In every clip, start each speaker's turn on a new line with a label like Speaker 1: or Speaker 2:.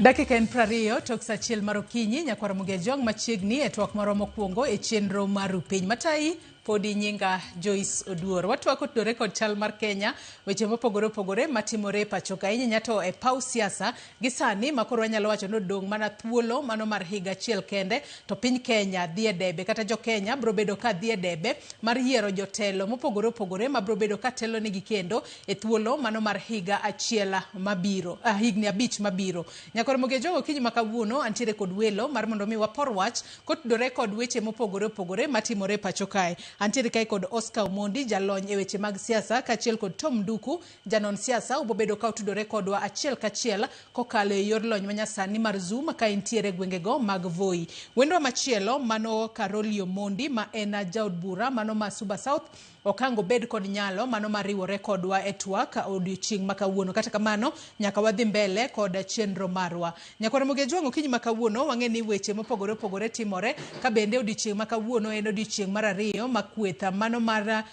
Speaker 1: Dakika en 20 tok sa 1 mar okinyi. Nyakwar Ramogi Ajwang' machiegni e twak marwa mokwongo e chenro mar Piny Matayi podi nyinga Joyce Oduor. Watwak otudore kod chal mar Kenya, weche mopogore opogore matimore e pacho ka, ahinya to e paw siasa gi sani ma koro wanyalo wacho ni odong' mana thuolo mano mar higa achiel kende to piny Kenya dhi e debe, kata jo Kenya biro bedo ka dhi e debe mar yiero jotelo mopogore opogore ma biro bedo ka telo negi kendo e thuolo mano mar higa achiel mabiro, higni 5 mabiro. Nyakwar Ramogi Ajwang', okinyi ma kawuono antiere kod welo mar mondo mi wapor wach kotudore kod weche mopogore opogore matimore e pacho kae. Antiere kae kod Oscar Omondi, jalony e weche mag siasa, kaachiel kod Tom Nduku, janon siasa. Obobedo ka otudore kodwa achiel kachiel kokalo e yor lony manyasani mar Zoom ka entiere e gwengego mag Voi. Wendwa machielo mano Caroli Omondi ma en jaod bura mano ma Suba South, okango bed kod nyalo mano mar riwore kodwa e twak odiochieng' ma kawuono. Kata kamano nyaka wadhi mbele kod chenro marwa. Nyakwar Ramogi Ajwang', okinyi ma kawuono wang'e ni weche mopogore opogore timore, ka bende odiochieng' ma kawuono en odiochieng' mar ariyo ma kweth mano mar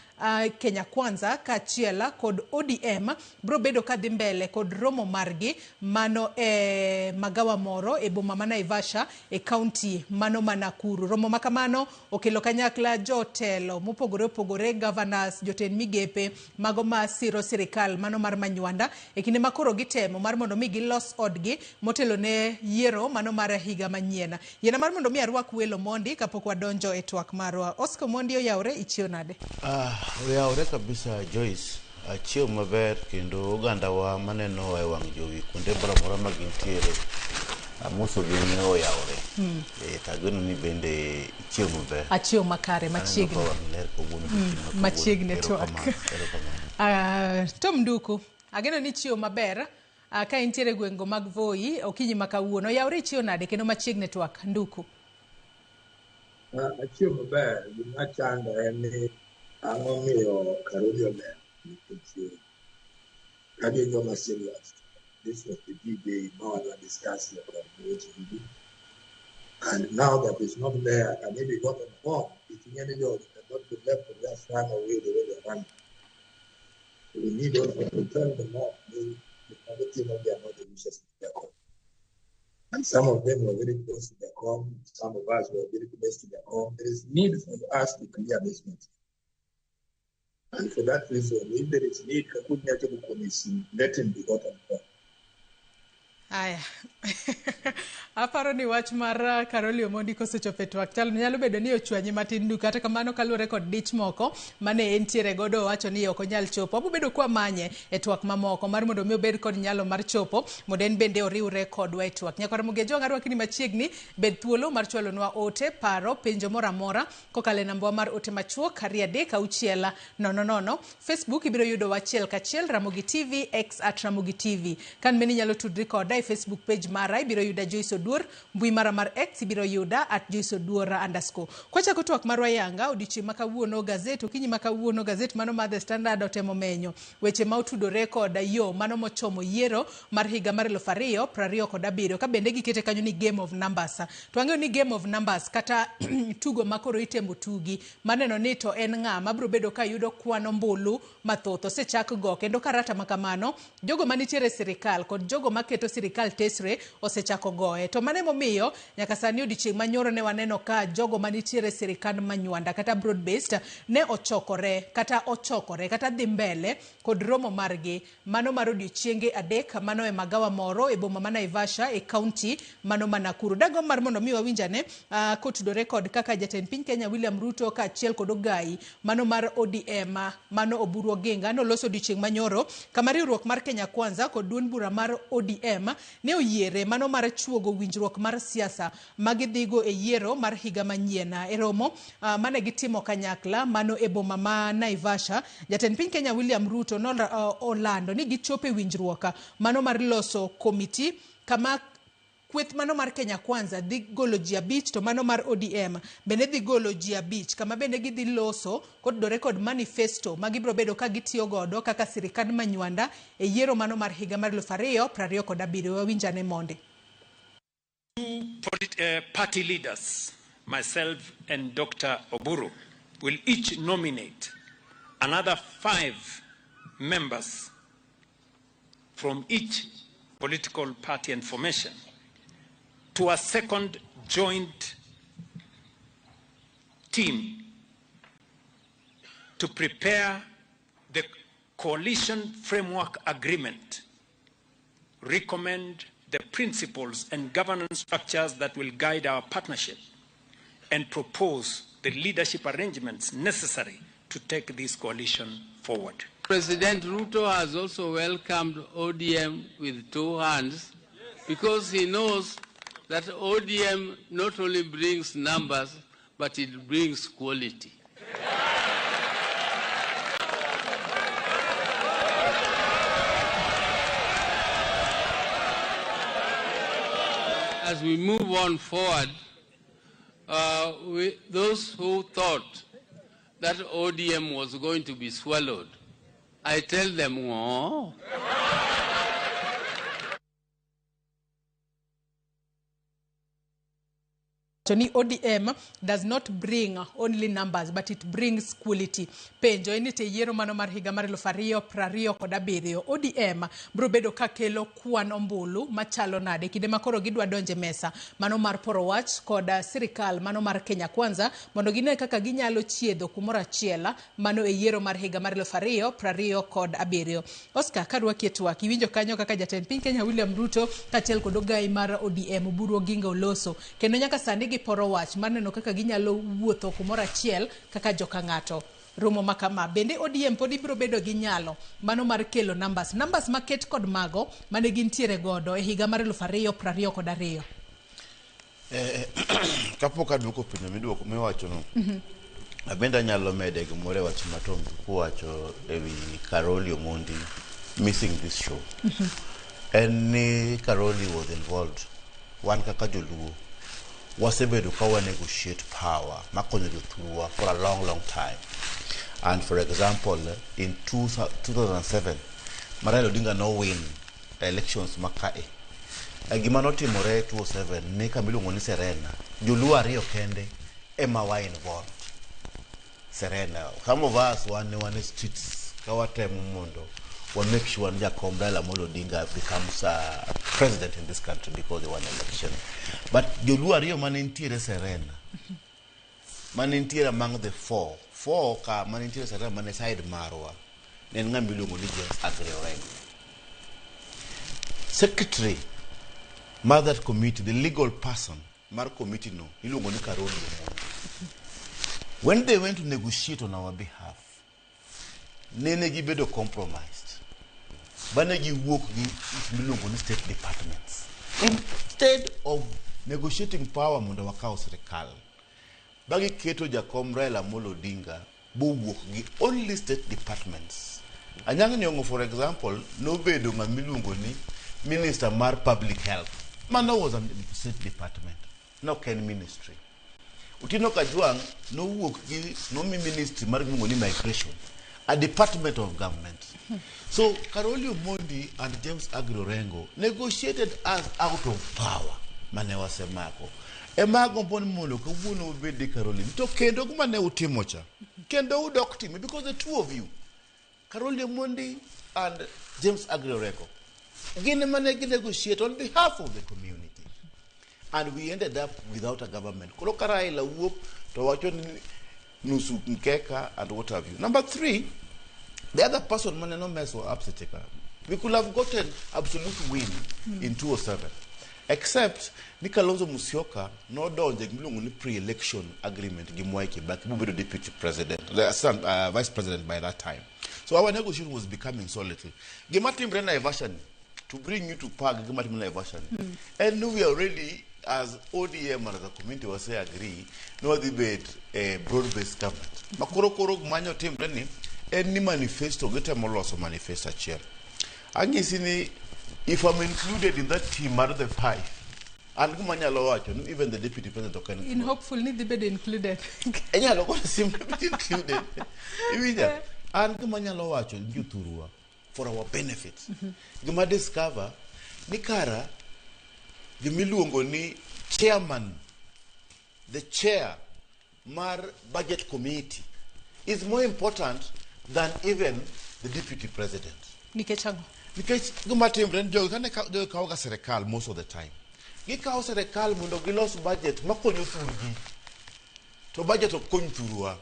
Speaker 1: Kenya Kwanza kaachiel kod ODM biro bedo ka dhi mbele kod romo margi mano e magawa moro e boma ma Naivasha e kaunti mano ma Nakuru. Romo ma kamano okelo kanyakla jotelo mopogore opogore, governors, jotend migepe mago ma siro sirikal mano mar Manywanda e kinde ma koro gitemo mar mondo mi gilos odgi motelo ne yiero mano mar higa manyien. Yiena mar mondo mi arwak welo mondi kapok wadonjo e twak marwa. Oscar Omondi, oyawre, ichiew nade?
Speaker 2: Oyawre kabisa, Joyce. Achiew maber, kendo ogandawa manenowa e wang' jowi kuonde moro amora ma gintiere, amosogi ni oyawre. To ageno ni bende ichiew maber.
Speaker 1: Achiew makare.
Speaker 2: Aneno
Speaker 1: machiegni.
Speaker 2: Ka wang' ler kawuono odiochieng' ma kawuono.
Speaker 1: Machiegni e twak.
Speaker 2: Erokamano, erokamano.
Speaker 1: Tom Nduku, ageno ni ichiew maber ka intiere e gwengego mag Voi okinyi ma kawuono. Oyawre, ichiew nade kendo machiegni e twak, Nduku?
Speaker 3: Achiew maber. Gima chanda en ni ang'o miyo Karoli olewo, nikech ka gin joma serious, this was the D-Day ma wadwa discuss kod weche gi, and now that it's not there, can he be gotten home? Nikech ing'e ni jogi cannot be left to just run away the way they run. We need also to tell them off ni gik ma gitimo, they are not the wishes of Jakom. And some of them were very close to Jakom, some of us were very close to Jakom. There is need for us to clear this matter. And for that reason, if there is need, Kakunya Commission, let him be gotten home.
Speaker 1: Aya. Aparo ni wach mar Caroli Omondi kosechopo e twak chal nyalo bedo ni ochwanyi matin, Nduku. Kata kamano, kaluwore kod dich moko mane entiere godo, owacho ni ok onyal chopo. Wabiro bedo kwamanye e twak mamoko mar mondo mi obed kod nyalo mar chopo mondo en bende oriwre kodwa e twak. Nyakwar Ramogi Ajwang', arwaki ni machiegni, bed thuolo mar chwalonwa ote, paro, penjo moro amora kokalo e namba mar ote machuok 23600. Facebook ibiro yudo achiel kachiel Ramogi TV, X @RamogiTV. Kan bende inyalo tudri koda e Facebook page mara, ibiro yuda Joyce Oduor, mbui mara mar X ibiro yuda @JoyceOduor_. Kwachako twak marwa yanga odiochieng' ma kawuono, gazet okinyi ma kawuono, gazet mano mar The Standard otemo menyo weche ma otudore kod yo mano mochomo yiero mar higa mar 2027, ka bende gikete kanyo ni game of numbers. To wang'eyo ni game of numbers kata tugo ma koro itemo tugi maneno ni to en ng'a mabiro bedo ka yudo kwan ombulu mathoth osechak go, kendo karata ma kamano jogo manitiere e sirikal kod jogo maketo sirikal tesre osechako goye. To mano emomiyo nyaka sani odiochieng' manyoro ne waneno ka jogo manitiere e sirikand Manywanda kata broad based ne ochokore kata dhi mbele kod romo margi mano mar odiochienge 3 mano e magawa moro e boma ma Naivasha e kaunti mano ma Nakuru. Dagomb mar mondo mi wawinjane kotudore kod kaka jatend piny Kenya William Ruto kaachiel kod ogai mano mar ODM mano Oburu Oginga noloso odiochieng' manyoro kama riwruok mar Kenya Kwanza kod duond bura mar ODM ne oyiere mano mar chuogo winjruok mar siasa ma gidhigo e yiero mar higa manyien. E romo mane gitimo kanyakla mano e boma ma Naivasha, jatend piny Kenya William Ruto nolando ni gichopo e winjruok mano mar loso komiti kama kweth mano mar Kenya Kwanza dhi golo ji 5 to mano mar ODM bende dhi golo ji 5, kama bende gidhi loso kotudore kod manifesto ma gibiro bedo ka gitiyo godo kaka sirikand Manywanda e yiero mano mar higa mar 2027. Wawinjane mondi.
Speaker 4: Two party leaders, myself and Dr. Oburu, will each nominate another 5 members from each political party and formation. to a second joint team to prepare the coalition framework agreement, recommend the principles and governance structures that will guide our partnership, and propose the leadership arrangements necessary to take this coalition forward.
Speaker 5: President Ruto has also welcomed ODM with two hands because he knows that ODM not only brings numbers, but it brings quality. As we move on forward, those who thought that ODM was going to be swallowed, I tell them, oh.
Speaker 1: Ni ODM does not bring only numbers but it brings quality. Penjo en ni te yiero mano mar higa mar 2027 ODM biro bedo ka kelo kwan ombulu machalo nade kinde ma koro gidwa donje mesa mano mar poro wach kod sirikal mano mar Kenya Kwanza mondo gine kaka ginyalo chiedho kumoro achiel mano e yiero mar higa mar 2027. Oscar, kadwa e twak iwinjo kanyo kaka jatend piny Kenya William Ruto kaachiel kod ogai mar ODM Oburu Oginga oloso kendo nyaka sani giporo wach mar neno kaka ginyalo wuotho kumoro achiel kaka joka ng'ato romo ma kama. Bende ODM pod ibiro bedo gi nyalo mano mar kelo numbers maket kod mago mane gintiere godo e higa mar 2022.
Speaker 2: Kapok aduoko penjo miduoko miwachono, abende anyalo mede gimoro e wach ma Tom kuwacho ewi Caroli Omondi missing this show. En ni Caroli was involved. Wan kaka joluo wasebedo ka wa negotiate power makonyo jothurwa for a long, long time. And for example, in 2007, Raila Odinga no win elections makae. Gima notimore 2007 ne kama iluongo ni Serena. Joluo ariyo kende ema wa involved. Serena. Some of us wan e streets ka watemo mondo wa make sure ni Jakom Raila Amolo Odinga becomes president in this country because they won election. But joluo ariyo mane nitiere Serena, mane nitiere among the four ka mane nitiere Serena mane side marwa, ne en ng'ama iluongo ni James Aggrey Orengo. Secretary mar that committee, the legal person mar committee no, iluongo ni Caroli Omondi. When they went to negotiate on our behalf, nene gibedo compromised. Bane giwuok gi miluongo ni state departments. Instead of negotiating power mondo wakaw sirikal, bagiketo Jakom Raila Amolo Odinga bowuok gi only state departments. Anyang' Nyong'o, for example, nobedo ng'ama iluongo ni minister mar public health. Mano was a state department, nok en ministry. Otieno Kajwang' nowuok gi nomi ministry mar miluongo ni migration, a department of government. So Caroli Omondi and James Aggrey Orengo negotiated us out of power mane wasemako. Ema agombo ni mondo kawuono ubed gi Caroli to kendo gima ne utimo cha kendo udok time, because the two of you, Caroli Omondi and James Aggrey Orengo, gin ema ne ginegotiate on behalf of the community. And we ended up without a government. Koro ka Raila wuok to wacho ni nusu mkeka and what have you. Number three, the other person mane no mess up seche ka, we could have gotten absolute win in 2007, except ni Kalonzo Musyoka nodonje gimiluongo ni pre-election agreement gi Mwai Kibaki mobedo deputy president, the assistant, vice president by that time. So our negotiation was becoming so little. Gima timre Naivasha ni, to bring you to park gima timre Naivasha ni, and we are already as ODM and as a community wase agree no wadhi bet a broad-based government. Makoro koro manyo timre ni en ni manifesto gitemo loso manifesto achiel. Anyisi ni if I'm included in that team out of the five, and gima anyalo wacho ni even the deputy president ok en
Speaker 1: In hopeful ni dhi bedo included.
Speaker 2: Inyalo koro simply be included. Iwinja? An gima anyalo wacho ni jothurwa for our benefit. Gima discover ni kara gimiluongo ni chairman, the chair mar budget committee is more important than even the deputy president.
Speaker 1: Nikech ang'o?
Speaker 2: Nikech gima timre ni jogi kane jogi kawo ga sirikal most of the time. Gikawo sirikal mondo gilos budget makonyo thurgi. To budget ok kony thurwa.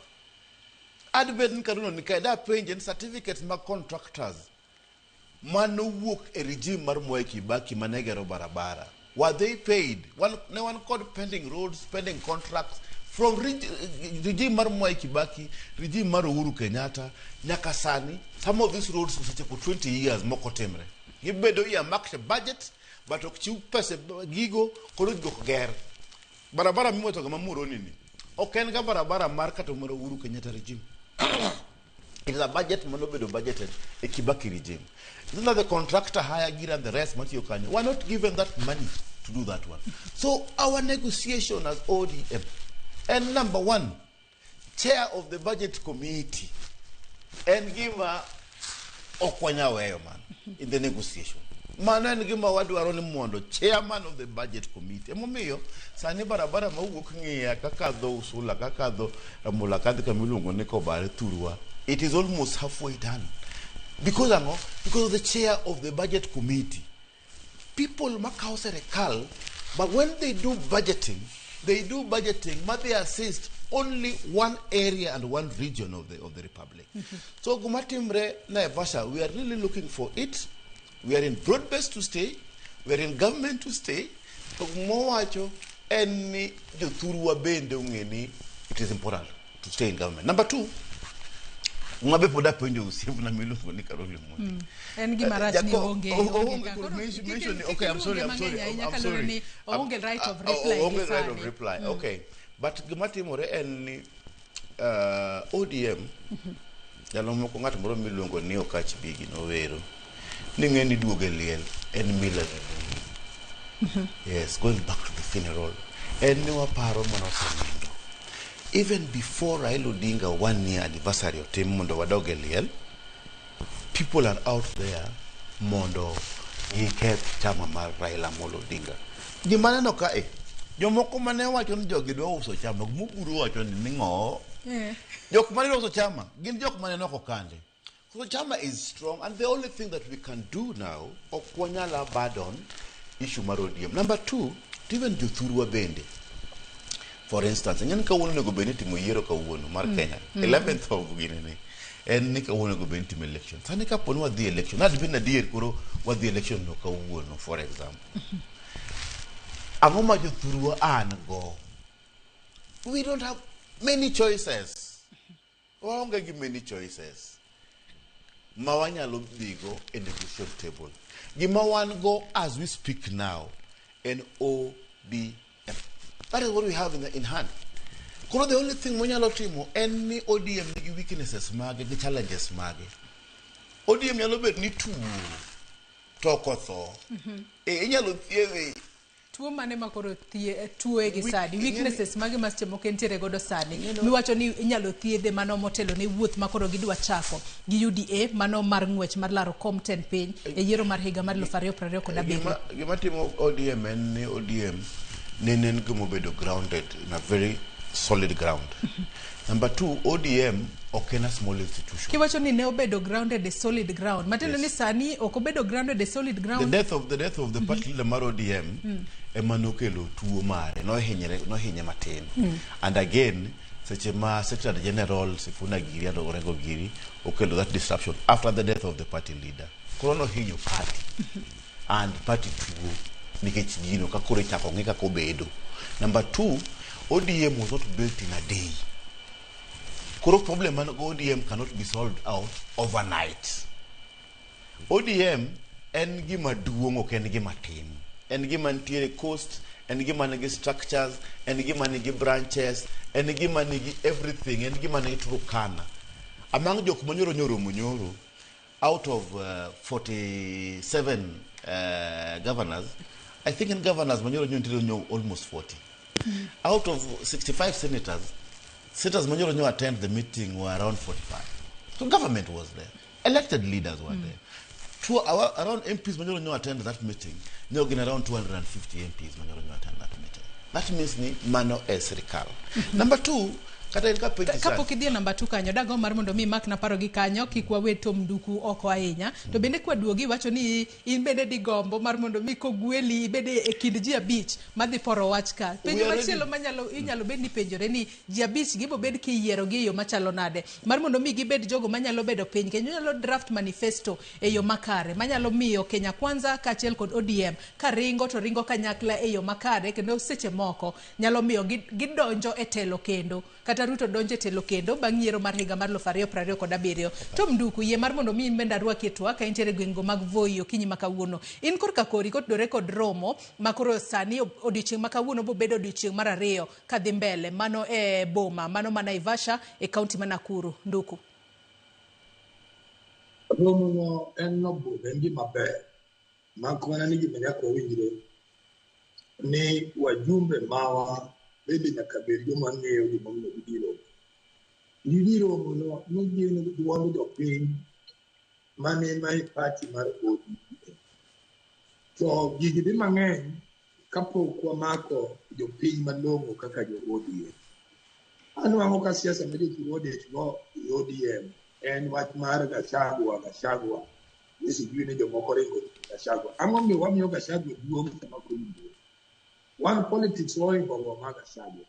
Speaker 2: Adbed ni Karuna ni kae dapenje ni certificates mag contractors manowuok e regime mar Mwai Kibaki mane gero barabara were they paid? Wan, ne wan kod pending roads, pending contracts from regime mar Mwai Kibaki, regime mar Uhuru Kenyatta nyaka sani. Some of these roads osechopo 20 years moko timre, gibedo earmarked e budget but ok chiw pesa gigo. Koro gigo ok ger. Barabara miwacho ga ma Muhoroni ni ok en ga barabara mar kata mar Uhuru Kenyatta regime. It is a budget manobedo budgeted e Kibaki regime. It's not that the contractor hire Gira and the rest matiyo kanyo were not given that money to do that one. So our negotiation as ODM, and number one, chair of the budget committee, en gima ok wanyal weyo mano in the negotiation. Mano en gima wadwaro ni mondo chairman of the budget committee. Emomiyo sani barabara mawuok Ng'iya kakadho Usula kakadho Ramula kadhi kama iluongo ni Kobare Thurwa, it is almost halfway done. Because ang'o? Because of the chair of the budget committee. People makawo serikal, but when they do budgeting, they do budgeting ma they assist only one area and one region of the republic. So gima timre Naivasha, we are really looking for it. We are in broad base to stay, we are in government to stay. To gimowacho en ni jothurwa bende ong'e ni it is important to stay in government. Number two, ng'abe pod apenjo osiepna miluongo ni Caroli Omondi.
Speaker 1: En gima rach ni onge
Speaker 2: onge koro mention. Okay, I'm sorry, I'm sorry, I'm sorry.
Speaker 1: Onge right of reply.
Speaker 2: Onge right of reply. Okay, but gima timore en ni ODM ndalo moko ng'at moro miluongo ni Okach Bigi nowero ni ng'e ni duogo e liel en mila. Yes, going back to the funeral en ni waparo mana osenindo even before Raila Odinga one year anniversary otim mondo wadog e liel. People are out there mondo giketh chama mar Raila Amolo Odinga. Gima neno kae, jomoko mane wacho ni jogi dwa uso chama moburo wacho ni ning'o. Jok mane dwa uso chama gin jok mane nok okande. So chama is strong, and the only thing that we can do now, ok wanyal abandon issue mar ODM. Number two, to even jothurwa bende, for instance, ing'eni kawuono onego bed ni itimo yiero kawuono mar Kenya 11th of ginene en ni kawuono onego bed ni itimo election. Sani kapo ni wadhi election, nadbed ni adier koro wadhi election no kawuono, for example, ang'o ma jothurwa an go? We don't have many choices. Waonge gi many choices ma wanyalo dhigo e negotiation table. Gima wan go as we speak now en ODM. That is what we have in hand. Koro the only thing mwanyalo timo en ni ODM nigi weaknesses mage gi challenges mage. ODM nyalo bet ni tuo to ok otho. E, inyalo thiedhe.
Speaker 1: Tuo mane ma koro tuoye gi sani? Weaknesses mage ma seche moko entiere godo sani miwacho ni inyalo thiedhe mano motelo ne wuoth ma koro gidwa chako gi UDA mano mar ng'wech mar laro kom tend piny e yiero mar higa mar 2027?
Speaker 2: Gima timo ODM en ni ODM nene en gima obedo grounded in a very solid ground. Number two, ODM ok en a small institution.
Speaker 1: Kiwacho ni ne obedo grounded e solid ground, matiende ni sani ok obedo grounded e solid
Speaker 2: The
Speaker 1: ground.
Speaker 2: death of the party leader mar ODM ema nokelo tuo mare, nohinyre, nohinye matin. And again, seche ma Secretary General Sifuna Giri and Orengo Giri okelo that disruption after the death of the party leader. Koro nohinyo party and party tuo nikech gino ka koro ichako ng'i kaka obedo. Number two, ODM was not built in a day. Koro problem man go ODM cannot be solved out overnight. ODM en gima duong', ok en gima tin. En gima nitiere coast, en gima nigi structures, en gima nigi branches, en gima nigi everything, en gima nigi Turkana. Among jok manyoro nyoro munyoro, out of 47 governors, I think in governors manyoro nyo nitiere nyo almost 40. Out of 65 senators, senators manyoro nyo attend the meeting were around 45. So government was there. Elected leaders were there. Around MPs manyoro nyo attend that meeting, nyo gin around 250 MPs manyoro nyo attend that meeting. That means ni mano e sirikal. Number two, Kata en ka penji sani.
Speaker 1: Kapok idhi e namba 2 kanyo, dago mar mondo mi imak na paro gi kanyo, kik wawe Tom Nduku oko ahinya. To bende kwaduogi iwacho ni in bende digombo mar mondo mi kogweli ibede e kind ji 5 madhi poro wach ka. Penjo machielo manyalo inyalo bed ni penjore ni ji 5 gi bobed kiyiero gi e yo machalo nade mar mondo mi gibed jogo manyalo bedo piny kendo nyalo draft manifesto e yo makare manyalo miyo Kenya Kwanza kaachiel kod ODM ka ringo to ringo kanyakla e yo makare kendo seche moko nyalo miyo gidonjo e telo kendo kata Ruto donjo e telo kendo bang' yiero mar higa mar 2027. Tom Nduku, yie mar mondo mi in bende arwaki e twak ka intiere e gwengego mag Voi okinyi ma kawuono. In korka kori kotudore kod romo ma koro sani odiochieng' ma kawuono bobedo odiochieng' mar 2 kadhi mbele mano e boma mano ma Naivasha e kaunti ma Nakuru. Nduku.
Speaker 3: Romo no en no good, en gima ber. Mak mana ni gima nyaka wawinjre ni wajumbe mawa bende nyaka bed joma ng'eyo gimomiyo gidhi romo. Gidhi romo no ni gin duond jopiny mane ma e party mar ODM. To gigi dhi mang'eny kapok wamako jopiny malong'o kaka jo ODM. Anwang'o ka siasa ma jothurwa odich go e ODM en wach mar Gachagua, Gachagua. Ni sijui ni jomoko ringo Gachagua. Ang'o momiyo wamiyo Gachagua duong' sama ok owinjore? One politics ohingo go mar Gachagua.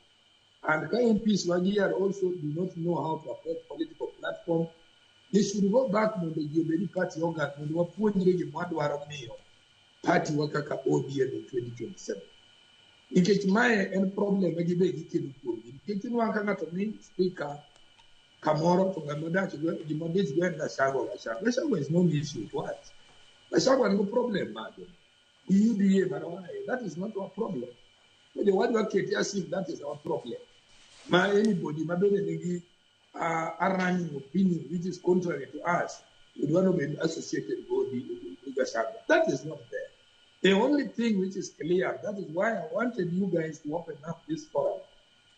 Speaker 3: And ka MPs wagi are also do not know how to approach political platform. They should go back mondo ji obed party organ mondo wapuonjre gima wadwaro miyo party wa kaka ODM in 2027. Nikech mae en problem ma gibe gikelo kuomgi. Nikech inwang'o ka ng'ato mi speaker kamoro to ng'ama odach go gima odich go en Gachagua, Gachagua. Gachagua is no issue to us. Gachagua nigi problem mage. UDA mar that is not our problem. So jowadwa kete as if that is our problem. Ma anybody ma bende nigi a running opinion which is contrary to us would want to be associated with Gachagua. That is not there. The only thing which is clear, that is why I wanted you guys to open up this forum.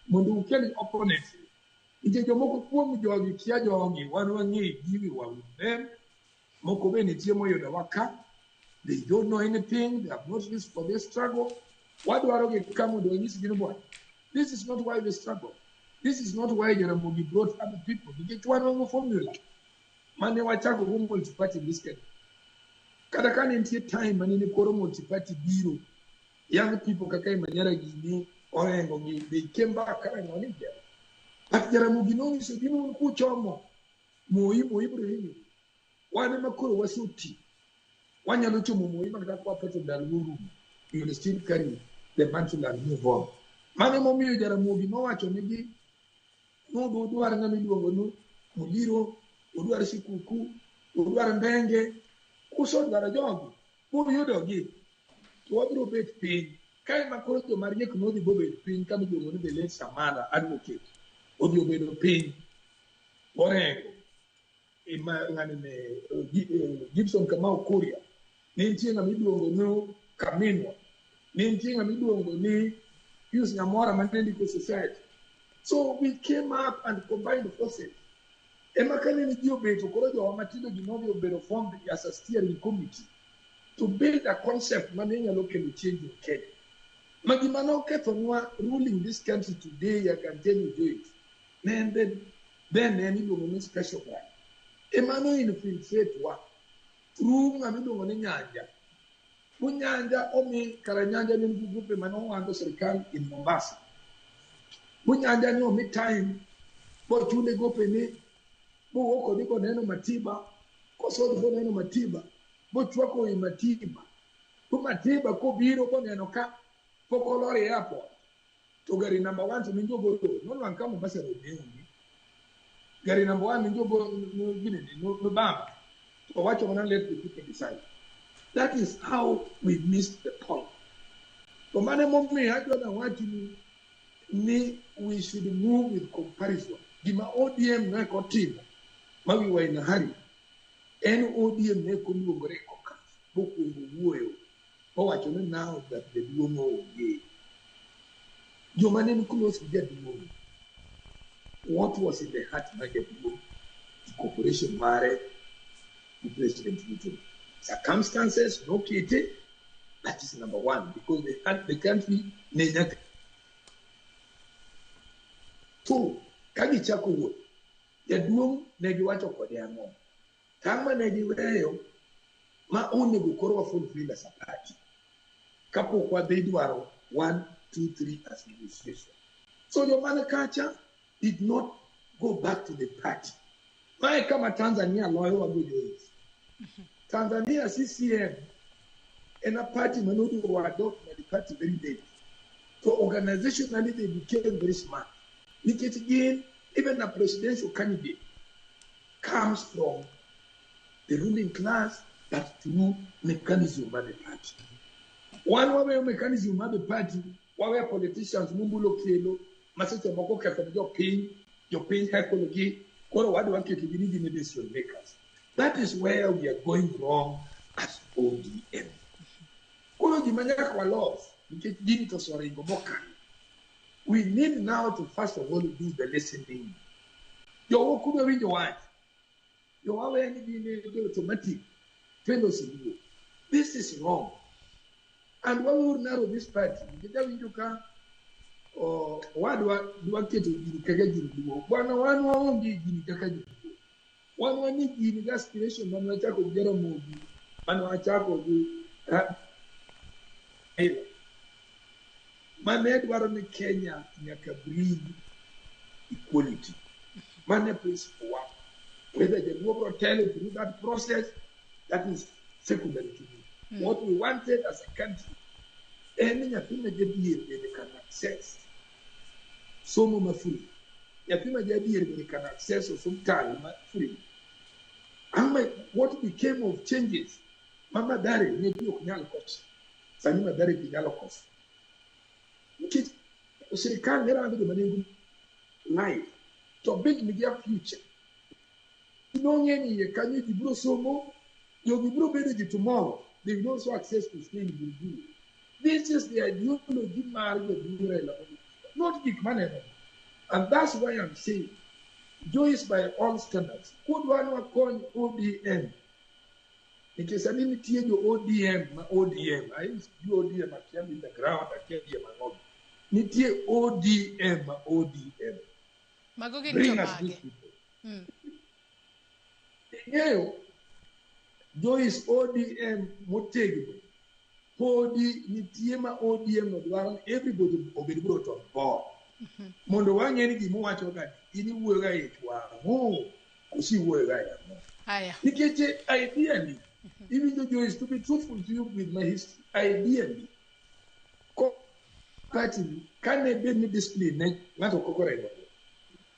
Speaker 3: Mondo ukel opponents. Nikech jomoko kuom jogi kia jogi, wan wang'e gi we were with them. Moko be nitie moyudowa ka. They don't know anything. They have not risked for this struggle. Wadwaro gi ka mondo wanyisgi ni bwana, this is not why we struggle. This is not why Jaramogi brought other people. Nikech wan wango formula mane wachako go multi-party in this country. Kata ka ne nitie time mane ne koro multi-party biro, young people kaka Imanyara gini, Orengo gi, they came back karango ni jera. But Jaramogi nonyiso gi ni un kuchomo Moi, Moi biro hinyo. Wan ema koro waseti. Wanyalo chomo Moi ma kata kwatho to ndalo orumo. We will still carry the mantle and move on. Mano emomiyo Jaramogi nowacho nigi nodwar ng'ama iluongo ni Muliro, odwar Shikuku, odwar Ndenge. Kusedwaro jogi, muyudogi, to wabiro bet piny. Ka ema koro joma riek nodhi bobet piny kama iluongo ni the late Samala advocate odhi obedo piny. Orengo, ng'ani ne Gibson Kamau Kuria, ne nitie ng'ama iluongo ni Kaminwa, ne nitie ng'ama iluongo ni Pius Nyamora mane ndiko society. So we came up and combined forces. Ema kane ni ji obeto koro jowa matindo ji nodhi obedo formed as a steering committee to build a concept mane nyalo kelo change in Kenya. Ma gima nokethonwa ruling this country today, I can tell you Joyce, ne en then en iluongo ni special branch. Ema no infiltrate wa through ng'ama iluongo ni Nyanja. Bu Nyanja omi kara Nyanja ne nigi grupe mane owando sirikal in Mombasa. Bu Nyanja ne omi time bochule gope ni bowuok odhi boneno Matiba, kosodhi boneno Matiba, bochwako wi Matiba. Bu Matiba kobiro boneno ka pok olor e airport. To gari number 1 to ninjo golo, nonwang' ka Mombasa road ne onge. Gari number 1 ninjo go no ginene, no bamba. To wacho mana let the people decide. That is how we missed the point. To mane momiyo adwa nawachi ni we should move with comparison. Gima ODM ne kotimo, ma we were in a hurry. En ODM ne koluongore koka, bokwongo wuoyo. Owacho ni now that jaduong' onge. Joma ne ni close gi jaduong', what was in the heart mar jaduong'? The cooperation mare gi President Ruto. Circumstances nokete, that is number one, because the country ne nyaka. Two, Ka gichako wuoth, jaduong' ne giwacho kode ang'o? Tang' mane giweyo ma onego koro wa fulfill as a party. Kapok wadhi dwaro 1, 2, 3 as negotiation. So jomane kacha did not go back to the party. Mae kama Tanzania loyo wago Joyce. Tanzania CCM en a party manoduogo adopt na the party very late. So organizationally they became very smart. Nikech gin, even a presidential candidate comes from the ruling class, but through mechanism by the party. Wan waweyo mechanism mar the party, waweyo politicians mumbulo kelo, ma seche moko ketho ne jopiny, jopiny hekologi, koro wadwa ketogi ni gin e decision makers. That is where we are going wrong as ODM. Koro gima nyaka walos, nikech gini to oseringo mokalo. We need now to first of all do the listening. Jowo kudwa winjo wach, jowa ni gin e automatic fellows luo. This is wrong. And waweuru narrow this party, nikech awinjo ka owadwa dwa keto gini kaka gir luo. Bwana wan waonge gini kaka gir luo. Wan wan ni gini gi aspiration mane wachako gi Jaramogi, mane wachako gi Raila. Mane dwaro ni Kenya nyaka bring equality. Mane principle wa. Whether jaluo biro telo through that process, that is secondary to me. What we wanted as a country, en ni nyathi ma jadier bende can access somo ma free. Nyathi ma jadier bende can access osuptal ma free. Ama what became of changes ma Mathare ne ji ok nyal koso. Sani Mathare ji nyalo koso. Nikech sirikal ne rango joma nengo life to build nigi a future. Nong'e ni iye kanyo ji biro somo, jogi biro bedo ji tomorrow. They will also access to stay in Buruburu. This is the ideology mar jaduong' Raila Odinga, not gik maneno. And that's why I'm saying, Joyce by all standards, kudwa ni wakony ODM. Nikech sani nitie jo ODM ma ODM, I jo ODM akia in the ground, akia ODM ang'o. Nitie ODM ma ODM.
Speaker 1: Mago gin
Speaker 3: Bring us
Speaker 1: jomage?
Speaker 3: these people. Ing'eyo, Joyce ODM motegno, podi nitie ma ODM no dwaro ni everybody obed brought on board. Mondo wang'e ni gima uwacho ga ni, in iwuoyo ga e wang'o, koso iwuoyo ga e ang'o.
Speaker 1: Haya.
Speaker 3: Nikech ideally, iwinjo Joyce, to be truthful to you with my history, ideally, ko party ni, kane bed ni discipline ne ng'ato koko Raila.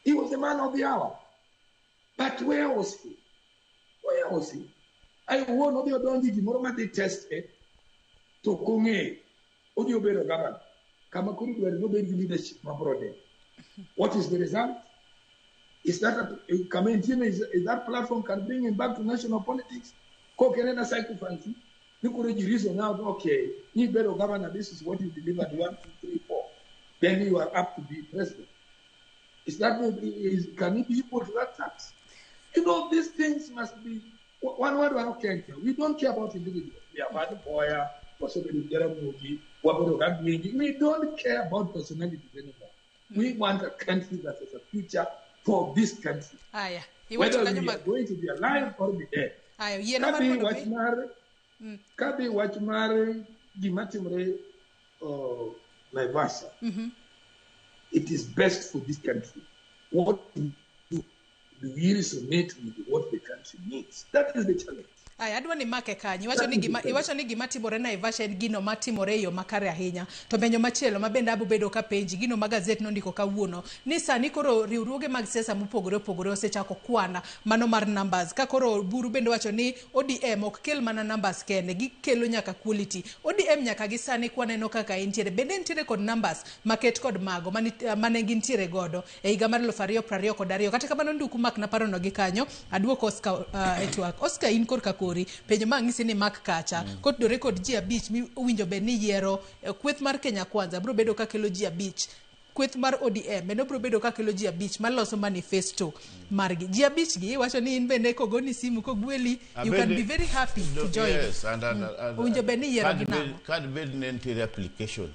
Speaker 3: He was the man of the hour. But where was he? Where was he? Ai wuon odhi odonjo e gimoro madhi test e to ok ong'eyo. Odhi obedo governor. Kama koro idwaro ni obed gi leadership ma broaden. What is the result? Is that a, kama entie no, is that platform can bring him back to national politics? Kok en ena sycophancy, ni koro ji reason out, okay, ni bedo governor, this is what you delivered, 1, 2, 3, 4. Then you are up to be president. Is that, is, can he be equal to that tax? You know, these things must be, one word, one Kenya. We don't care about individuals. We have had Boya, wasebedo Jaramogi, wabedo Gagwinji. We don't care about personalities anymore. We want a country that has a future for this country.
Speaker 1: Haya. Iwacho
Speaker 3: Whether
Speaker 1: kanyo
Speaker 3: we
Speaker 1: mag
Speaker 3: are going to be alive or be dead.
Speaker 1: Haya, yiena mar
Speaker 3: Kadhi
Speaker 1: mondo
Speaker 3: wach
Speaker 1: mi
Speaker 3: mar kadhi wach mar gima timore Naivasha, it is best for this country. What do we do? Do we resonate with what the country needs? That is the challenge.
Speaker 1: Aya, adwa ni make kanyo. Iwacho ni gima iwacho ni gima timore Naivasha en gino matimore e yo makare ahinya. To penjo machielo ma bende abo bedo ka penji gino ma gazet nondiko kawuono ni sani koro riwruoge mag siasa mopogore opogore osechako kwana mano mar numbers. Ka koro buru bende wacho ni ODM ok kel mana numbers kende, gikelo nyaka quality. ODM nyaka gi sani kwaneno kaka entiere. Bende entiere kod numbers maket kod mago mane gintiere godo e higa mar 2022. Kata kamano nduku mak na parono gi kanyo, aduoko Oscar e twak. Oscar in korka kori penjo ma ang'isi ni mak kacha kotudore kod ji abich mi owinjo bed ni yiero kweth mar Kenya Kwanza biro bedo ka kelo ji abich, kweth mar ODM bende biro bedo ka kelo ji abich maloso manifesto margi. Ji abich gi iwacho ni in bende kogoni simu kogweli you can be very happy to join.
Speaker 2: Yes, and
Speaker 1: Owinjo bed ni yiero gi nang'o?
Speaker 2: Kad bed ne nitiere application,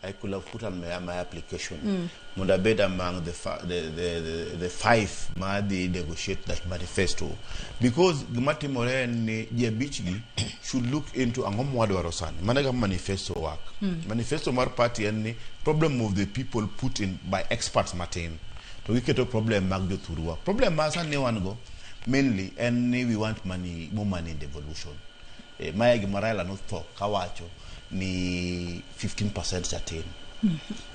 Speaker 2: I could have put on my application. Mondo abed among the five ma dhi negotiate that manifesto. Because gima timore en ni ji abich gi should look into ang'o mwadwaro sani. Mano e kaka manifesto work. Manifesto mar party en ni problem of the people put in by experts matin. To giketo problem mag jothurwa. Problem ma sani wan go mainly en ni we want money, more money in devolution. Mae gima Raila notho kawacho ni 15% cha tin.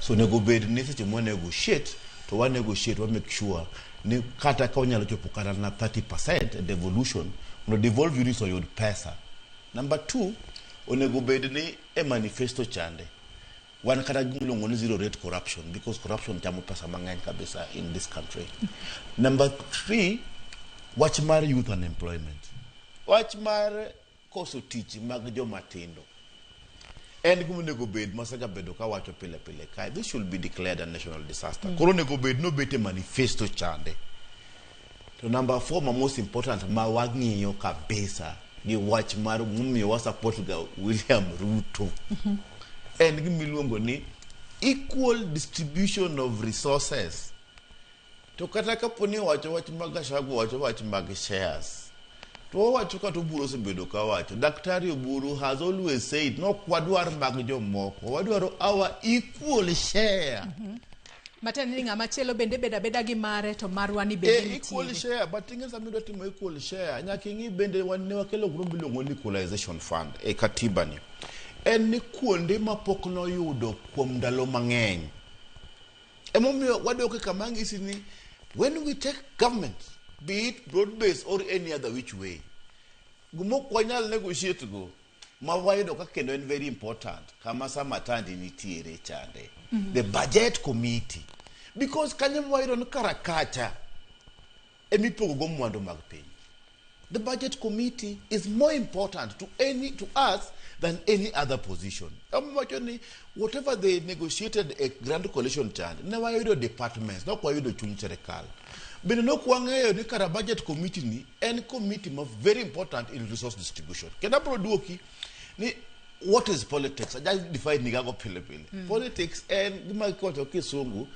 Speaker 2: So onego bed ni seche mwa negotiate to wa negotiate wa make sure ni kata ka wanyalo chopo kata na 30% devolution mondo devolve units oyud pesa. Number two, onego bed ni e manifesto chande wan kata gimiluongo ni zero rate corruption, because corruption chamo pesa mang'eny kabisa in this country. Number three, wach mar youth unemployment, wach mar koso tich mag joma tindo en gima onego bed masegabedo kawacho pile pile kae. This should be declared a national disaster. Koro onego bed nobet e manifesto chande. To number four, ma most important, ma wang'iyo kabisa gi wach mar momiyo wa support ga William Ruto, en gima iluongo ni equal distribution of resources. To kata kapo ni owacho wach mag Gachagua, wacho wach mag shares, to owacho kata Oburu osebedo kawacho, Daktari Oburu has always said nok wadwar mag jomoko, wadwaro our equal share.
Speaker 1: Matiende ni ng'ama chielo bende bedo abeda gi mare to marwa ni bende
Speaker 2: E, equal
Speaker 1: nitiere.
Speaker 2: share, but ing'e sama idwa timo equal share, nyaka ing'i bende wan ne wakelo gima miluongo ni equalization fund e katiba ni. En ni kuonde ma pok noyudo kuom ndalo mang'eny. Emomiyo wadok e kama ang'isi ni when we take government, be it broad based or any other which way, gima ok wanyal negotiate go ma wayudo ka kendo en very important kama Samatandi nitiere chande, the budget committee, because kanyo wayudo ni karakacha emipogo go mwandu mag piny. The budget committee is more important to us than any other position. Wacho ni whatever they negotiated e grand coalition chande, ne wayudo departments, nok wayudo chuny sirikal. Bende nok wang'eyo ni kara budget committee ni en committee ma very important in resource distribution. Kendo abiro duoki ni what is politics? Aja define nigago pile pile. Politics en gima kiwacho kisungu,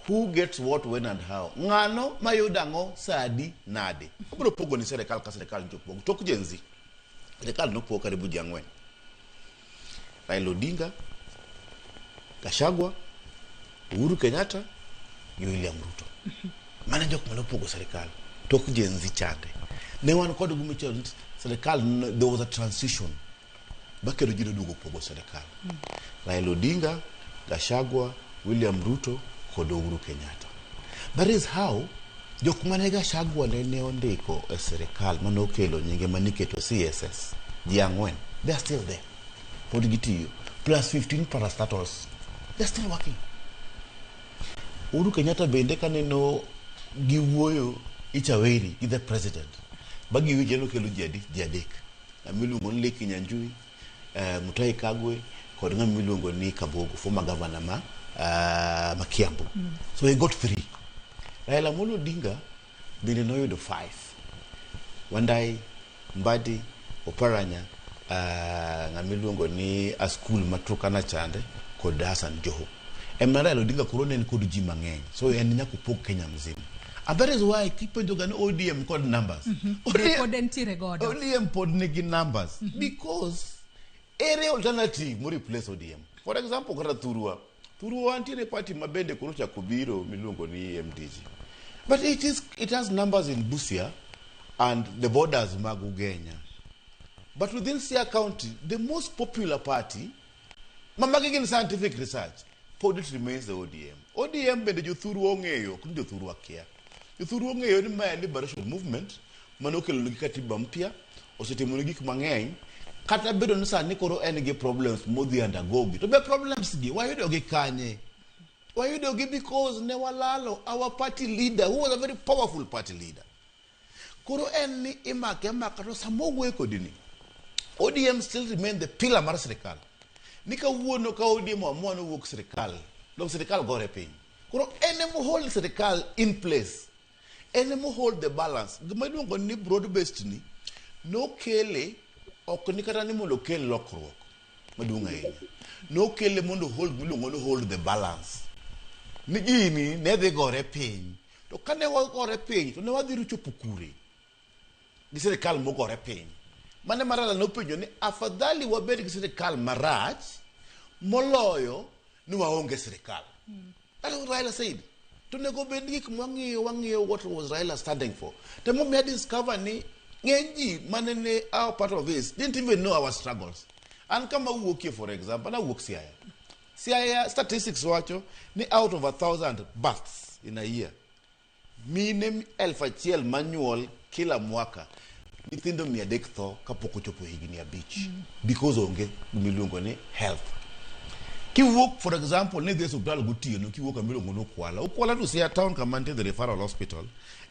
Speaker 2: who gets what, when and how. Ng'ano mayudo ang'o, sadi, nade. Abiro pogo ni sirikal ka sirikal njopogo. Tok Gen Z, sirikal nopogo karibu ji ang'wen. Raila Odinga, Gachagua, Uhuru Kenyatta gi William Ruto. Mano jok mane opogo sirikal tok Gen Z chande. Ne wan kod gimichalo ni sirikal, there was a transition ba kendo ji noduogo pogo sirikal. Raila Odinga, Gachagua, William Ruto kod Uhuru Kenyatta. That is how jok mane Gachagua ne ondiko e sirikal manokelo nyinge maniketo CSS ji ang'wen, they are still there, pod gitiyo, plus 15 parastatals, they are still working. Uhuru Kenyatta bende kaneno giwuoyo Ichaweri gi the president ba giwinjo nokelo ji adi? Ji adek, ng'ama iluongo ni Lee Kinyanjui, Mutahi Kagwe kod ng'ama iluongo ni Kabogo, former governor ma Kiambu. So he got three. Raila Amolo Odinga bende noyudo five: Wandai, Mbadi, Oparanya, ng'ama iluongo ni Askul ma Turkana chande kod Hassan Joho. Ema Raila Odinga koro ne en kod ji mang'eny, so en nyaka opog Kenya mzima, and that is why kipenjo ga ni ODM kod numbers,
Speaker 1: Be pod entiere godo.
Speaker 2: ODM pod nigi numbers because ere alternative mo replace ODM? For example, kata thurwa nitiere party ma bende koro ochako biro miluongo ni MDG, but it has numbers in Busia and the borders mag Ugenya, but within Siaya County, the most popular party, ma magi gin scientific research, pod it remains the ODM. ODM bende jothurwa ong'eyo, ok ni jothurwa kia. Jothurwa ong'eyo ni mae liberation movement manokelo negi katiba mpya, osetimo negi gik mang'eny, kata bedo ni sani koro en gi problems modhi undergo gi. To be problems gi wayudo gi kanye? Wayudo gi because ne walalo our party leader, who was a very powerful party leader. Koro en ni imake amaka to sama owuoyo kodi ni ODM still remain the pillar mar sirikal. Ni kawuono ka ODM oamua ni owuok sirikal, dong sirikal gore piny. Koro en ema hold sirikal in place. En ema hold the balance. Gima iluongo ni broad based ni nokele ok ni kata ni mondo okel lokruok maduong' ahinya. Nokele mondo hold miluongo ni hold the balance. Ni gini ne dhi gore piny. To kane wagore piny, to ne wadhi chopo kure gi sirikal mogore piny. Mane ma Raila nopenjo ni afadhali wabed gi sirikal marach moloyo ni waonge sirikal. That's what Raila said. To nego bed gik mwang'iyo wang'iyo what was Raila standing for. To momiyo I discover ni ng'eny ji mane ne are part of this didn't even know our struggles. An kama wuokie, for example, an awuok Siaya. Siaya statistics wacho ni out of 1,000 births in a year, mine 1,000 manyuol kila mwaka, nyithindo 300 tho kapok ochopo higni 5 because onge gimiluongo ni health. Kiwuok, for example, ni dhi e osiptal gotieno, kiwuok kama iluongo ni Ukwala, Ukwala to Siaya town kama nitie the referral hospital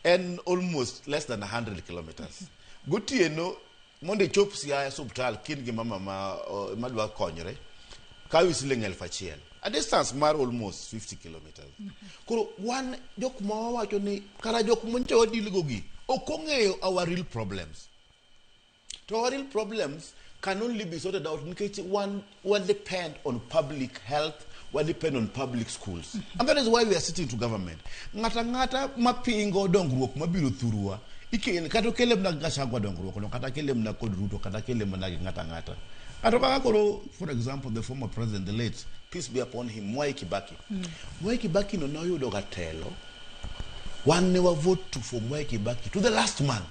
Speaker 2: en almost less than 100 kilometers. Gotieno mondo ichop Siaya osiptal kin gi mama ma madwa konyore kawi siling 1,000, a distance mar almost 50 kilometers. Koro wan jok ma wawacho ni kara jok manyocha wadeal go gi ok ong'eyo our real problems. To our real problems can only be sorted out nikech one we depend on public health, we depend on public schools. And that is why we are sitting to government. Ng'ata ng'ata mapingo dongruok mabiro thurwa, ikele kata okele mana gi Gachagua dongruok no, kata kele mana kod Ruto, kata kele mana gi ng'ata ng'ata. Ng'ato kaka koro, for example, the former president, the late, peace be upon him, Mwai Kibaki. Mwai Kibaki no noyudo ga telo. Wan ne wa vote for Mwai Kibaki to the last man.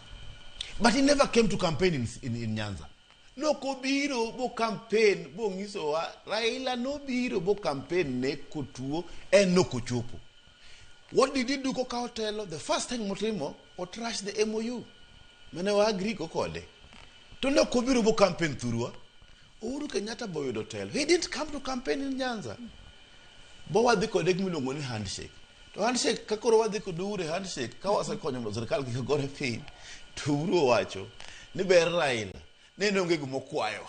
Speaker 2: But he never came to campaign in Nyanza. Nokobiro bo campaign bo nyisowa. Raila nobiro bo campaign ne kotuo en nokochopo. What did he do kokawo telo? The first thing motimo, o trash the MOU mane wa agree go kode. To nokobiro bo campaign thurwa. Uhuru Kenyatta boyudo telo. He didn't come to campaign in Nyanza. Bo wadhi kode gimiluongo ni handshake. To handshake ka koro wadhi kod Uhuru e handshake ka wasekonyo mondo sirikal kik gore piny, to Uhuru owacho ni ber Raila ne onge gimokwayo.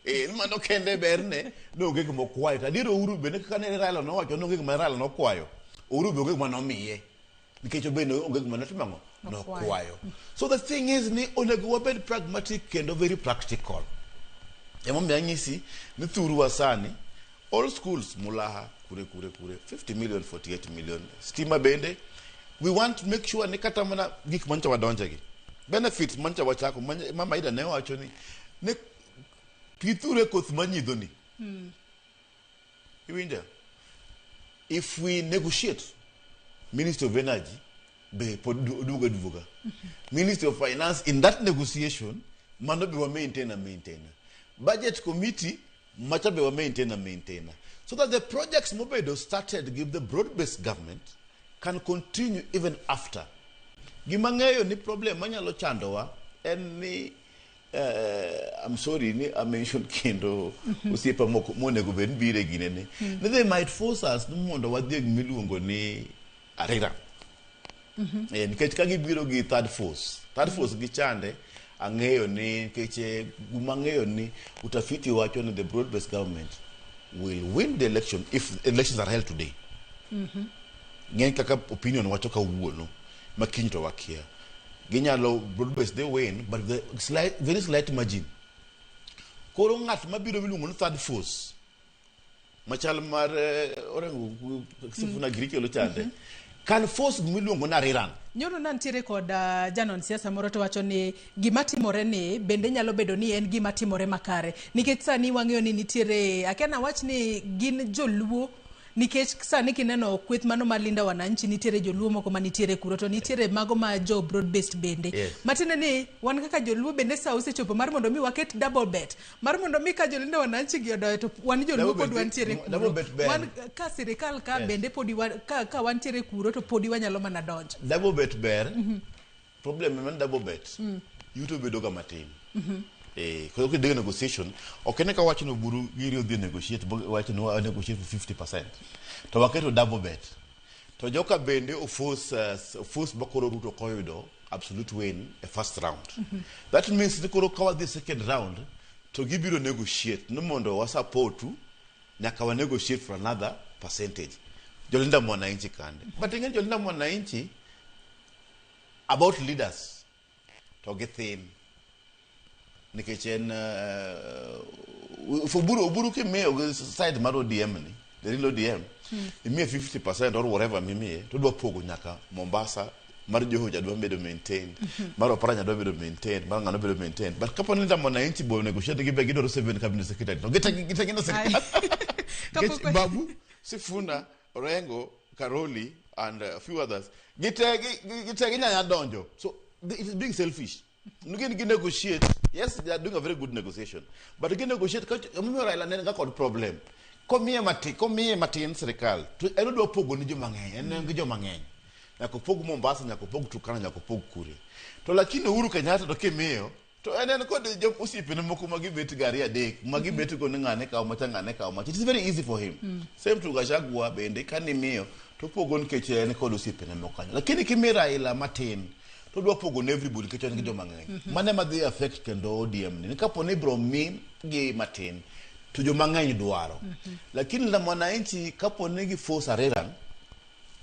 Speaker 2: Eh, ni mano kende berne ne onge gimokwayo. To adier Uhuru bende kaka ne Raila nowacho ni onge gima Raila nokwayo, Uhuru be onge gima nomiye. Nikech obende onge gima notimo ang'o? Nokwayo. So the thing is ni onego wabed pragmatic kendo very practical. Emomiyo anyisi ni thurwa sani all schools Mulaha kure kure kure 50 million, 48 million. Stima bende we want to make sure ni kata mana gik manyocha wadonje gi benefits manyocha wachako mama Ida ne wacho ni pithure koth manyidho ni iwinjo. If we negotiate, Ministry of Energy be pod duogo duoga, Ministry of Finance in that negotiation mano be wa maintain a maintain, budget committee macha be wa maintain a maintain, so that the projects mobedo started give the broad based government can continue even after. Gima ng'eyo ni problem manyalo chandowa en ni I'm sorry ni I mention kendo osiepa moko monego bed ni biro e ginene ni they might force us ni mondo wadhi e gimiluongo ni arira. Nikech ka gibiro gi third force, third force gi chande ang'eyo ni nikech gima ang'eyo ni utafiti wacho ni the broad based government will win the election if elections are held today. Ng'eny kaka opinion wacho kawuono ma kiny to wakia ginyalo broad based they win, but the slight, very slight margin. Koro ng'at mabiro miluongo ni third force machal mar Orengo Sifuna giri kelo chande can force gimiluongo ni ariran.
Speaker 1: Nyoro nantiere kod janon siasa moro to wacho ni gima timore ni bende nyalo bedo ni en gima timore makare nikech sani wang'eyo ni nitiere akia nawach ni gin joluo nikech sani kineno kweth mano mar Linda Wananchi nitiere joluo moko manitiere kuro to nitiere mago ma jo broad based bende. Matiende ni wan kaka joluo bende sa osechopo mar mondo mi waket double bet mar mondo mi ka jo Linda Wananchi gi odoyo to wan joluo
Speaker 2: Double
Speaker 1: pod
Speaker 2: bet
Speaker 1: wantiere
Speaker 2: double
Speaker 1: kuro.
Speaker 2: Bet ber.
Speaker 1: Wan ka sirikal ka bende podi ka wantiere kuro to podi wanyalo mana donjo.
Speaker 2: Double bet ber. Problem man double bet yuto bedo ga matin. Koro kidhi e negotiation ok en ka wacho ni Oburu giri odhi negotiate bo wacho ni wa negotiate for 50% to waketo double bet to joka bende oforce ba koro Ruto koyudo absolute win e first round. That means ni koro ka wadhi second round to gibiro negotiate ni mondo wa support nyaka wa negotiate for another percentage. Jolinda Mwananchi kande, but ing'e Jolinda Mwananchi about leaders to githin nikech en Oburu, Oburu kimiyo gi side mar ODM ni The real ODM, imiye 50% or whatever mimiye, to dwa pogo nyaka Mombasa mar Joho jadwa bedo maintained, mar Oparanya dwa bedo maintained, mar ng'ano bedo maintained. But kapo ni Mwananchi bo negotiate gi be gidwaro seven cabinet secretary, to gite gino sirikal. Nikech Babu, Sifuna, Orengo, Karoli and a few others, gite ginyanya donjo. So it is being selfish. Gin gi negotiate. Yes, they are doing a very good negotiation. But gi negotiate ka omiyo Raila ne ga kod problem. Komiye matin sirikal, to en odwa pogo ni joma ng'eny, en gi joma ng'eny. Nyaka opog Mombasa, nyaka opog Turkana, nyaka opog Kuria. To lakini Uhuru Kenyatta to kimiyo, to en kod jo osiepene moko ma gibet gari adek, ma gibet go ni ng'ane kaw macha, ng'ane kaw macha. It is very easy for him. Same to Gachagua bende kanimiyo, to opogo nikech en kod osiepene moko kanyo. Lakini kimiyo Raila matin, to odwa pogo ne everybody nikech en gi joma ng'eny. Mano ema dhi affect kendo ODM ni. Kapo ni ibro mi gi matin, to joma ng'eny dwaro. Lakini la Mwananchi kapo ni gi force a rerun,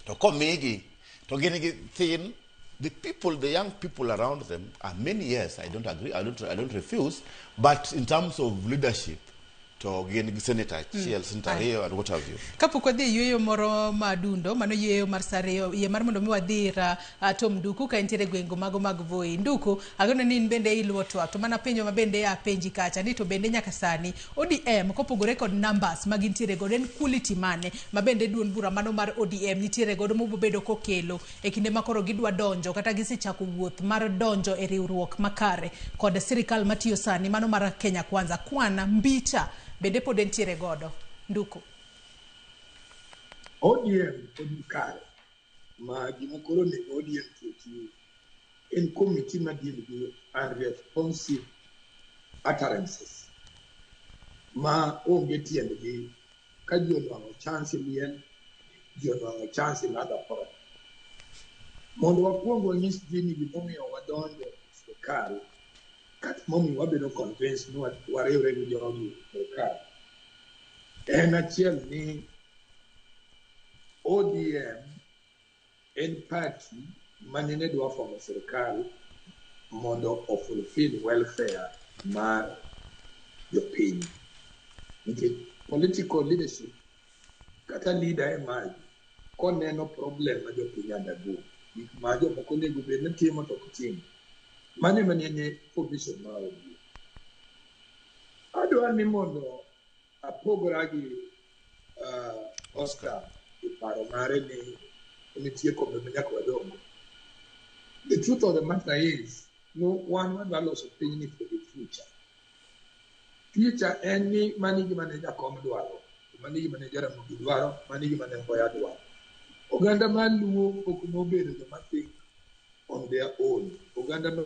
Speaker 2: to komigi to gin gi thin the people, the young people around them are many. Yes, I don't agree, I don't refuse, but in terms of leadership, to gin gi senator achiel, senator ariyo and what have you.
Speaker 1: Kapok wadhi e yueyo moro madundo, mano yueyo mar sa 2, yie mar mondo mi wadhi ir Tom Nduku ka entiere e gwenge mago mag Voi. Nduku, ageno ni in bende iluwo twak, to mana penjo ma bende apenji kacha ni to bende nyaka sani ODM kopogore kod numbers ma gintiere godo, en quality mane ma bende duond bura mano mar ODM nitiere godo mobobedo kokelo e kinde ma koro gidwa donjo kata gisechako wuoth mar donjo e riwruok makare kod sirikal matiyo sani mano mar Kenya Kwanza? Kwana mbicha bende pod entiere godo, Nduku?
Speaker 3: ODM pod ni kare ma gima koro onego ODM keti en committee ma deal gi unresponsive utterances ma onge tiendgi ka ji onwang'o chance liel, ji onwang'o chance in other forum. Mondo wakwong wanyis ji ni gimomiyo wadonjo e sirikal kata momiyo wabedo convinced ni wariwre gi jogi e sirikal en achiel ni ODM en party mane dwa formo sirikal mondo o fulfill welfare mar jopiny. Nikech political leadership kata leader emerge koneno problem ma jopiny undergo, gik ma jomoko onego bed ni timo to ok tim. Mano ema ne position mar ODM. Adwa ni mondo apogra gi Oscar e paro mare ni nitie kombe ma nyaka wadongo. The truth of the matter is, no wan wadwa loso pinyni for the future. Future en ni mani gima ne jakom dwaro, mani gima ne Jaramogi dwaro, mani gima ne Mboya dwaro. Oganda mar Luo ok nobedo joma think on their own. Oganda ma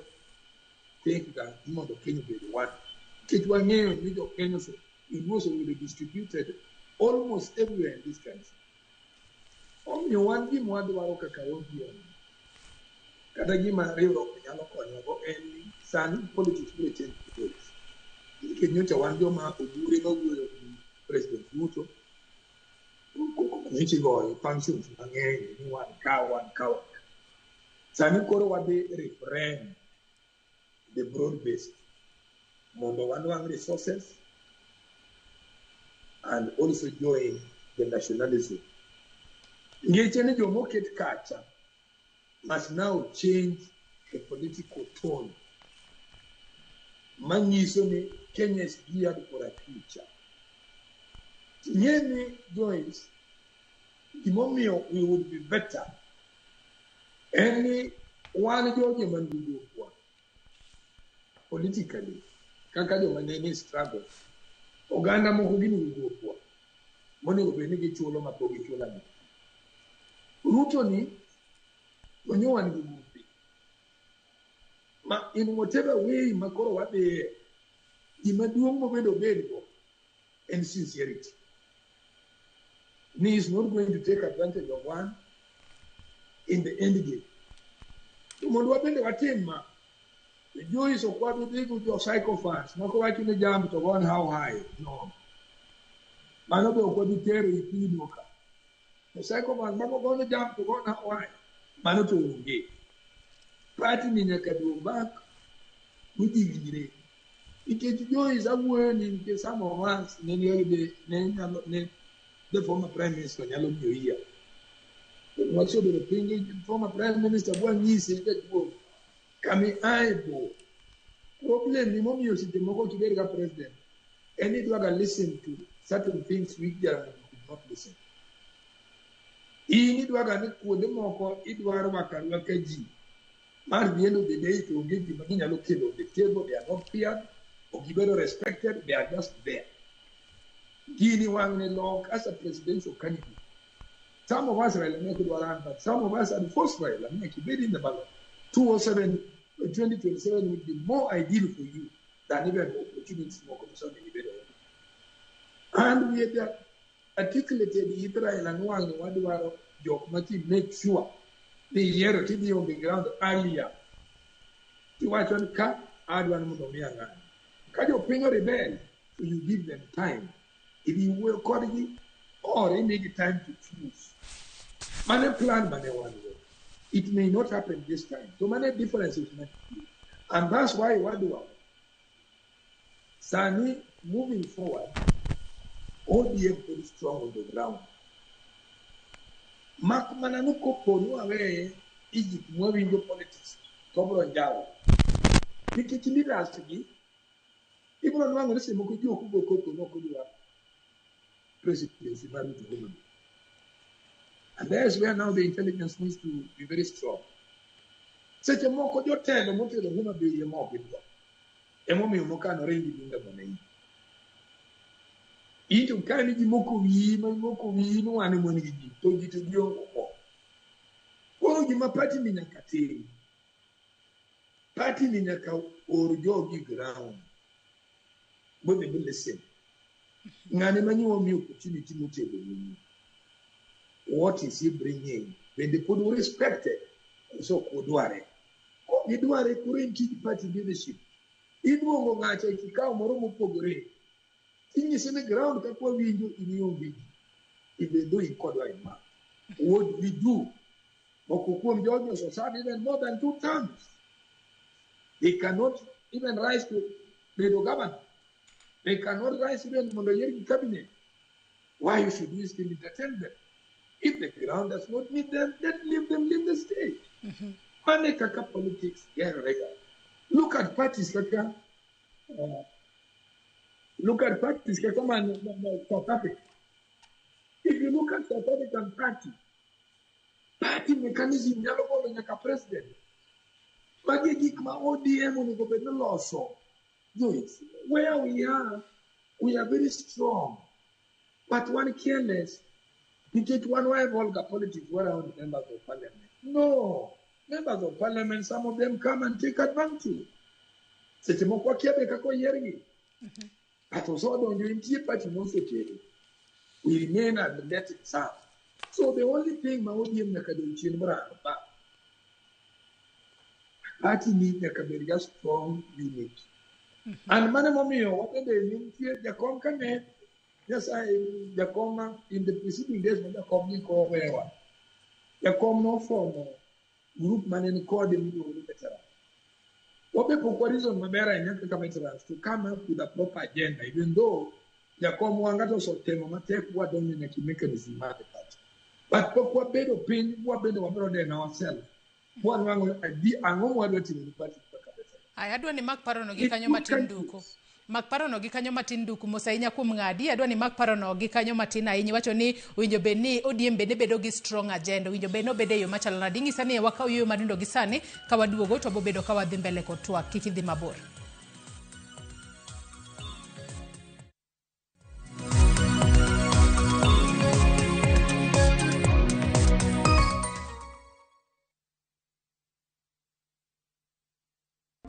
Speaker 3: think ga ni mondo Kenya obed one. Nikech wang'eyo ni jo Kenya Luo osebedo distributed almost everywhere in this country. Omiyo wan gima wadwaro kaka ODM kata gima riwruok nyalo konyogo en ni sani politics biro change place. Nikech nyocha wan joma ogure mawuoyo gi President Ruto, koko manyocha igoyo functions mang'eny ni wan ka, wan ka, wan ka. Sani koro wadhi reframe the broad based mondo wanwang' resources and also join the nationalism. Ngeche ni jomoket kacha must now change the political tone manyiso ni Kenya is geared for a future. Ing'e ni Joyce, gimomiyo we would be better en ni wan jogi man gi gokwa politically kaka joma ne ni struggle, oganda moko gin gi gokwa monego bed ni gichulo ma pok gichulo ni Ruto ni onyo wan gi gope ma in whatever way ma koro wadhiye, gima duong' mobedo bedgo en sincerity ni is not going to take advantage of one in the end game. To mondo wabende watim ma, Joyce, ok wabi dhi gi jo sycophants moko wacho ni jump to gone how high. No, mano be ok wabi tero e pinyno ka to sycophants moko gone jump to gone how high, mano to onge. Party ni nyaka duog back mi ji winjre nikech Joyce awuoyo ni nikech some of us ne ne nyalo ne the former prime minister nyalo miyo iya. Wasebedo piny gi former prime minister bwanyise jaduong' kami ae bor. Problem ni momiyo seche moko ok ibed ga president en ni idwa ga listen to certain things which Jaramogi could not listen. In idwa ga ni kuonde moko idwa rwako arwaka ji mar the end of the day to onge gima ginyalo kelo on the table, they are not feared, ok gibedo respected, they are just there. Gini wang'ni lok as a presidential candidate. Some of us Raila ne ok dwa run, but some of us had forced Raila nyaka ibed in the ballot. 207, 2027 would be more ideal for you than even opportunities moko mosemiyo ibedo. And we had articulated it Raila ni wang'ni wadwaro jok ma ti make sure ni yiero tidhi on the ground earlier. Tiwacho ni ka adwa ni mondo omiya ng'ani. Ka jopiny rebel, to you give them time. Idhi wuoyo kodgi or imigi time to choose. Mane plan mane wan go. It may not happen this time. So many differences mantie. And that's why wadwaro sani moving forward, ODM very strong on the ground. Mak mana ni kopo ni waweye Egypt mwawinjo politics to obiro njawo. Nikech leaders gi ibiro nwang'o ni seche moko ji ok go koko ni ok odwa presidency mar Ruto Homa Bay. And that's where now the intelligence needs to be very strong. Seche moko jotelo motelo Homa Bay ema ok gidwa. Emomiyo mokano ringi dinga bwana hii. In to ka ni ji moko wiyi ma moko wiyi ni wan ema wan gi ji to ji to gionge go. Koro gima party ni nyaka tim. Party ni nyaka or jogi ground. Bodhi bi listen. Ng'ane manyiwa mi opportunity motelo ni. What is he bringing? Bende pod respected. So ok odware. Kok gidware koro en tij party leadership. Iduongo ng'acha e kikao moro mopogore. Inyise ni ground kaka wawinjo in ionge ji. Even though in kodwa e ma. What we do? Moko kuom jogi oseserve even more than 2 terms. They cannot even rise to bedo governor. They cannot rise even mondo yiergi cabinet. Why should we still entertain them? If the ground does not need them, then leave them, leave the stage. Mane kaka politics gerega. Look at parties kaka look at parties kaka man, South Africa. If you look at South African party, party mechanism nyalo golo nyaka president. Magi gik ma ODM onego bed ni loso. Joyce, where we are very strong. But one careless. Nikech wan wa vulgar politics around members of parliament. No. Members of parliament, some of them come and take advantage. Seche moko wakia be kaka oyiergi. But osedonjo nitie party mosekelo. We remain and let it serve. So the only thing ma ODM nyaka dong chien mar ba. Party ni nyaka bed ga strong unit. And mano momiyo wabende nitie jakom kane Nyasaye jakom in the preceding days ma jakom ni kowewa. Jakom nofomo group mane ni kode miluongo ni veterans. Wabe pok wa reason maber ahinya kaka veterans to come up with a proper agenda, even though jakom wanga to osetemo matek wadonjo nyaka e mechanism mar the party. But pok wabedo piny wabedo wabiro neno ourselves. Wanwang'o adi ang'o mwadwa timo ni party kaka veterans.
Speaker 1: Aya, adwa ni mak parono gi
Speaker 3: In
Speaker 1: kanyo
Speaker 3: two
Speaker 1: matin duko.
Speaker 3: countries.
Speaker 1: Mak parono gi kanyo matin duko mos ahinya kuom ng'adi. Adwa ni mak parono gi kanyo matin ahinya. Iwacho ni winjo bed ni ODM bende bedo gi strong agenda. Winjo bed ni obedo e yo machalo nade. Ing'isa ni wakaw yueyo matindo gi sani ka waduogo to wabobedo ka wadhi mbele kod twak. Kik idhi mabor.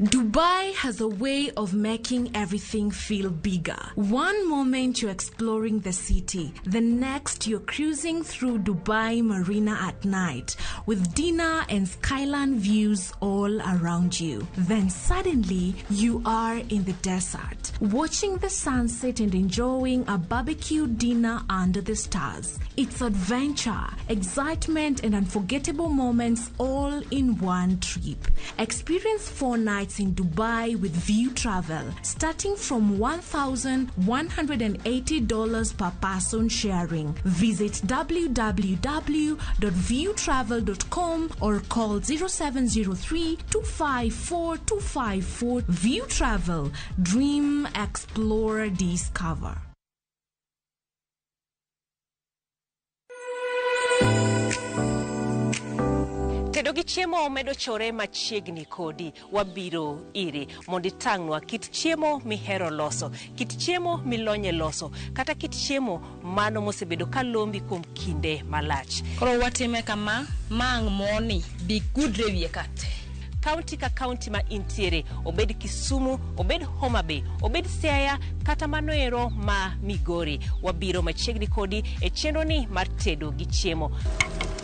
Speaker 6: Dubai has a way of making everything feel bigger. One moment you're exploring the city, the next you're cruising through Dubai Marina at night with dinner and skyline views all around you. Then suddenly you are in the desert, watching the sunset and enjoying a barbecue dinner under the stars. It's adventure, excitement, and unforgettable moments all in one trip. Experience 4 nights in Dubai. Dubai with View Travel, starting from $1,180 per person sharing. Visit www.viewtravel.com or call 0703 254 254. View Travel. Dream, explore, discover.
Speaker 7: Tedo gi chiemo medo chore machiegni kodi. Wabiro iri mondo itang'nwa kit chiemo mihero loso, kit chiemo milonye loso, kata kit chiemo mano mosebedo ka lombi kuom kinde malach.
Speaker 8: Koro watime kama ma ang' moni bi gudre wiye ka te.
Speaker 7: Kaunti ka kaunti ma intiere, obed Kisumu, obed Homa Bay, obed Siaya, kata mano ero ma Migori. Wabiro machiegni kodi e chenro ni mar tedo gi chiemo.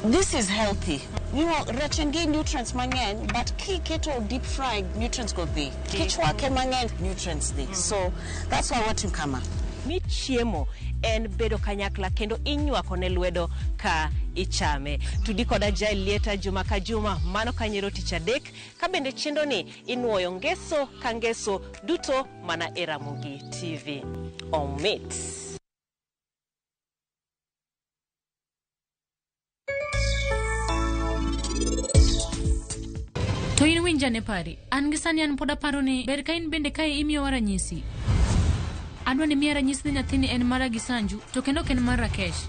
Speaker 9: This is healthy. Rech en gi nutrients mang'eny, but kiketo deep fried, nutrients go dhi. Kichwake mang'eny, nutrients dhi. So that's why watim kama.
Speaker 7: Mi chiemo en bedo kanyakla kendo inywako ne lwedo ka ichame. Tudi koda Jael Lieta juma ka juma, mano kanyero tich adek, ka bende chenro ni inuoyo ngeso ka ngeso duto mana e Ramogi TV. Omit.
Speaker 10: To in winjane pari, an gi sani an pod aparo ni ber ka in bende kae imiyowa ranyisi. Adwa ni miya ranyisi ni nyathini en mara gi Sanju, to kendo ok en mar Rakesh.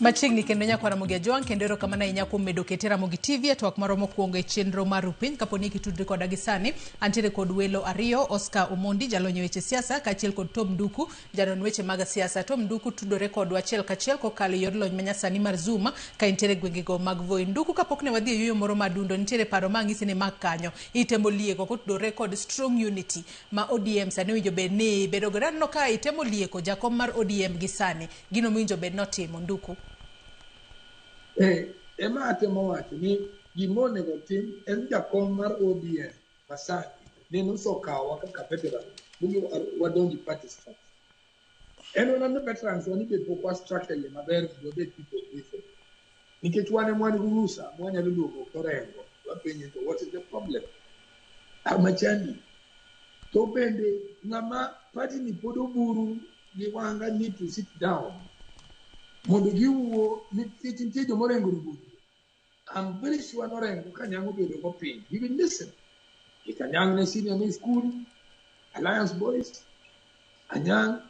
Speaker 1: Machiegni kendo nyakwa Ramogi Ajwang', kendo erokamano ahinya kuom medo kete Ramogi TV e twak marwa mokwongo e chenro mar Rupiny. Kapo ni kitudri koda gi sani, antiere kod welo ariyo, Oscar Omondi, jalony e weche siasa, kaachiel kod Tom Nduku, janon weche mag siasa. Tom Nduku tudore kodwa achiel kachiel kokalo e yor lony manyasani mar Zoom ka entiere e gwengego mag Voi. Nduku, kapok ne wadhi e yueyo moro madundo, nitiere paro ma ang'isi ni mak kanyo. Itemo lieko kotudore kod strong unity ma ODM sani owinjo bed ni bedo godo. Aneno ka itemo lieko jakom mar ODM gi sani, gino mowinjo bed notimo. Nduku.
Speaker 3: Ema atemo wacho ni gima onego tim en jakom mar ODM masani nene osekawowa kaka veteran momiyo wadonjo e party structure. En mana ni veterans wani be pok wa structure yie maber mondo wabed people briefing. Nikech wan ema wan gi rusa ma wanyalo luongo Orengo wapenje to what is the problem? Machandi. To bende ng'ama party ni pod oburu gi Wanga need to sit down mondo giwuo nikech nitie joma Orengo orumo. I'm very sure Orengo ka Anyang' obedo go piny, he will listen. Nikech Anyang' ne senior ne school, Alliance Boys, Anyang'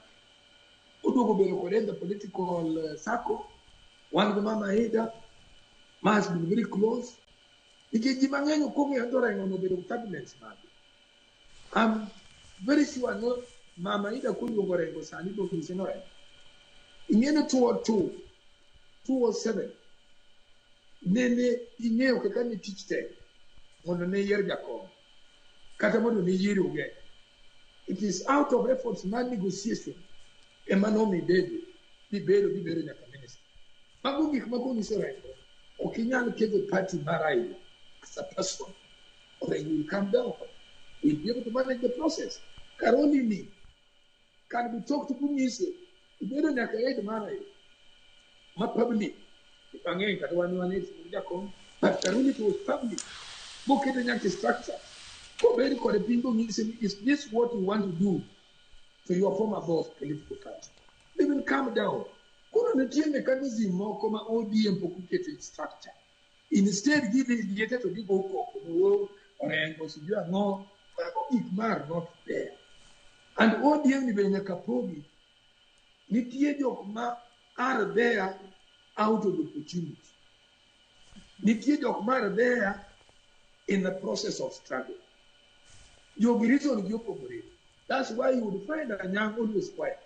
Speaker 3: oduogo bedo kode in the political circle. Wan gi Mama Ida, ma has been very close. Nikech ji mang'eny ok ong'eyo ni Orengo nobedo gi turbulence mage. I'm very sure no Mama Ida koluongo Orengo sani to onyise ni Orengo. Ing'e ni 202, 207 nene ing'eyo kaka ne tich tek mondo ne yier jakom kata mondo ne yier Ogen. It is out of efforts mar negotiation ema nomi bedo bibedo nyaka minister. Mago gik ma konyiso Orengo, ok inyal ketho party mar Raila as a person. Orengo will come down. We'll be able to manage the process. Karoli ni can be talked to Bunyise. Ibedo nyaka head mar Raila ma public. Mang'eny kata wan wan jakom, but Karoli it was public. Moketo nyaka structure. Kobed kode piny bonyise ni is this what you want to do to your former boss political party? They will come down. Koro nitie mechanism moko ma ODM pok oketo e structure. Instead gidhi liete to gigo koko ni Orengo sijui ang'o. Mago gik ma are not there. And ODM ni be nyaka pogi. Nitie jok ma are there out of opportunity. Nitie jok ma are there in the process of struggle. Jogi reason gi opogore. That's why you would find Anyang' always quiet.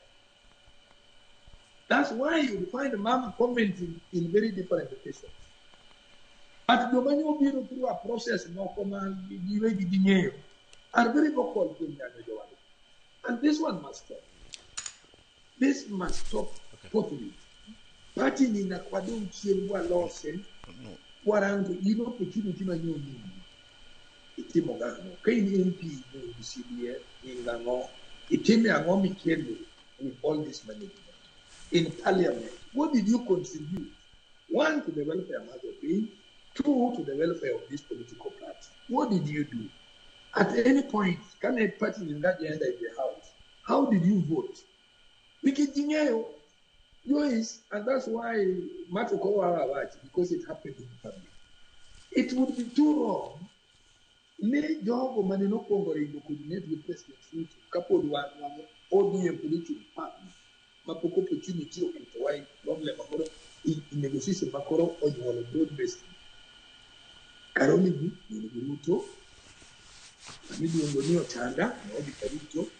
Speaker 3: That's why you would find Mama commenting in very different occasions. But joma ne obiro through a process moko ma giwegi ging'eyo are very vocal kuom nyanyo jowadgi. And this one must stop. This must stop totally. Party ni nyaka wadong' chien walose warango in opportunity ma nyomiyi itimo gang'o ka in MP in CDF in gang'o itime ang'o mikelo with all this management in parliament. What did you contribute? One, to the welfare of the piny. Two, to the welfare of this political party. What did you do? At any point, can a party in that agenda in the house, how did you vote? Nikech ging'eyo Joyce, and that's why Mato Kowa because it happened in public. It would be too wrong ne jogo mane nokwongo ringo coordinate with President Ruto kapod wan wan ODM pod ochung' partner mapok opportunity oketowa e problem makoro in negotiation makoro onyuolo broad based. Karoli ni nigi Ruto, miluongo ni Ochanda nodhi ka Ruto,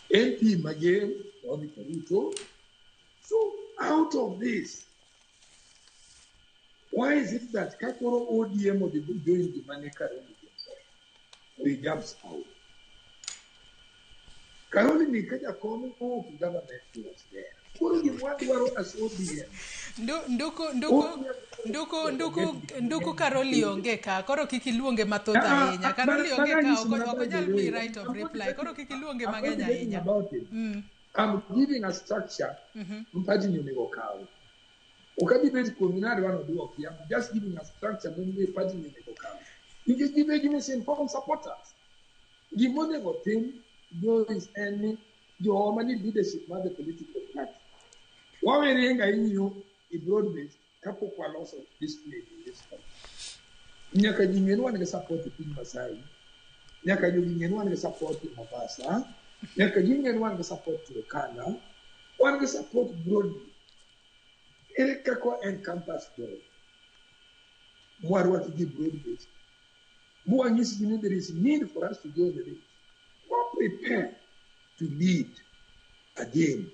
Speaker 3: MP Mager nodhi ka Ruto. So out of this, why is it that kakoro ODM odhi join gima ne Karoli he jumps out? Karoli ni ka jakom of government was there. Koro gima wadwaro as ODM.
Speaker 1: Nduku nduku nduku nduku nduku Karoli onge ka koro kik iluonge mathoth ahinya. Karoli onge ka ok onyal miyi right of reply. Koro kik iluonge mang'eny ahinya.
Speaker 3: I'm giving a structure party ni onego kaw. Ok abi bet kuom nadwa noduoki. I'm just giving a structure momiyo party ni onego kaw. Nikech gibed misinformed supporters. Gimonego tim Joyce en ni joma ni leadership mar the political party. Wawere ing'iyo i broad base kapok waloso discipline in this country. Nyaka ji ng'e ni wan gi support e piny Masai. Nyaka jogi ng'e ni wan gi support e Mombasa. Nyaka ji ng'e ni wan gi support Turkana. Wan gi support broadly. Ere kaka wa encompass jogi? Mwarwako gi broad base. Mwanyisi ni there is need for us to join the race. We prepare to lead again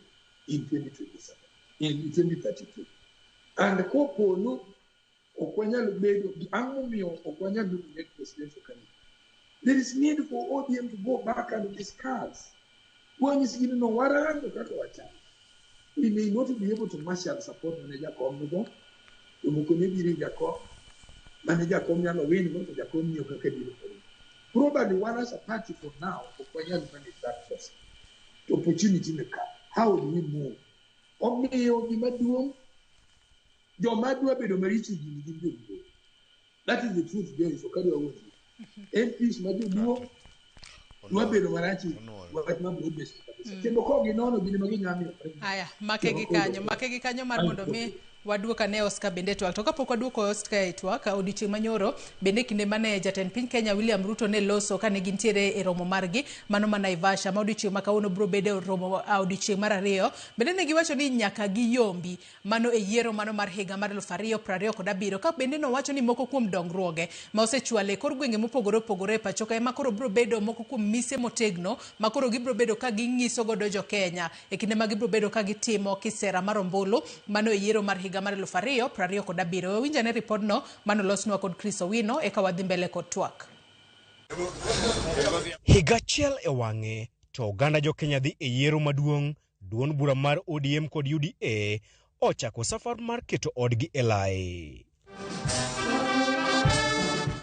Speaker 3: in 2027, in 2032. And kopo no ok wanyal bedo ang' momiyo ok wanyal nominate presidential candidate. There is need for ODM to go back and discuss. Wanyisgi ni no warango kaka wachalo. We may not be able to marshal support mane jakom nigo, jomoko ne biro ir jakom, mane jakom nyalo win go to jakom ng'iyo kaka biro kode. Probably one as a party for now, ok wanyal manage that process. To opportunity ni ka, how do we move? Omiyo gima duong' joma dwa bedo maricho gini gin joluo. That is the truth, Joyce, ok adwa wuondi. MPs ma joluo dwa bedo marach wach ma broad based kabisa. Kendo kok ginono gin ema ginya miyo.
Speaker 1: Aya, make gi kanyo, make gi kanyo mar mondo mi waduok ane Oscar bende e twak. To kapok waduoko Oscar e twak, odiochieng' manyoro bende kinde mane jatend piny Kenya William Ruto ne loso kane gintiere e romo margi mano ma Naivasha ma odiochieng' ma kawuono biro bedo romo odiochieng' mar ariyo. Bende ne giwacho ni nyaka giyombi mano e yiero mano mar higa mar 2027 ka bende nowacho ni moko kuom dongruoge ma osechwale e kor gwenge mopogore opogore e pacho ka ema koro biro bedo moko kuom mise motegno ma koro gibiro bedo ka ging'iso godo jo Kenya e kinde ma gibiro bedo ka gitimo kisera mar ombulu mano e yiero mar higa mar 2027. Wawinj ane ripodno manolosnwa kod Chris Owino eka wadhi mbele kod twak.
Speaker 11: Higa achiel e wang'e to oganda jo Kenya dhi e yiero maduong' duond bura mar ODM kod UDA ochako safar mar keto odgi e lai.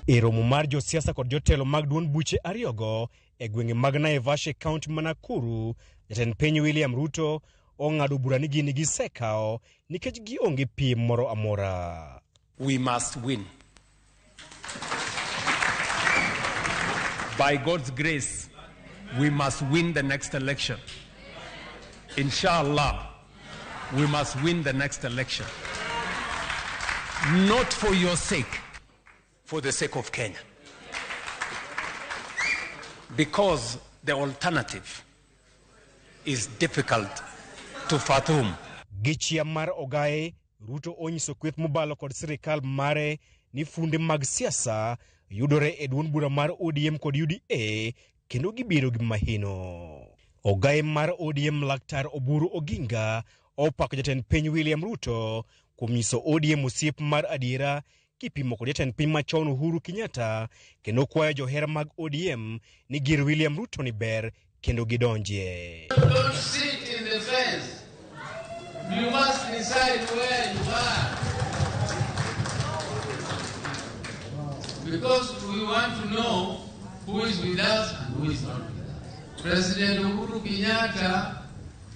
Speaker 11: E romo mar josiasa kod jotelo mag duond buche ariyogo e gwenge mag Naivasha e kaunti ma Nakuru, jatend piny William Ruto ong'ado bura ni gini gisekawo nikech gionge piem moro amora.
Speaker 4: We must win. By God's grace, we must win the next election. Inshallah, we must win the next election. Not for your sake, for the sake of Kenya. Because the alternative is difficult to fathom.
Speaker 11: Gi chia mar ogaye, Ruto onyiso kweth mobalo kod sirikal mare ni funde mag siasa yudore e duond bura mar ODM kod UDA kendo gibiro gi mahino. Ogaye mar ODM Laktar Oburu Oginga opako jatend piny William Ruto kuom nyiso ODM osiep mar adiera kipimo kod jatend piny machon Uhuru Kenyatta kendo kwayo johera mag ODM ni gir William Ruto ni ber kendo gidonjie.
Speaker 5: Don't sit in the fence. You must decide where you are. Because we want to know who is with us and who is not with us. President Uhuru Kenyatta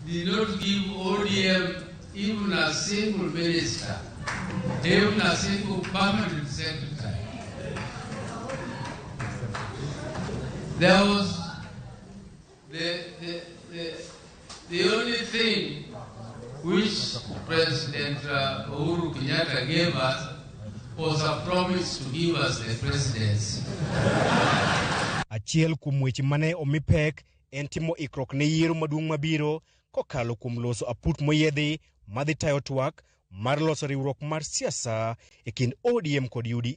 Speaker 5: did not give ODM even a single minister, even a single permanent secretary. There was the only thing which President Uhuru Kenyatta gave us was a promise to give us the presidency.
Speaker 11: Achiel kuom weche mane omi pek en timo ikruok ne yiero maduong' mabiro kokalo kuom loso aput moyiedhi madhi tayo twak mar loso riwruok mar siasa e kind ODM kod UDA.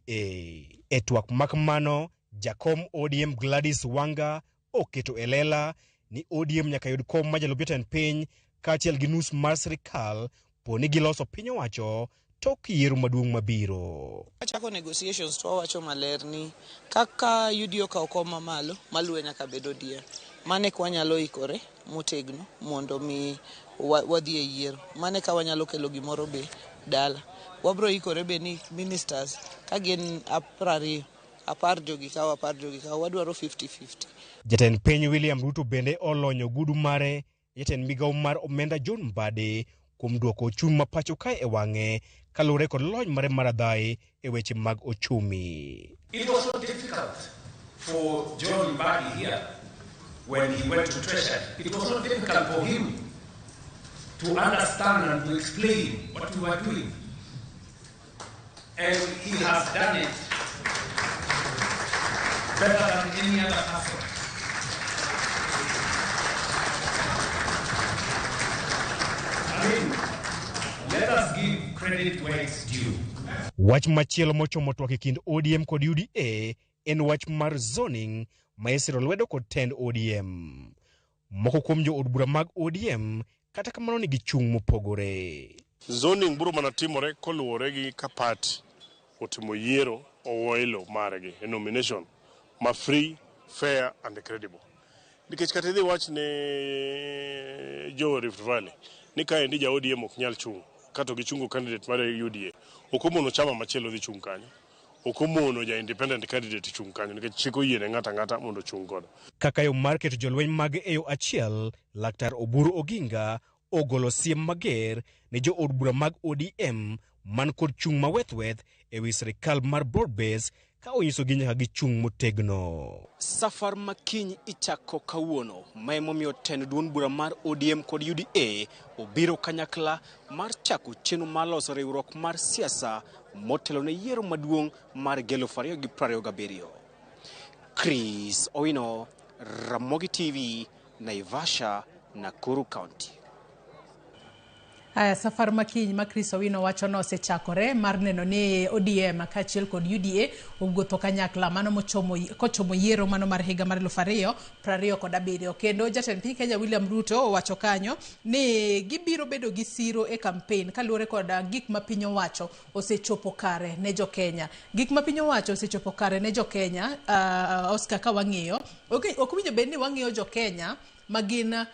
Speaker 11: E twak makamano, jakom ODM Gladys Wanga oketo e lela ni ODM nyaka yud kom ma jalup jatend piny kaachiel gi nus mar sirikal po ni giloso piny owacho tok yiero maduong' mabiro.
Speaker 12: Wachako negotiations to wawacho maler ni kaka UDA okawo kom mamalo, maluwe nyaka bed ODM. Mane ka wanyalo ikore motegno mondo mi wadhi e yiero. Mane ka wanyalo kelo gimoro be dala. Wabro ikore be ni ministers ka gin 20, 10 jogi kawo, 10 jogi kawo, wadwaro 50-50.
Speaker 11: Jatend piny William Ruto bende olonyo gudu mare jatend migawo mar omenda John Mbadi kuom duoko ochumi ma pacho kae e wang'e kaluwore kod lony mare mar adhayi e weche mag ochumi.
Speaker 4: It was so difficult for John Mbadi here when he went to Treasury. It was not difficult for him to understand and to explain what we were doing. And he has done it better than any other person. I mean, let us give credit where it's due.
Speaker 11: Wach machielo mochomo twak e kind ODM kod UDA en wach mar zoning ma isiro lwedo kod tend ODM. Moko kuom jo od bura mag ODM kata kamano nigi chung' mopogore.
Speaker 13: Zoning biro mana timore koluwore gi ka party otimo yiero owoelo margi e nomination ma free, fair and credible. Nikech kata idhi wach ne jo Rift Valley ni kaendi ja ODM ok nyal chung' kato gichungo candidate mar UDA, ok omono chama machielo dhi chung' kanyo. Ok omono ja independent candidate chung' kanyo nikech chik oyiene ng'ato ang'ata mondo ochung' godo.
Speaker 11: Kaka yo mar keto jolweny mag e yo achiel, Laktar Oburu Oginga ogolo siem mager ne jo od bura mag ODM man kod chung' mawethweth e wi sirikal mar broad base ka onyisogi nyaka gichung' motegno. Safar makiny ichako kawuono, ma emomiyo tend duond bura mar ODM kod UDA obiro kanyakla mar chako chenro mar loso riwruok mar siasa motelo ne yiero maduong' mar 2027. Chris Owino, Ramogi TV, Naivasha, Nakuru County.
Speaker 1: Aya, safar makiny ma Chris Owino wacho no osechakore mar neno ni ODM kaachiel kod UDA owuotho kanyakla mano mochomo kochomo yiero mano mar higa mar 2027. Kendo jatend piny Kenya William Ruto owacho kanyo ni gibiro bedo gi siro e campaign kaluwore kod gik ma piny owacho osechopo kare ne jo Kenya. Gik ma piny owacho osechopo kare ne jo Kenya, Oscar, ka wang'iyo, ok owinjo bed ni wang'iyo jo Kenya ma gin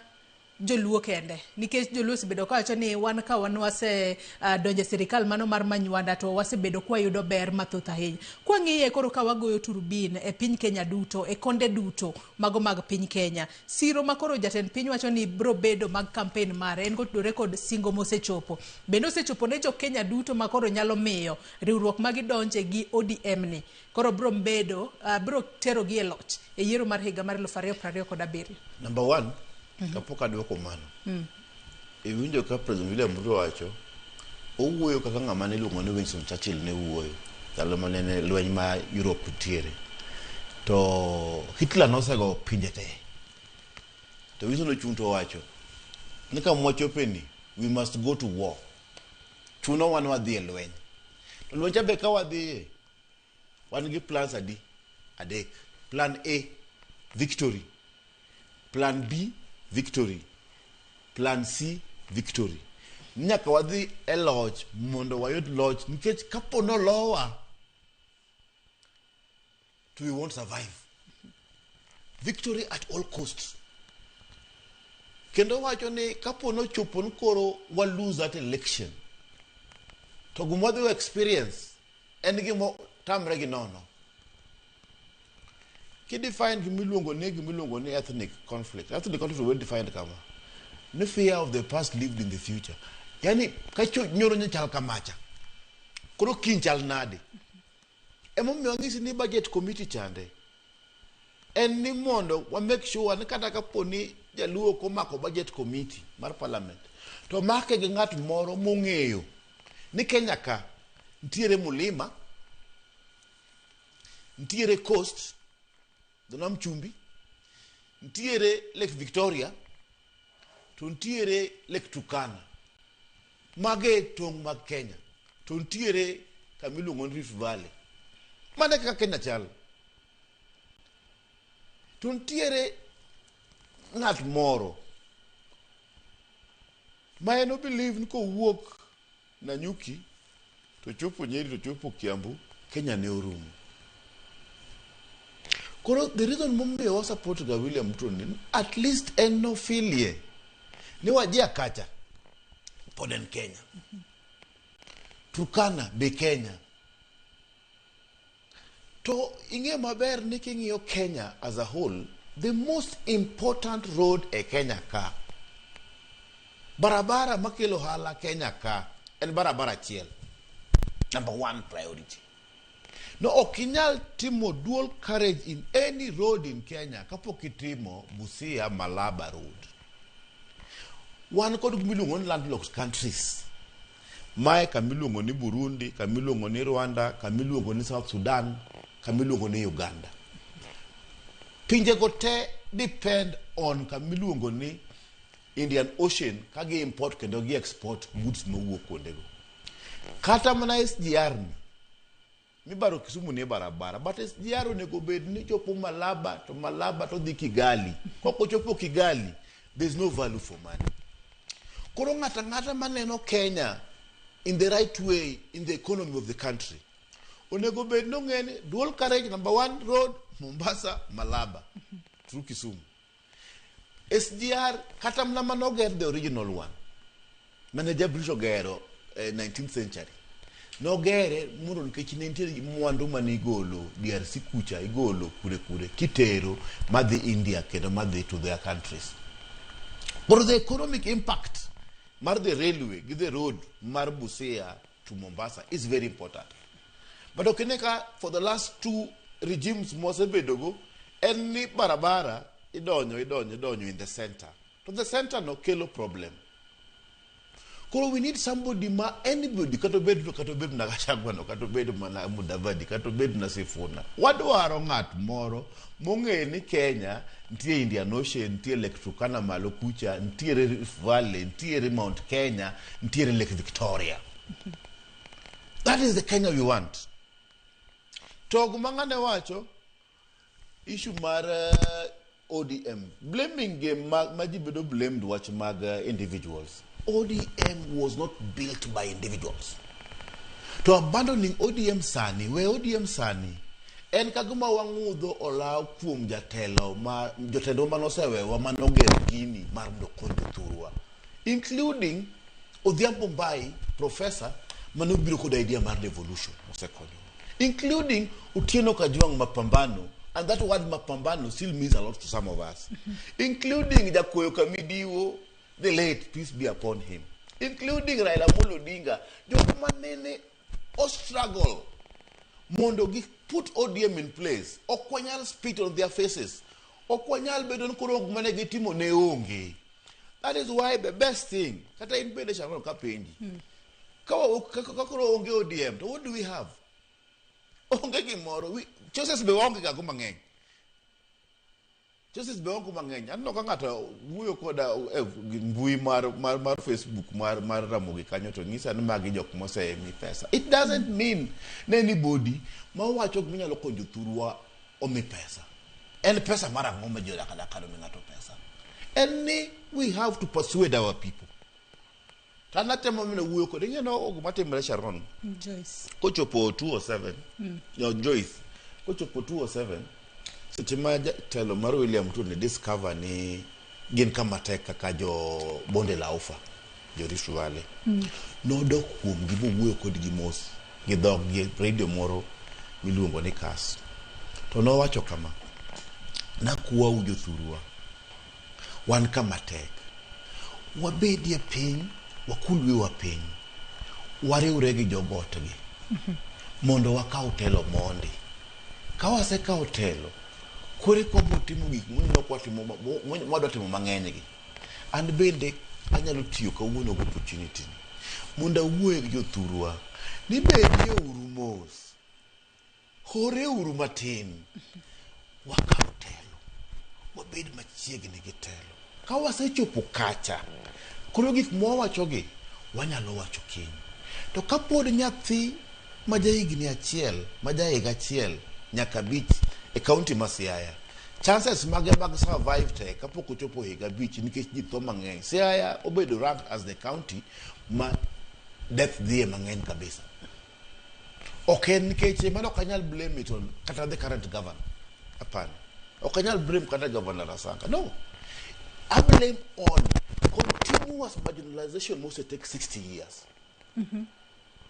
Speaker 1: joluo kende, nikech joluo osebedo kawacho ni wan ka wan wase donjo e sirikal mano mar Manywanda to wasebedo kwayudo ber mathoth ahinya. Kwang'iye koro ka wagoyo turbin e piny Kenya duto, e konde duto mago mag piny Kenya, siro ma koro jatend piny wacho ni bro bedo mag campaign mare en kotudore kod singo mosechopo. Bende osechopo ne jo Kenya duto ma koro nyalo miyo riwruok ma gidonje gi ODM ni koro bro bedo bro terogi e loch e yiero mar higa mar 2027.
Speaker 2: Number one, kapok aduoko mano, iwinjo ka President William Ruto wacho, owuoyo kaka ng'ama ne iluongo ni Winston Churchill ne wuoyo ndalo mane en lweny ma Europe nitiere. To Hitler nosego pinje te. To Winston ochung' to owacho ni kama wachope ni, we must go to war. Chuno wan wadhi e lweny. To lweny cha be ka wadhiye, wan gi plans adi? Adek. Plan A, victory. Plan B, victory. Plan C, victory. Nyaka wadhi e loch mondo wayud loch nikech kapo nolowa to we won't survive. Victory at all costs. Kendo wacho ni kapo nochopo ni koro wa lose that election, to gima wadhi experience en gima tamre gi nono. Kidefine gimiluongo ni ethnic conflict. Ethnic conflict well defined kama. Ni fear of the past lived in the future. Yani ka nyoro nyochal kamacha. Koro kiny chal nade? Emomiyo ang'isi ni budget committee chande. En ni mondo wa make sure ni kata kapo ni jaluo ok omako budget committee mar parliament, to make gi ng'at moro mong'eyo ni Kenya ka nitiere mulima, nitiere coast, dho nam chumbi, nitiere Lake Victoria, to nitiere Lake Turkana. Mage e tong' mag Kenya. To nitiere kamiluongo ni Rift Valley. Mano e kaka Kenya chal. To nitiere ng'at moro ma en obelieve ni kowuok Nanyuki to chopo Nyeri to chopo Kiambu, Kenya ne orumo. Koro the reason momiyo wa support ga William Ruto ni at least en nofilie ni Wajir kacha pod en Kenya. Turkana be Kenya. To ing'e maber ni king'iyo Kenya as a whole, the most important road e Kenya ka, barabara makelo ohala Kenya ka, en barabara achiel. Number one priority. No, ok inyal timo dual carriage in any road in Kenya kapok itimo Busia Malaba Road. Wan kod gimiluongo ni landlocked countries. Mae kamiluongo ni Burundi, kamiluongo ni Rwanda, kamiluongo ni South Sudan, kamiluongo ni Uganda. Pinjego te depend on kamiluongo ni Indian Ocean ka gi import kendo gi export goods mowuok kuondego. Kata mana SGR ni, mibaro Kisumu ni e barabara, but SGR onego bed ni chopo Malaba to Malaba to dhi Kigali. Kok ochopo Kigali, there's no value for money. Koro ng'ato ang'ata maneno Kenya in the right way in the economy of the country onego bed ni ong'e ni dual carriage number one road Mombasa Malaba through Kisumu. SGR kata mana manoger the original one mane ja British ogero 19th century nogere mondo nikech ne nitie mwandu mane igolo DRC kucha igolo kure kure kitero madhi India kendo madhi to their countries. But the economic impact mar the railway gi the road mar Busia to Mombasa is very important. But ok ine ka for the last two regimes mosebedogo en ni barabara idonyo idonyo idonyo in the center. To the center no kelo problem. Koro we need somebody ma anybody kata obed na Gachagua no kata obed mana Mudavadi kata obed na Sifuna. Wadwaro ng'at moro mong'e ni Kenya nitie Indian Ocean, nitie Lake Turkana malo kucha, nitiere Rift Valley, nitiere Mount Kenya, nitiere Lake Victoria. That is the Kenya we want. To gima ng'ane wacho issue mar ODM blaming game ma ji bedo blamed wach mag individuals. ODM was not built by individuals. To abandoning ODM sani, we ODM sani, en ka gima wang'udho olaw kuom jatelo ma jotendwa manosewewa manogero gini mar mondo okony jothurwa including Odhiambo Mbai professor manobiro kod idea mar devolution osekonyowa including Otieno Kajwang' Mapambano and that word mapambano still means a lot to some of us including Jakoyo Kamidiwo the late peace be upon him including Raila Amolo Odinga jok manene o struggle mondo gi put ODM in place ok wanyal spit on their faces ok wanyal bedo ni koro mane gitimo ne onge. That is why the best thing kata in bende Sharon ka penji ka koro onge ODM to what do we have? Onge gimoro. Choices be waonge gago mang'eny. Choices be waonge mang'eny. Aneno ka ng'ato wuoyo koda e mbui mar Facebook mar Ramogi kanyo to nyisa ni magi jok mosemi pesa. It doesn't mean ni anybody ma wacho gima nyalo konyo jothurwa omi pesa. En pesa mar ang'o ma ji odak adaka mi ng'ato pesa? En ni we have to persuade our people. To an atemo mana wuoyo kode. Ing'e no gima timore Sharon.
Speaker 1: Joyce.
Speaker 2: Kochopo 207 no, Joyce kochopo 207 seche ma jatelo mar William Ruto ne discover ni gin kama tek kaka jo Bonde la Ufa, jo Rift Valley. Nodok kuomgi mowuoyo kodgi mos gi dhog gi radio moro miluongo ni Kass. To nowacho kama, nakwau jothurwa, wan kama tek, wabedie piny, wakul wiwa piny, wariwre gi jogotgi mondo wakaw telo mondi. Ka wasekawo telo, koro eka wabiro timo gik moneno kwatimo mwadwa timo mang'eny gi. An bende anyalo tiyo kawuono gi opportunity ni mondo awuoye gi jothurwa ni bedie uru mos, hore uru matin, wakaw telo, wabed machiegni gi telo. Ka wasechopo kacha, koro gik mwawachogi wanyalo wacho kiny. To kapod nyathi ma jahigni 1, ma jahiga 1 nyaka 5 e kaunti ma Siaya, chances mage mag survive tek kapok ochopo higa 5 nikech ji tho mang'eny. Siaya obedo ranked as the county ma death dhiye mang'eny kabisa. Ok en nikech mano ok anyal blame it on kata the current governor. Hapana. Ok anyal blame kata Governor Rasanga. No. I blame on continuous marginalization mose take 60 years.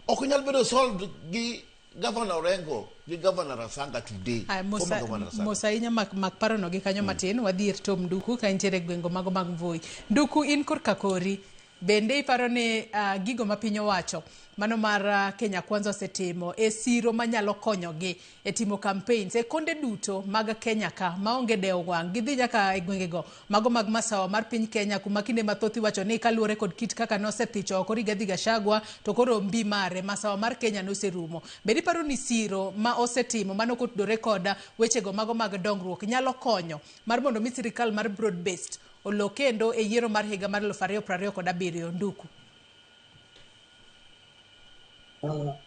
Speaker 2: Ok nyal bedo solved gi Governor Orengo gi Governor Rasanga today.
Speaker 1: Aya,
Speaker 2: Former
Speaker 1: Musa,
Speaker 2: Governor Rasanga.
Speaker 1: Musa ahinya mak parono gi kanyo matin, wadhi ir Tom Nduku ka entiere e gwengo mago mag Mvui. Nduku, in korka kori, bende iparo ni gigo ma piny owacho mano mar Kenya Kwanza osetimo e siro manyalo konyogi e timo campaigns e konde duto mag Kenya ka maonge dewo wang' gidhi nyaka e gwengego mago mag masawa mar piny Kenya kuma kinde mathoth iwacho ni kaluwore kod kit kaka nosethicho oko Rigathi Gachagua to koro mbi mare masawa mar Kenya noserumo. Bende iparo ni siro ma osetimo mano kotudore kod wechego mago mag dongruok nyalo konyo mar mondo mi sirikal mar broad based olo kendo e yiero mar higa mar 2027? Nduku.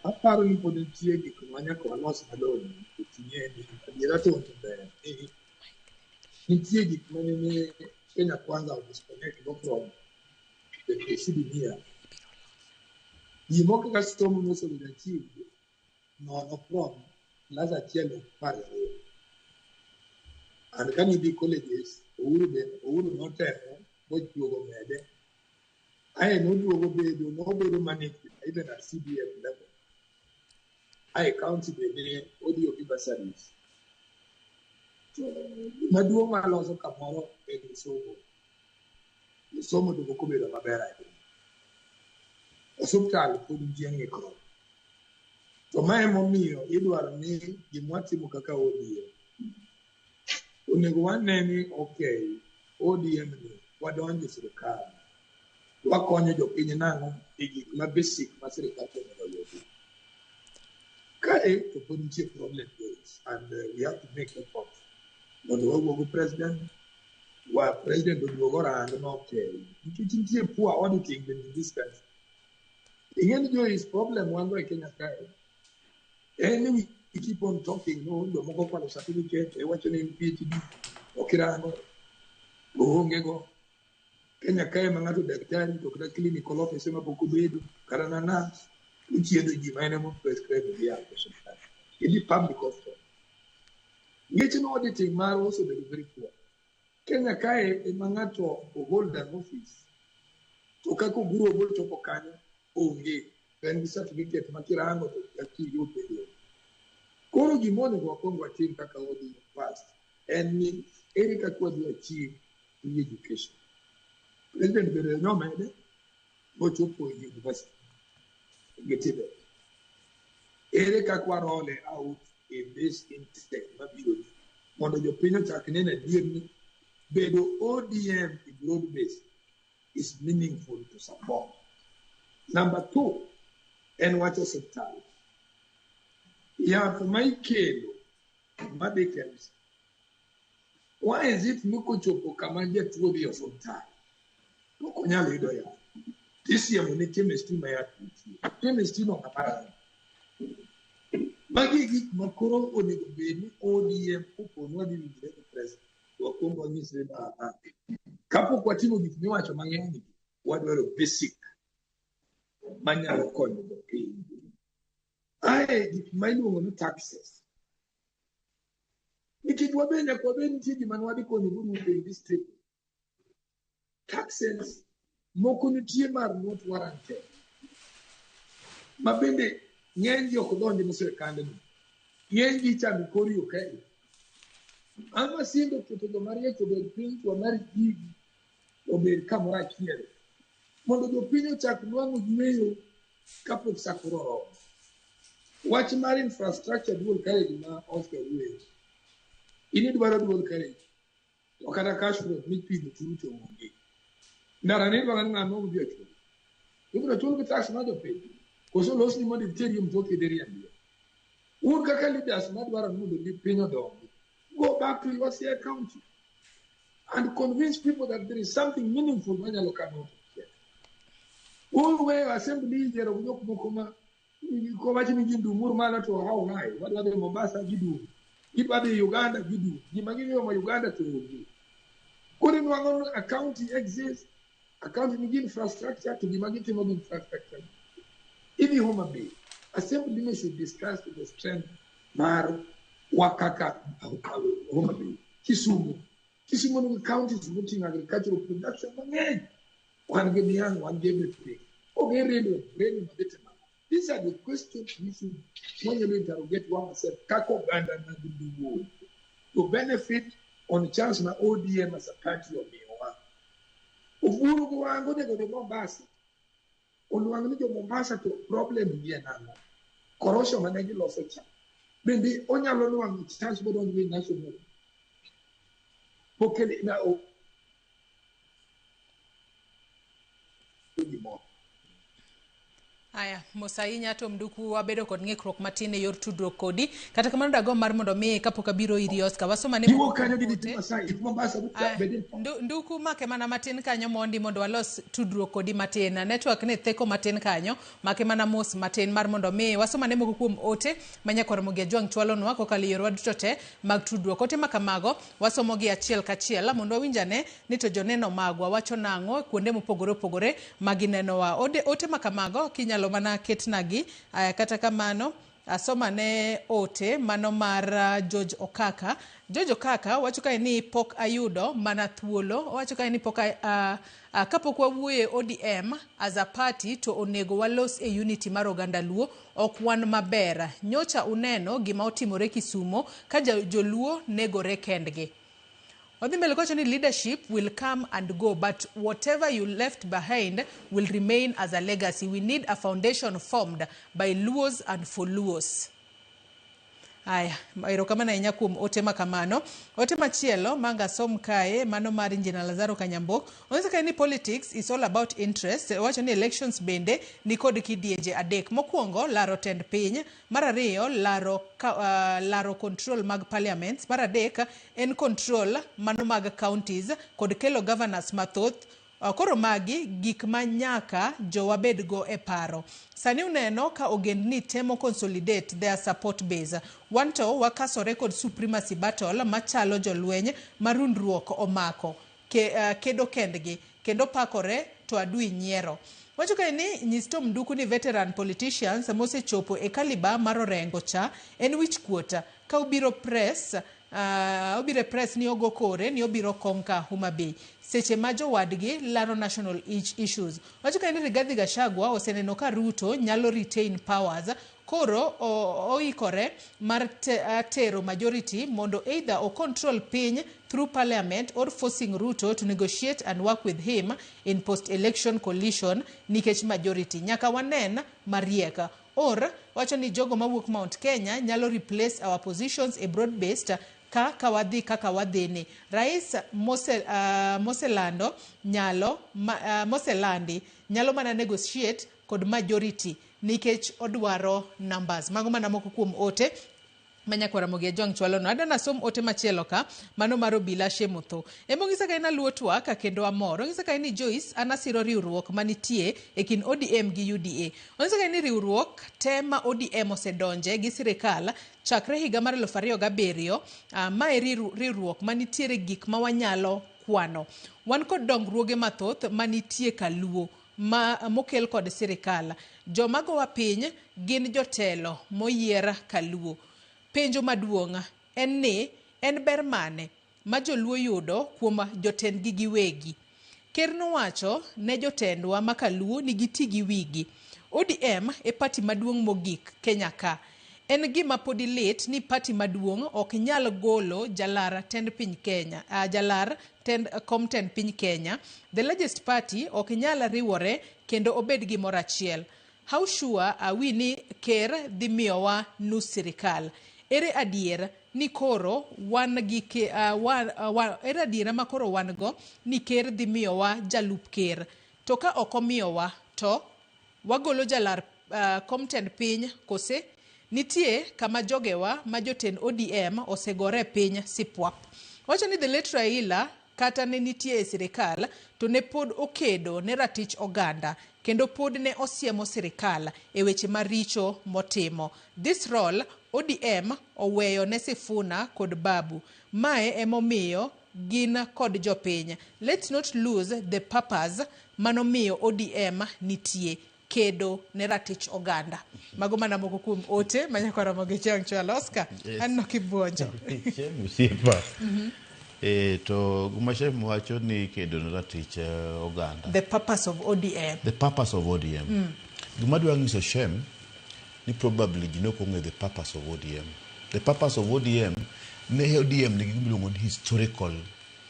Speaker 3: Aparo ni pod nitie gik ma nyaka walos malong'o nikech ing'e ni adiera to ber ni nitie gik mane Kenya Kwanza o disconnect go from the KCB. Gimoro kaka somo mosebedo achieved nono from class 1 nyaka 12. And ka nidhi colleges, Uhuru be Uhuru notemo mojuogo mede. Ae noduogo bedo nobedo managed even at CDF level. Ae county bende odhi omi bursaries. To gima duong' maloso kamoro en somo. Somo to pok obedo maber ahinya. Osuptal pod nitie ng'ikruok. To ma emomiyo idwaro ni gima watimo kaka ODM. Onego wane ni okay, ODM ni wadonjo e sirikal. Wakonyo jopiny nang'o e gik ma basic ma sirikal onego oyudi. Kae to pod nitie problem guys, and we have to make effort mondo wawuo gi president wa president oduog orang no okay nikech nitie poor auditing in this country. Ing'e ni Joyce, problem wan go e Kenya kae en ni we keep on talking no jomoko kwalo certificate iwacho ni en PhD ok irango oonge go. Kenya kae ma ng'ato daktari to kata clinical officer ma pok obedo kata na nurse ochiedho ji ma en ema prescribe gi yath e osiptal. Idhi public hospital. Nikech no auditing marwa osebedo very poor. Kenya kae ema ng'ato o hold an office to kaka Oburu Obol chopo kanyo onge to en gi certificate ma kirango to kiyud bedo. Koro gima onego wakwong watim kaka ODM first en ni ere kaka wadhi achieve free education. President bende nomede mochopo e university gi TVET. Ere kaka wa roll out in this intake mabiro ni mondo jopiny ochak neno adier ni bedo ODM e broad base is meaningful to support. Number two, en wach osiptal. Yath ma ikelo madhi KEMSA. Why is it ni kochopo kama jatuo dhi e osiptal to ok onyal yudo yath? Tisiemo ne chemist ma yath nitie. Chemist no ng'ama rango. Magi e gik ma koro onego bed ni ODM kopo ni wadhi winjore gi president wakwong wanyisre ni aha. Kapok watimo gik miwacho mang'eny gi, wadwaro basic manyalo konyo jopiny. Ae gik ma iluongo ni taxes. Nikech wabe nyaka wabed nitie gima ne wadhi konyo go Ruto in this trip. Taxes moko nitie mar not warranted. Ma bende ng'eny ji ok donji ne sirkandni. Ng'eny ji ichamo kor yo kae. Ama sindo keto joma riek obed piny to mar gigi obed kamoro achiel. Mondo jopiny ochak nwang'o yueyo kapok sa koro oromo. Wach mar infrastructure dual carriage ma Oscar wuoye. In idwaro dual carriage to kata cash flow mipidho turu to onge. Ndara ni idwaro ni ng'ama odhi ochul. Ibiro chul gi tax mar jopiny. Koso losni mondo iterie mtoki idhi riembie. Un kaka leaders madwaro ni mondo piny odongi. Go back to your Siaya County and convince people that there is something meaningful manyalo come out of here. Un weyo assembly yiero gi jok moko ma kowach ni gidumuru malo to how high? Wadwa dhi Mombasa gidum. Gidwa dhi Uganda gidum. Gima ging'eyo ma Uganda to onge. Koro inwang'o ni a county exists, a county nigi infrastructure to gima gitimo gi infrastructure. Idhi Homa Bay, assembly should discuss the strength mar wa kaka Homa Bay. Kisumu. Kisumu nigi counties moting'o agricultural production mang'eny. Wan gi niang', wan gi everything. Onge railway, railway madhi timo ang'o? These are the questions we should wanyalo interrogate ourselves kaka oganda mag Luo to benefit on chance ma ODM as a party omiyowa. Uhuru gi Wanga onego dhi Mombasa. Onwang' ni jo Mombasa to problem gi en ang'o? Korosho mane giloso cha. Bende onyalo nwang'o chance modonjo e national. Pok na gimoro.
Speaker 1: Aya, mos ahinya to Mduku wabedo kod ng'ikruok matin e yor tudruok kodi. Kata kamano dagomb mar mondo mi kapok abiro iri Oscar, wasoma ne
Speaker 3: Giwuok kanyo gidhi Masai, Mombasa
Speaker 1: Aya,
Speaker 3: bende
Speaker 1: Nduku make mana matin kanyo mondi mondo walos tudruok kodi matin. Network ne theko matin kanyo, make mana mos matin mar mondo mi wasoma ne moko kuom ote ma nyakwar Ramogi Ajwang' chwalonwa kokalo e yorwa duto te mag tudruok. Ote ma kamago wasomo gi achiel kachiel mondo wawinj ane ni to joneno magwa wacho nang'o kuonde mopogore opogore ma ginenowa. Ote ma kamago kinyalo mana ketnagi. Aya, kata kamano asoma ne ote mano mar George Okaka. George Okaka wacho kae ni pok ayudo mana thuolo. Owacho kae ni pok kapok wawuoye ODM as a party to onego walos e unity mar oganda Luo. Ok wan maber. Nyocha uneno gima otimore Kisumo ka joluo negore kendgi. Odhi mbele kowacho ni leadership will come and go, but whatever you left behind will remain as a legacy. We need a foundation formed by Luos and for Luos. Aya, erokamano ahinya kuom ote ma kamano. Ote machielo manga som kae, mano mar Injinia Lazaro Kanyambok. Onyiso kae ni politics is all about interest. Owacho ni elections bende nikod kidienje adek. Mokwongo, laro tend piny. Mar ariyo, laro control mag parliaments. Mar adek, en control mano mag counties kod kelo governors mathoth. Koro magi gik ma nyaka jowa bedgo e paro. Sani uneno ka ogendni temo consolidate their support base. Wan to wakasore kod supremacy battle machalo jolweny ma rundruok omako kedo kendgi kendo pakore to adui nyiero. Wacho kae ni nyis Tom Nduku ni veteran politicians mosechopo e kaliba mar Orengo cha en wich kuot ka obiro press obiro e press ni ogo kore ni obiro conquer Homa Bay seche ma jowadgi laro national issues. Wacho kae ni Rigathi Gachagua oseneno ka Ruto nyalo retain powers koro oikore mar tero majority mondo either o control piny through parliament or forcing Ruto to negotiate and work with him in post-election coalition nikech majority. Nyaka wanen mariek. Or wacho ni jogo mawuok Mount Kenya nyalo replace our positions e broad based ka wadhi kaka wadhini. Rais moselando nyalo moselandi nyalo mana negotiate kod majority nikech odwaro numbers. Mago mana moko kuom ote ma nyakwar Ramogi Ajwang' chwalono. Adwa nasom ote machielo ka, mano mar Obila Shemotho. Ema ong'isa ka en aluo twak kendo amor. Ong'isa ka ni Joyce an asiro riwruok manitie e kind ODM gi UDA. Ong'isa ka ni riwruok te ma ODM osedonje gi sirikal chakre higa mar 2007, mae riwruok manitiere gik ma wanyalo kwano. Wan kod dongruoge mathoth manitie kaluo ma mokel kod sirikal. Joma gowa piny gin jotelo moyier kaluo. Penjo maduong' en ni en ber mane ma joluo yudo kuom jotendgi giwegi? Ker nowacho ne jotendwa ma kaluo ni giti gi wigi. ODM e party maduong' mogik Kenya ka. En gima podi lit ni party maduong' ok nyal golo jalar tend piny Kenya, jalar tend kom tend piny Kenya. The largest party ok nyal riwore kendo obed gimoro achiel. How sure are we ni ker dhi miyowa nus sirikal? Ere adier ni koro wan gi ke, wan, wan, ere adiera ma koro wan go ni ker dhi miyowa jalup ker? To ka ok omiyowa to wagolo jalar kom tend piny kose? Nitie kama jogewa ma jotend ODM osegore piny sipwap. Wacho ni the late Raila kata ne nitie e sirikal to ne pod okedo ne ratich oganda kendo pod ne osiemo sirikal e weche maricho motimo. This role ODM oweyo ne Sifuna kod Babu. Mae emomiyo gin kod jopiny. Let's not lose the purpose manomiyo ODM nitie. Kedo ne ratich oganda. Mago mana moko kuom ote ma nyakwara Ramogi Chiang' chwalo. Oscar,
Speaker 2: Yes.
Speaker 1: aneno kibuonjo.
Speaker 2: Shem osiepa. To gima Shem wacho ni kedo ne ratich oganda.
Speaker 1: The purpose of ODM.
Speaker 2: The purpose of ODM. Gima adwa nyiso Shem ni probably ji nok ong'eyo the purpose of ODM. The purpose of ODM ne ODM nigi gima iluongo ni historical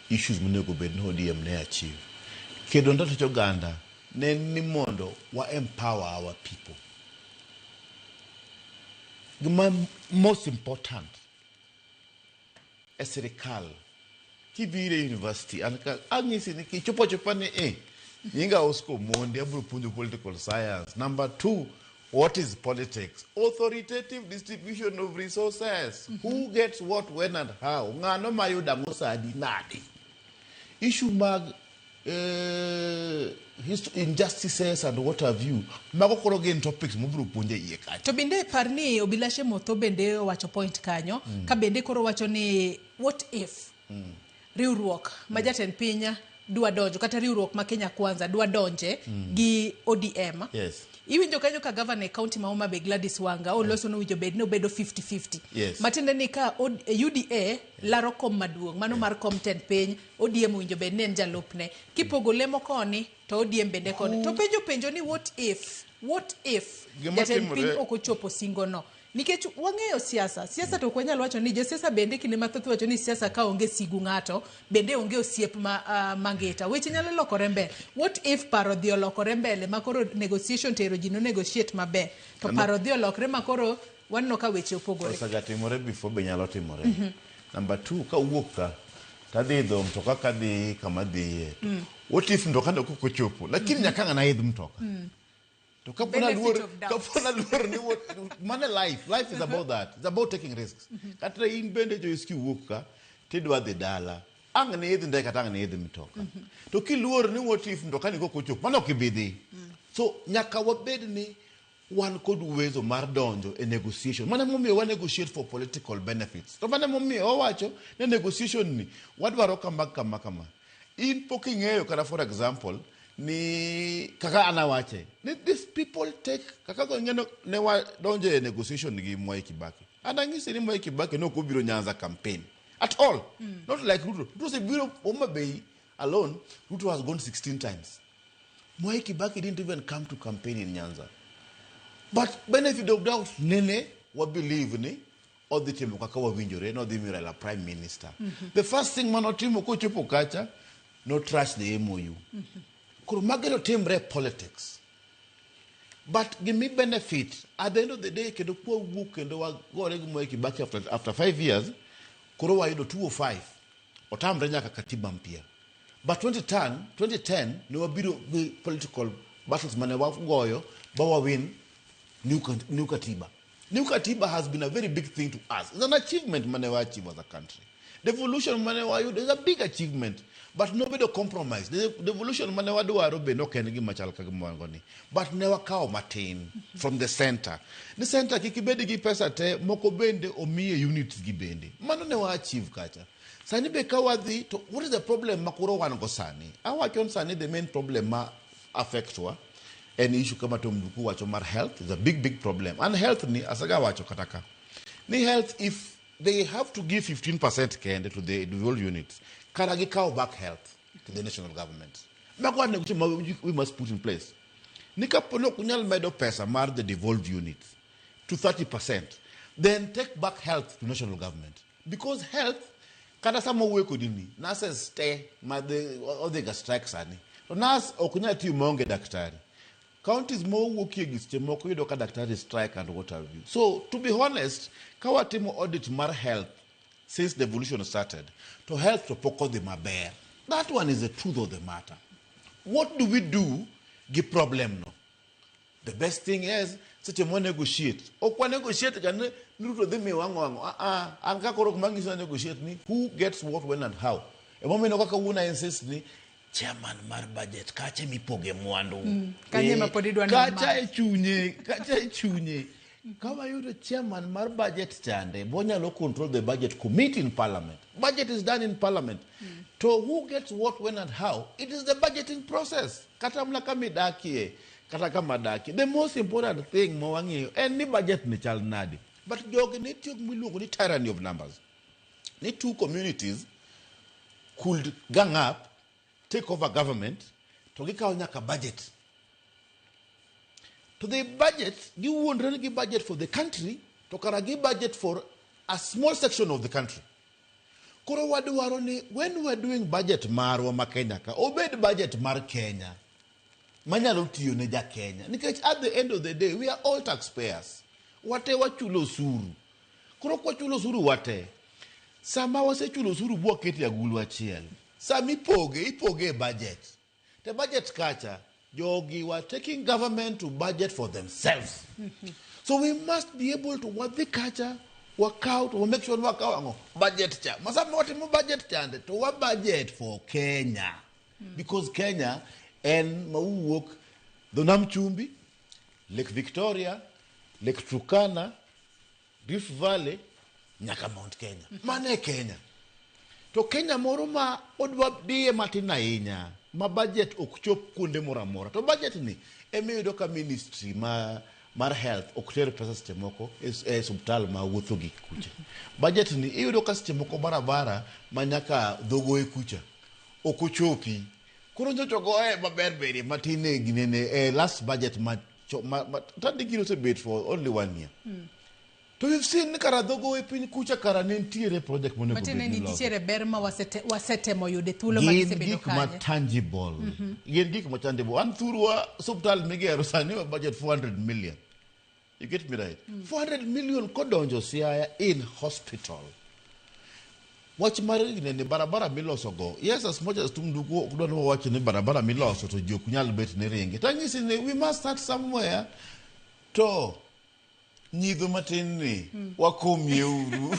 Speaker 2: issues monego bed ni ODM ne achieve. Kedo ne ratich oganda ne ni mondo wa empower our people. Gima most important e sirikal kibiro e university an ka ang'isi ni kichopo achopa ni nyinga Oscar Omondi abiro puonjo political science. Number 2, what is politics? Authoritative distribution of resources. Who gets what, when and how? Ng'ano mayudo ang'o sa adi nade? Issue mag injustices and what have you. Mago koro gin topics mobiro puonjo e iye kacha.
Speaker 1: To bende par ni Obilashe Motho bende owacho point kanyo, ka bende koro wacho ni what if riwruok ma jatend piny dwa donjo kata riwruok ma Kenya Kwanza dwa donje gi ODM.
Speaker 2: Yes.
Speaker 1: Iwinjo kanyo ka governor e county ma Homa Bay Gladys Wanga oloso ni owinjo bed ni obedo 50-50.
Speaker 2: Yes.
Speaker 1: Matiende ni ka UDA laro kom maduong', mano mar kom tend piny, ODM owinjo bed ni en jalupne. Kipogo lemo koni to ODM bende koni. To penjo ni what if
Speaker 2: Gima
Speaker 1: jatend piny
Speaker 2: timore
Speaker 1: ok ochopo singo no. Nikech wang'eyo siasa, siasa to ok wanyal wacho ni josiasa bende kinde mathoth wacho ni siasa ka onge sigu ng'ato, bende onge osiep ma mangeta. Weche nyalo lokore mbele. What if paro dhi olokore mbele ma koro negotiation tero ji no negotiate maber. To paro dhi olokre ma koro waneno ka weche opogore.
Speaker 2: Osegatimore before be nyalo timore. Number 2, ka wuok ka tadhi idho mtoka kadhi kama dhiye. What if mtoka no ok ochopo? Lakini nyaka ng'ana idh mtoka. To kapona luor ni mane life is about that. It's about taking risks. Kata in bende jo iski wuok ka tidwa dhi dala. Ang' ne idhi ndege kata ang' ne idhi mtoka. To kiluor ni what if mtoka ni ok ochopo, mano ok ibi dhi. So nyaka wabed ni wan kod uwezo mar donjo e negotiation. Mano emomiyo wa negotiate for political benefits. To mano emomiyo wawacho ni negotiation ni wadwaro kama kama kama. In pok ing'eyo kata for example ni kaka an awache ni these people take kaka go ng'eno ne wadonjo e negotiation gi Mwai Kibaki. And ang'isi ni Mwai Kibaki ne ok obiro Nyanza campaign at all. Not like Ruto. Ruto osebiro Homa Bay alone. Ruto has gone 16 times. Mwai Kibaki didn't even come to campaign in Nyanza. But benefit of doubt nene wa believe ni odhi timo kaka wawinjore nodhi miyo Raila prime minister. The first thing manotimo kochopo kacha no trash the MOU. Koro magi notimre politics. But give me benefit at the end of the day kendo kwa wuok kendo wagore gi Mwai Kibaki after 5 years koro wayudo 205 otamre nyaka katiba mpya. But 2010 ne wabiro gi political battles mane wagoyo ba wawin new katiba. New katiba has been a very big thing to us. It's an achievement mane wa achieve as a country. Devolution mane wayudo is a big achievement, but nobedo compromise. The devolution mane wadwaro be nok en gima chal ka gima wan go ni. But ne wakawo matin from the center. Ni center kik ibed gi pesa te, moko bende omiye units gi bende. Mano ne wa achieve kacha. Sani be ka wadhi, to what is the problem ma koro wan go sani? Awacho ni sani the main problem ma affect wa en issue kama Tom Nduku wacho mar health is a big, big problem. And health ni asaga wacho kata ka. Ni health, if they have to give 15% kende to the individual units, kara gikaw back health to the national government. Mago negotiation ma we must put in place. Ni kapo ni ok unyal medo pesa mar the devolved units to 30%, then take back health to national government. Because health, kata sama wuoyo kodi ni, nurses te ma odhi ga strike sani. To nurse ok nyal tiyo maonge daktari. Counties mowuokie gi seche moko yudo ka daktari strike and what have you. So, to be honest, ka watimo audit mar health since devolution started, to health to pok odhi maber. That one is the truth of the matter. What do we do gi problem no? The best thing is, seche mwa negotiate. Ok wa negotiate ga ni Ruto dhi miyo ang'o ang'o. Ah, ah, an ka koro kuma ng'iso negotiate ni who gets what, when and how. Emomiyo kaka wuon insist ni chairman mar budget kacha mipoge mwandu.
Speaker 1: Kanyo ema pod idwa ni
Speaker 2: Kacha e chunye, kacha e chunye. Ka wayudo chairman mar budget chande, bonyalo control the budget committee in parliament. Budget is done in parliament. To who gets what, when and how, it is the budgeting process. Kata mna kama idakie, kata kama dakie. The most important thing ma wang'eyo en ni budget ni chal nade. But jogi ne tiyo gi miluongo ni tyranny of numbers. Ni two communities could gang up, take over government, to gikawo nyaka budget. To the budget, giwuondre ni gi budget for the country, to kara gi budget for a small section of the country. Koro wadwaro ni when we are doing budget marwa ma Kenya ka, obed budget mar Kenya, manyalo tiyo ne ja Kenya. Nikech at the end of the day, we are all taxpayers. Wate wachulo osuru. Koro kwachulo osuru wate, sama wasechulo osuru bwakete e agulu achiel, sama ipoge, ipoge e budget. The budget kacha, jogi were taking government to budget for themselves. So we must be able to wadhi kacha, work out, we make sure wakaw ang'o budget cha. Masama watimo budget chande, to wa budget for Kenya. Because Kenya en mawuok dho nam chumbi, Lake Victoria, Lake Turkana, Rift Valley, nyaka Mount Kenya. Mano e Kenya. To Kenya moro ma odwa diye matin ahinya, ma budget ok chop kuonde moro amora. To budget ni ema iyudo ka ministry mar health ok ter pesa seche moko e osiptal ma wuotho gi kucha. Budget ni iyudo ka seche moko barabara ma nyaka dhogoe kucha ok ochopi. Koro nyocha ogoye maber berie matin e ginene e last budget ma tandi gino osebet for only 1 year. To we've seen ni kara dhogoe piny kucha kara ne nitiere project monego bed
Speaker 1: Matiende
Speaker 2: ni
Speaker 1: ni
Speaker 2: loso.
Speaker 1: nitiere ber ma wasetemo yudo e thuolo ma
Speaker 2: Gin
Speaker 1: gisebedo
Speaker 2: gik ma
Speaker 1: kanye.
Speaker 2: tangible. Gin gik ma tangible. An thurwa osiptal migero sani wa budget 400 million. You get me right? 400 million kodonjo Siaya in hospital. Wach mar ginene barabara miloso go. Yes, as much as Tumduku ok dwa ni wawach ni barabara miloso to ji ok nyal bet ni ringe. Tanyisi ni we must start somewhere. To nyidho matin ni wakomie uru.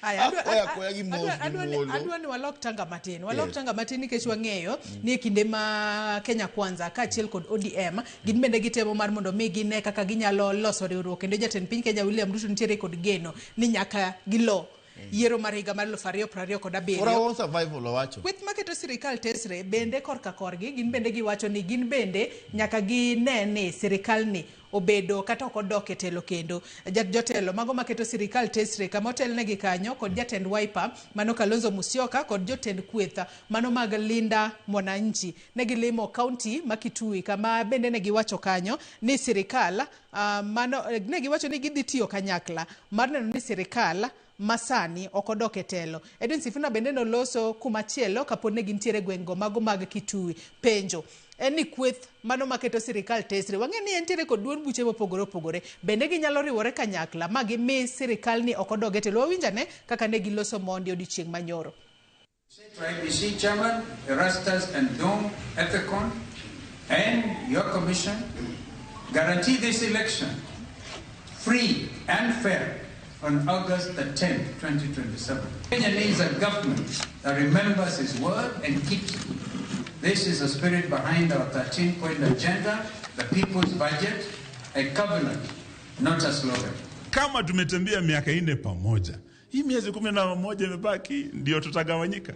Speaker 1: Aya,
Speaker 2: Akwaya akwaya gi mos gi muolo.
Speaker 1: Adwa ni walok tanga matin. Walok
Speaker 2: Yes.
Speaker 1: tanga matin nikech wang'eyo ni e kinde ma Kenya Kwanza kaachiel kod ODM gin bende gitemo mar mondo mi gine kaka ginyalo loso riwruok kendo jatend piny Kenya William Ruto nitiere kod geno ni nyaka gilo yiero mar higa mar 2027.
Speaker 2: For our own survival owacho.
Speaker 1: Kweth maketo sirikal tesre bende korka korgi gin bende giwacho ni gin bende nyaka gine ni sirikal ni obedo kata ok odok e telo kendo. Jotelo mago maketo sirikal tesre kama otelnegi kanyo kod jatend Wiper mano Kalonzo Musyoka kod jotend kweth mano mag Linda Mwananchi ne gilimo kaunti ma Kitui kama bende ne giwacho kanyo ni sirikal mano ne giwacho ni gidhi tiyo kanyakla mar neno ni sirikal masani ok odok e telo. Edwin Sifuna bende noloso kumachielo kapod ne gintiere gweng'go mago mag Kitui. Penjo en ni kweth mano maketo sirikal tesre wang'e ni entiere kod duond buche mopogore opogore bende ginyalo riwore kanyakla ma gimi sirikal ni ok odog e telo. Wawinj ane kaka ne giloso mondi odiochieng' manyoro.
Speaker 4: IEBC Chairman Erastus and Dong Ethekon and your commission guarantee this election free and fair on August the 10th, 2027. Kenya needs a government that remembers its word and keeps it. This is the spirit behind our 13-point agenda, the people's budget, a covenant, not a slogan.
Speaker 14: Kama tumetembea miaka 4 pamoja, hii miezi 11 imebaki ndio tutagawanyika.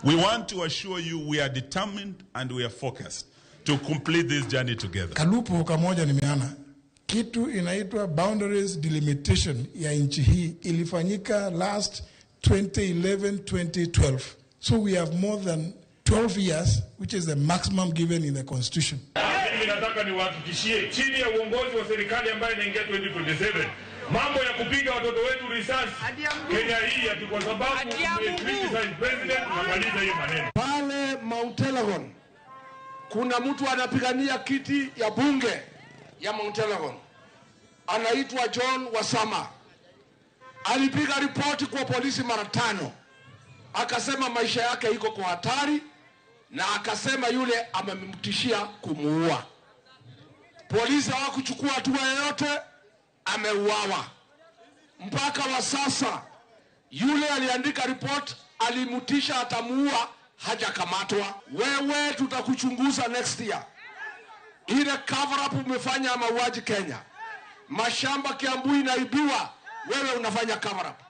Speaker 14: We want to assure you we are determined and we are focused to complete this journey together.
Speaker 15: Kalupo kamoja nimeana. Kitu inaitwa boundaries delimitation ya nchi hii ilifanyika last 2011-2012. So we have more than 12 years, which is the maximum given in the constitution.
Speaker 14: Mimi nataka niwahakikishie chini ya uongozi wa serikali ambayo inaingia 2027 mambo ya kupiga watoto wetu risasi Kenya hii ati kwa sababu criticize president, tunamaliza hiyo maneno.
Speaker 16: Pale Mount Elgon kuna mtu anapigania kiti ya bunge ya Mount Elgon, anaitwa John Wasama. Alipiga ripoti kwa polisi mara 5, akasema maisha yake iko kwa hatari, na akasema yule amemtishia kumuua. Polisi hawakuchukua hatua yoyote, ameuawa. Mpaka wa sasa yule aliandika report alimtisha atamuua, hajakamatwa. Wewe tutakuchunguza next year. Ile cover up umefanya mauaji Kenya, mashamba Kiambu inaibiwa, wewe unafanya cover up.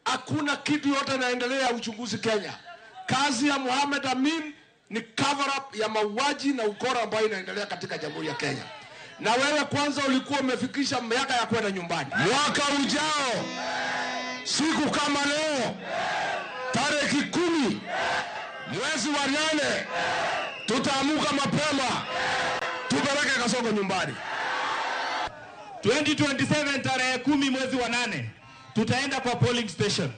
Speaker 16: Hakuna kitu yote inaendelea uchunguzi Kenya. Kazi ya Mohamed Amin ni cover up ya mauaji na ukora ambayo inaendelea katika Jamhuri ya Kenya. Na wewe kwanza ulikuwa umefikisha miaka ya kwenda nyumbani. Mwaka ujao siku kama leo tarehe 10 mwezi wa 8 tutaamuka mapema tupeleke Kasongo nyumbani.
Speaker 17: 2027 tarehe 10 mwezi wa 8 tutaenda kwa polling station.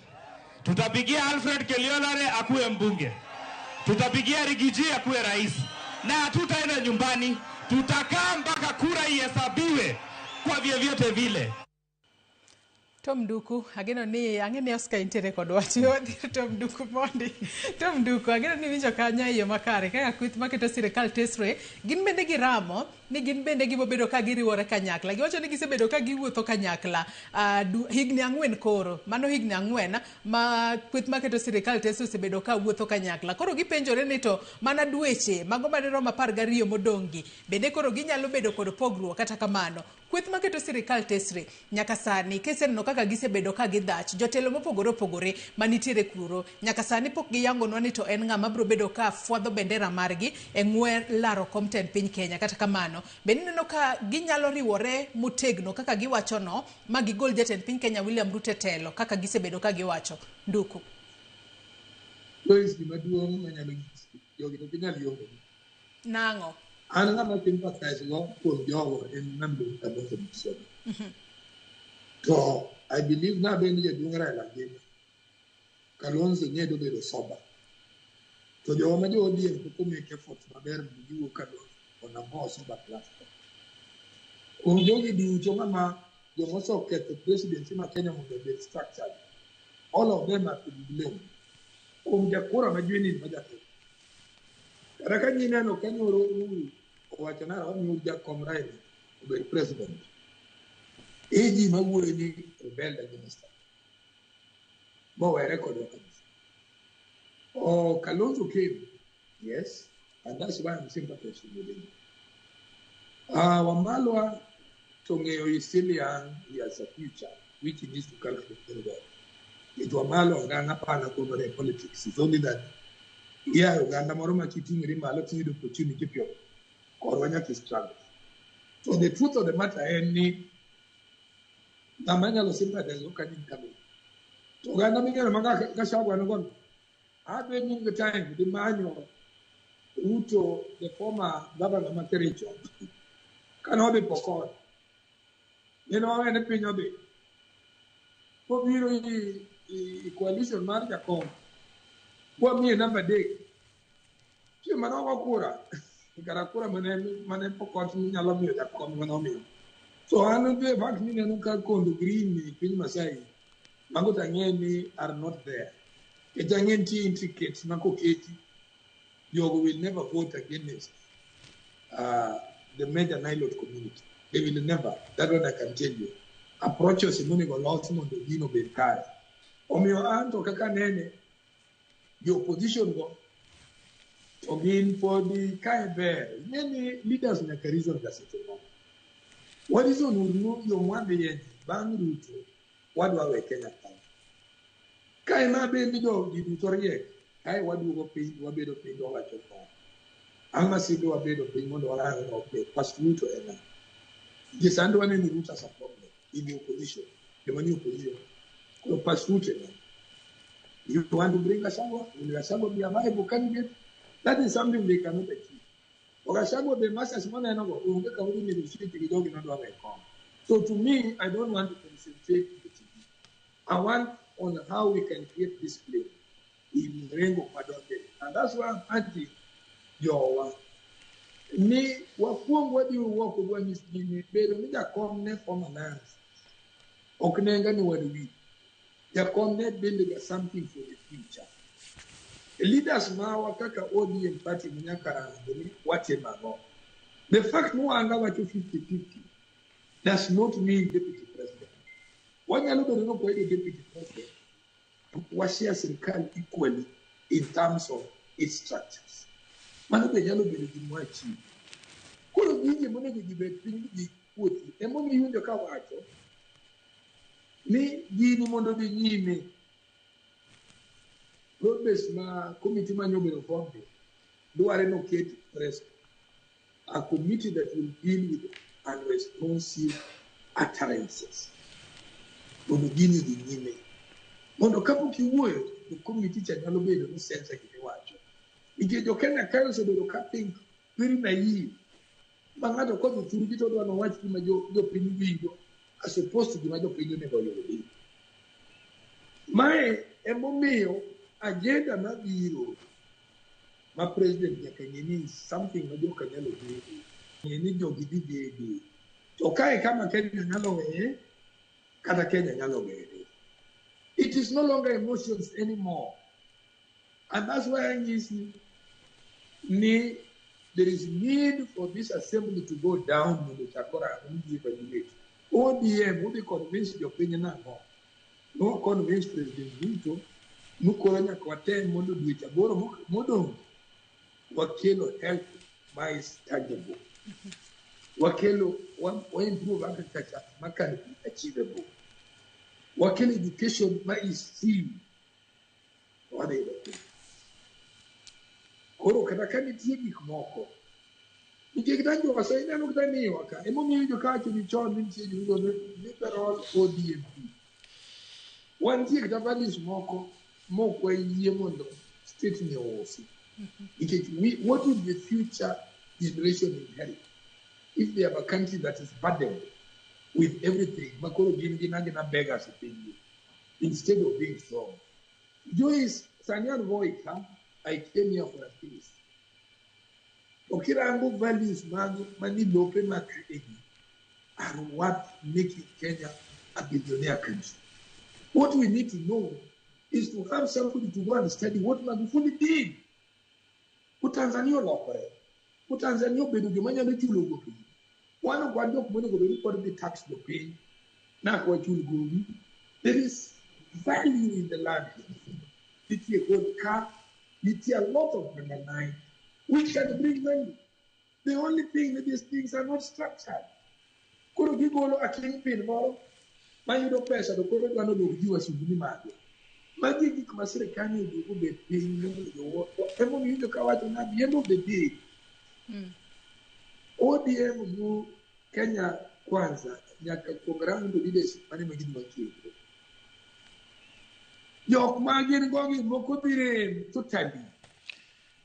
Speaker 17: Tutapigia Alfred Keliolare akuwe mbunge. Tutapigia Rigiji akuwe rais. Na hatutaenda nyumbani, tutakaa mpaka kura ihesabiwe kwa vyovyote vile.
Speaker 1: Tom Duku, ageno ni ang'e Oscar intiere kod wach Tom Duku mondi. Tom Duku, ageno ni winjo kanya iyo makare kaka kweth maketo sirikal tesre, gin bende giramo ni gin bende gibobedo ka giriwore kanyakla. Giwacho ni gisebedo ka giwuotho kanyakla higni 4 koro. Mano higni 4 ma kweth maketo sirikal tesre osebedo ka wuotho kanyakla. Koro gipenjore ni to mana dweche mago madirom 12 modong'gi bende koro ginyalo bedo kod pogruok. Kata kamano kweth maketo sirikal tesre nyaka sani kiseneno kaka gisebedo ka gidhach jotelo mopogore opogore manitiere kuro nyaka sani pok giyangonwa ni to en ng'ama biro bedo ka fwadho bendera margi e ng'we laro kom tend piny Kenya. Kata kamano bende ineno ka ginyalo riwore motegno kaka giwachono ma gigol jatend piny Kenya William Ruto e telo kaka gisebedo ka giwacho. Nduku.
Speaker 3: Lois, gima duong' manyalo nyisi jogi to ginyal yombo.
Speaker 1: Nang'o?
Speaker 3: An ng'ama sympathize go kuom jogo en ng'ama Kalonzo Musyoka. To I believe na bende jaduong' Raila ngima, Kalonzo ne dobedo sober. To jogo ma jo ODM pok omake effort maber mondo giwuo Kalonzo on a more sober platform. Kuom jogi duto ng'ama joma oseketho presidency ma Kenya mondo obed structured, all of them are to be blamed. Kuom jakura ma jweni ma jaketho. Kata ka nyineno ka nyoro Uhuru owacho ni wamiyo jakom Raila obed president, e ji mawuoyo ni rebelled against her. Mowere kodwa kabisa. Oh, Kalonzo came, yes, and that's why I'm sympathizing with him. Wamalwa to ng'eyo is still young, he has a future, which he needs to calculate very well. It Wamalwa oganda pana kuomore politics. It's only that yeah, oganda moro ma kiting'ori malo tiyudo opportunity piyo, korwa nyaka struggle. So the truth of the matter en ni ng'ama nyalo sympathize go kanyo en Kalonzo. To oganda ming'eyo ma Gachagua nigono, abed ni time dhi manyo Ruto, the former governor ma Kericho, kane odhi Pokot, nene wawene piny odhi. Kobiro i coalition mar Jakom, wamiye namba 3. Chieng' mane ogo kura, kara kura mane Pokot nyalo miyo Jakom mane omiyo. So an the fact ni neno ka kondo green e piny Masai, mago to ang'eyo ni are not there. Nikech ang'e nitie intricates ma koketi, jogo will never vote against the major Nilot community. They will never. That one I can tell you. Approaches monego los mondo gino obed kare. Omiyo an to kaka nene, the opposition go, to gin podi kae ber. Ing'e ni leaders nyaka reason ga seche moko. Wa reason uru yo mwadhiye bang' Ruto, wadwa we Kenya kae. Kae ma bende jo ji duto riek, kae waduogo piny, wabedo piny wawacho no. Ang' masindo wabedo piny mondo warang no okay, past Ruto en ang'o. Nikech sani waneno Ruto as a problem in the opposition, joma ni opposition. Koro past Ruto en ang'o. You want to bring Gachagua? Will Gachagua be a viable candidate? That is something they cannot achieve. Gachagua be masters moneno go onge kama odhi negotiate gi jogi nodwaro e kom. So to me, I don't want to concentrate on the TV. I want on how we can create discipline in Rengo Madonde. And that's why I'm urging jowa ni wakuong wadhi wuok wanyis ji ni bedo ni jakom ne form alliance ok nenga ni wan wi jakom ne building something for the future. Leaders mawa kaka ODM party nyaka rango ni watimo ang'o. The fact ni wanga wacho 50-50 does not mean deputy president. Wanyalo bedo ni ok wayudo deputy president, washare sirikal equally in terms of its structures. Mano be nyalo bedo gima achieve. Koro gigi monego ji bed piny gi wuothi. Emomiyo iwinjo kawacho ni gini mondo odhi nyime broad base ma committee manyo obedo formed dware noket presto a committee that will deal with unresponsive utterances mondo gini odhi nyime mondo kapok iwuoyo to committee cha nyalo bedo ni censor gimiwacho nikech jo Kenya kae osebedo ka think very naive ma ng'ato kodhi thurgi to odwa nowach gima jopiny winjo as opposed to gima jopiny onego oyudi. Mae emomiyo agenda mabiro ma president nyaka ng'e ni something ma joka nyalo bedo ng'e ni jogi dhi bede to kae kama Kenya nyalo weye kata Kenya nyalo were. It is no longer emotions anymore. And that's why anyisi ni there is need for this assembly to go down mondo ochak orango ni ji evaluate. ODM udhi convince jopiny nang'o? No convince President Ruto ni koro nyaka watem mondo dweche aboro modong' wakelo help ma is tangible. Wakelo wa improve agriculture ma can be achievable. Wakelo education ma is free. Wadhi yudo piny. Koro kata ka nitie gik moko nikech kata jowa ineno kata miwa ka emomiyo iwinjo kawacho ni chon ni nitie joluo liberal ODMP. Wantie kata values moko mok wayie mondo state ni ousi. Nikech what will the future generation inherit if they have a country that is burdened with everything makoro gin gin agina beggars e pinygi instead of being strong. Joyce, sani an Voi ka, I came here for a peace. To kirango values mag mani lope mag egi are what making Kenya a billionaire country. What we need to know is to have somebody to go and study what Magufuli did. Ku Tanzania olokore. Ku Tanzania obedo joma nyalo chulo gope. Wan ok wan jok monego bed ni pod dhi tax jopiny nak wachul gowi. There is value in the land. Nitie gold ka, nitie a lot of manganese which can bring money. The only thing that these things are not structured. Koro gigolo a kingpin moro mayudo pesa to koro dwa nodwok ji wasumbni mage. Magi gik ma sirikal onego obed piny mondo jowo. Emomiyo iwinjo kawacho ni at the end of the day, ODM gi Kenya Kwanza nyaka kuong rango leadership mane ma gidwa keto. Jok ma gin go gi moko dhi rem totally.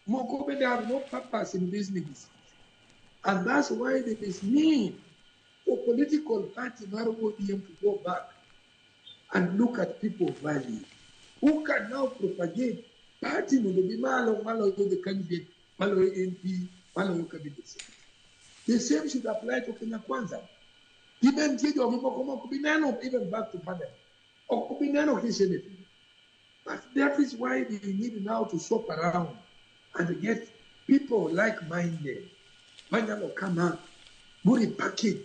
Speaker 3: Moko bende have no purpose in this negotiation. And that's why there is need for political party mar ODM to go back and look at people value. Who can now propagate party mondo bi malo maloyo the candidate, maloyo MP, maloyo cabinet secretary. The same should apply to Kenya Kwanza. Giben nitie jogi moko mok bi neno even back to parliament. Ok bi neno his anything. But that is why they need now to shop around and get people like-minded. Manyalo come up, buri package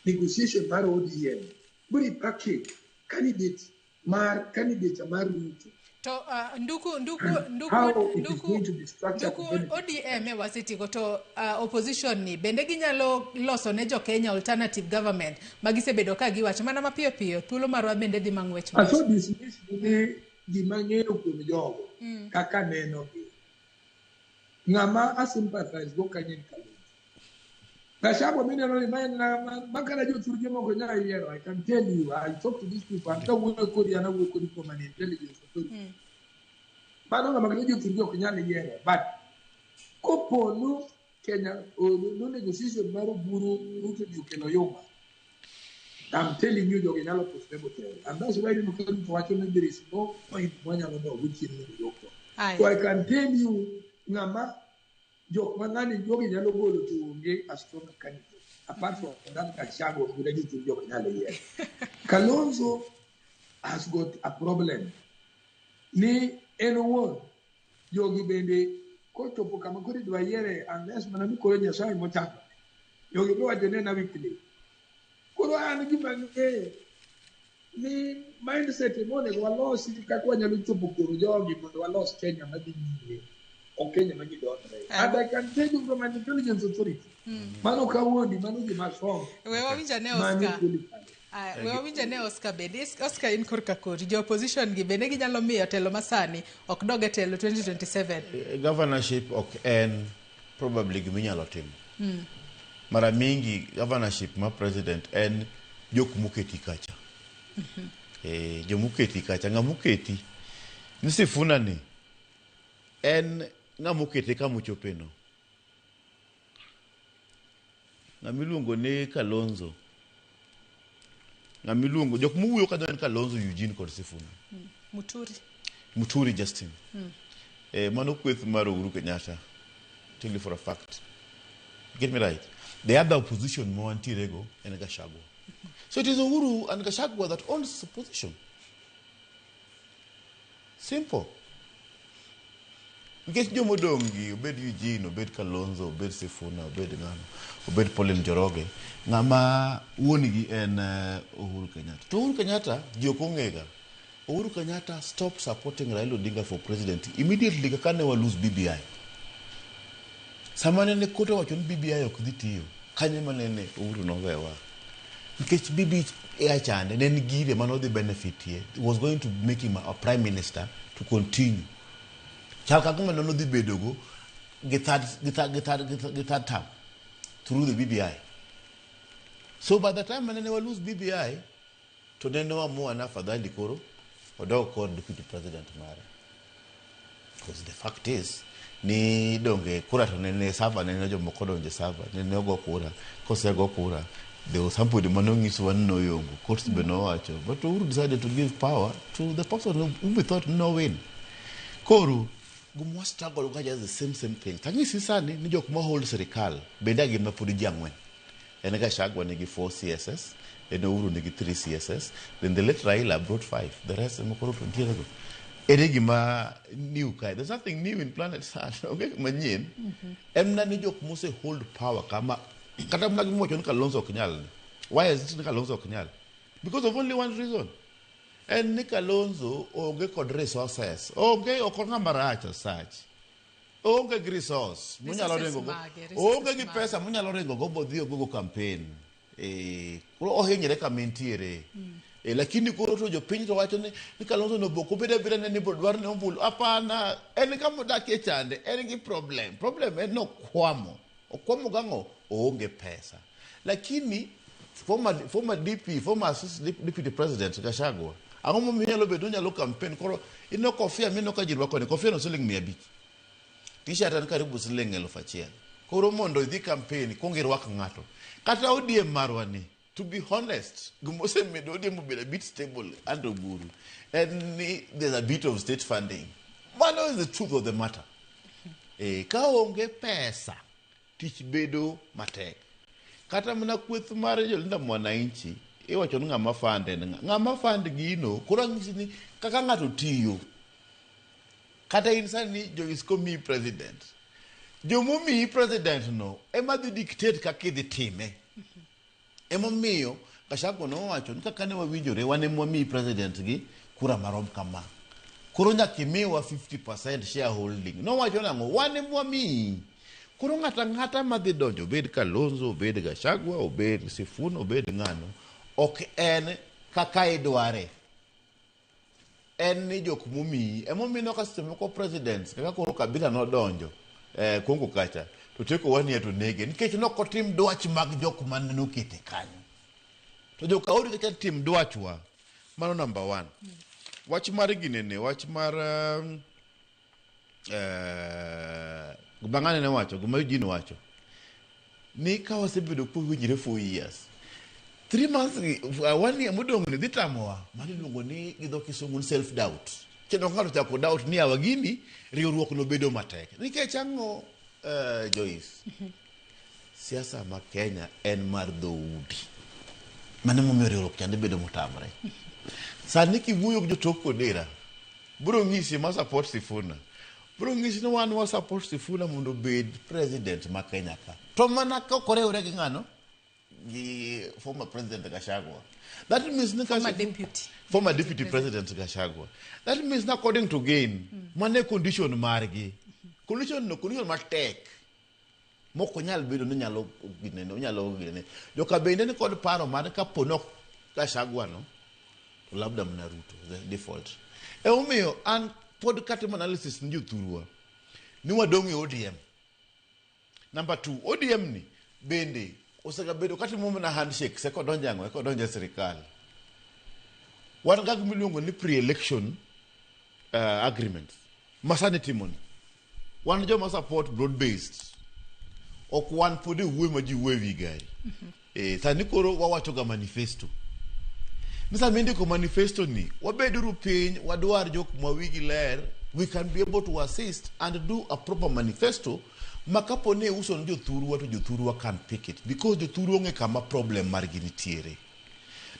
Speaker 3: negotiation mar ODM, buri package candidate mar candidate mar Ruto.
Speaker 1: To nduku nduku nduku
Speaker 3: How it is
Speaker 1: nduku
Speaker 3: going to be structured to
Speaker 1: nduku
Speaker 3: benefit.
Speaker 1: ODM e wasetigo to opposition ni bende ginyalo loso ne jo Kenya alternative government ma gisebedo ka giwacho mana mapiyo piyo thuolo marwa bende dhi mang'wech
Speaker 3: Aso
Speaker 1: ng'wech.
Speaker 3: dismiss ni gima ng'eyo kuom jogo kaka neno gi. Ng'ama a sympathize go kanyo en Kalonzo. Gachagua mineno ni ma en ma kata jothurgi moko nyalo yiero. I can tell you, I talk to these people, an kawuoyo kodi an awuoyo kodi from an intelligence authority. Mano ng'ama kata jothurgi ok nyal yiero. But Kopo Kenya no negotiation mar Oburu Ruto ni okelo yuma. I'm telling you jogi nyalo pusre motelo. And that's why ineno ka Ruto wacho ni there is no point mwanyalo dok chien mondo jok. So I can tell you ng'ama jok ma ng'ani jogi nyalo golo to onge a strong candidate. Apart from that Gachagua, gi jochung' jok nyalo yiero. Kalonzo has got a problem. Ni en owuon jogi bende kochopo kama koro idwa yiere unless mana ni koro Nyasaye mochako. Jogi biro wacho ni en a weakling. Koro an gima ang'eyo ni mindset monego walosi kaka wanyalo chopo kuom jogi mondo walos Kenya madhi nyime, ok Kenya ma ji dondre. And I can tell you from an intelligence authority. Mano kawuondi, mano gima somo.
Speaker 1: We wawinj ane
Speaker 3: Mano
Speaker 1: Oscar.
Speaker 3: qualified.
Speaker 1: Aya, we wawinj ane Oscar bende. Oscar in korka kori. Jo opposition gi bende ginyalo miyo telo masani ok dog e telo 2027.
Speaker 2: Governorship ok en probably giminyalo timo. Mara mingi governorship ma president en jok moketi kacha. Jomoketi kacha, ng'amoketi ni Sifuna ni en ng'amokete kamochope no. Ng'amiluongo ni Kalonzo. Ng'amiluongo jok mowuoyo kanyo en Kalonzo, Eugene kod Sifuna.
Speaker 1: Muturi.
Speaker 2: Muturi Justin. Mano kweth mar Uhuru Kenyatta. Tell you for a fact. Get me right. The other opposition ma wantiere go en Gachagua. So it is Uhuru and Gachagua that owns the position. Simple. Nikech jomodong' gi obed Eugene, obed Kalonzo, obed Sifuna, obed ng'ano, obed Pauline Njoroge, ng'ama wuon gi en Uhuru Kenyatta. To Uhuru Kenyatta ji ok ong'ega. Uhuru Kenyatta stopped supporting Raila Odinga for president immediately kaka ne wa lose BBI. Sama nene koto wacho ni BBI ok dhi tiyo, kanyo ema nene Uhuru nowewa. Nikech BBI chande ne en gire mane odhi benefit ye. It was going to make him a prime minister to continue. Chal kaka ng'ano nodhi bedogo gi third term through the BBI. So by the time manene wa lose BBI, to nene waamua na afadhali koro odog kod deputy president mare. Because the fact is, ni donge kura to nene sava nene jomoko donje sava nene ogo kura kosego kura there was somebody manonyisowa ni noyombo courts be nowacho but Uhuru decided to give power to the person who we thought no win. Koro gumwa struggle ga just the same thing. Tang'isi sani ni jok ma hold sirikal bende gin ma pod ji ang'wen. En Gachagua nigi 4 CSS, en Uhuru nigi 3 CSS, then the late Raila brought 5, the rest ema koro to ntiere go. Ere gima new kae? There's nothing new in planet Sun. Onge gima nyien. En mana ni jok mose hold power kama kata mana gimowacho ni Kalonzo ok nyal. Why is it ni Kalonzo ok nyal? Because of only one reason. En ni Kalonzo onge kod resources. Onge ok ng'ama rach as such. Onge gi resource monyalo
Speaker 1: Resources
Speaker 2: ringo go.
Speaker 1: mage, resources
Speaker 2: Onge gi
Speaker 1: mage.
Speaker 2: pesa monyalo ringo go bodhi ogogo campaign. Koro ohinyre kama entiere. Lakini koro to jopiny to wacho ni Kalonzo no bok obed abeda ne ni bro dwar ne ombulu. Hapana, en kama odakie chande, en gi problem. Problem en nokwamo. Okwamo gang'o? Oonge pesa. Lakini former DP, former assistant deputy president Gachagua, ang'o momiyo nyalo bedo onyalo campaign koro ineno kofia mineno ka ji rwako ni kofia no siling 500. T-shirt en karibu siling 1000. Koro mondo idhi campaign kuong irwak ng'ato. Kata ODM marwa ni, to be honest, gimosemedo ODM obedo a bit stable under Oburu, en ni there's a bit of state funding. Mano is the truth of the matter. Ka onge pesa, tich bedo matek. Kata mana kweth mar Jolinda Mwananchi, iwacho ni ng'ama fund en ng'a. Ng'ama fund gino, koro ang'isi ni kaka ng'ato tiyo. Kata in sani jo miyi president. Jomomiyi president no ema dhi dictate kaka idhi time. Emomiyo Gachagua nowacho ni kaka ne wawinjore wan ema wamiyi president gi kura marom kama. Koro nyaka imiwa 50% shareholding. Nowacho nang'o? Wan ema wamiyi. Koro ng'ato ang'ata madhi donjo, obed Kalonzo, obed Gachagua, obed Sifuna, obed ng'ano, ok en kaka idware. En ni jok momiyi. Emomiyo ineno ka seche moko presidents kaka koro Kabila nodonjo Congo kacha to teko wania to nege nikech nok otim dwach mag jok mane nokete kanyo. To joka ori kacha tim dwachwa. Mano number 1. Wach mar ginene, wach mar Gima ng'ane ne wacho, gima Eugene wacho. Ni ka wasebedo kwawinjre 4 years. 3 months gi, 1 year modong' ni dhi tamowa. Mano iluongo ni gi dho kisungu ni self doubt. Kendo ng'ato chako doubt ni yawa gini riwruok no bedo matek. Nikech ang'o Joyce? Siasa ma Kenya en mar dhoudi. Mano emomiyo riwruok chande bedo motamre. Sani kiwuoyo gi jotok Kodera, biro ng'isi ma support Sifuna. Biro ng'isi ni wan wa support Sifuna mondo obed president ma Kenya ka. To mana ka ok oriwre gi ng'ano? Gi former president Gachagua. That means ni
Speaker 1: Former deputy.
Speaker 2: Former deputy president Gachagua. That means according to gain, mane condition margi. Condition no, condition matek. Mok onyal bedo ni nyalo ginene, onyalo ginene. Joka bende ni kod paro mar kapo nok Gachagua no, to labda mana Ruto, the default. Emomiyo an pod katimo analysis ni jothurwa, ni wadong' e ODM. Number 2, ODM ni bende osegabedo katimo mana handshakes eka odonjo ang'o, eka odonjo e sirikal. Wan ga gima iluongo ni pre-election agreements ma sani timoni. Wan joma support broad based. Ok wan pod e wuoyo ma ji wuoyo e wi gari. Sani koro wawacho ga manifesto. Ni sama indiko manifesto ni, wabeduru piny, wadwar jok ma wigi ler, we can be able to assist and do a proper manifesto ma kapo ni iuso ne jothurwa to jothurwa can pick it because jothurwa ong'e kama problem margi nitiere.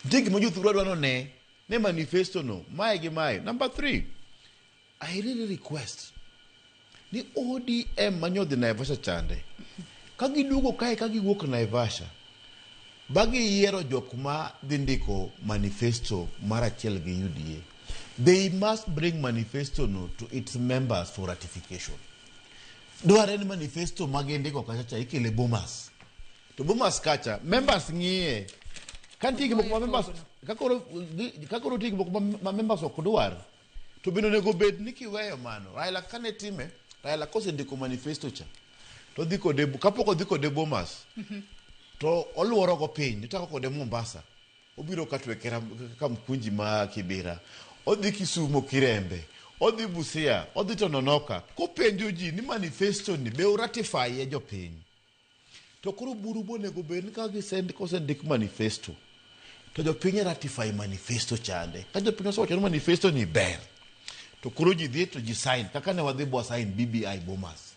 Speaker 2: Nitie gima jothurwa dwa none ne manifesto no, mae gi mae. Number 3, I really request ni ODM manyodhi Naivasha chande, ka giduogo kae ka giwuok Naivasha, ba giyiero jok ma dhi ndiko manifesto mar achiel gi UDA. They must bring manifesto no to its members for ratification. Dwarre ni manifesto ma gindiko kacha cha ikele Bomas. To Bomas kacha, members ng'iye. Ka nitie gik moko ma members, ka koro nitie gik moko ma members ok dwar, to bende onego bed ni kiweyo mano. Raila kane time, Raila kosendiko manifesto cha, to odhi kode, kapok odhi kode Bomas, to oluoro go piny, ochako kode Mombasa, obiro Katwe Kamkunji ma Kibera, odhi Kisumo Kirembe, odhi Busia, odhi Tononoka, kopenjo ji ni manifesto ni be uratify e jopiny. To koro buru bonego bed ni ka kosendik manifesto, to jopiny ratify manifesto chande. Ka jopiny osewacho ni manifesto ni ber, to koro ji dhi to ji sign, kaka ne wadhi bwa sign BBI Bomas.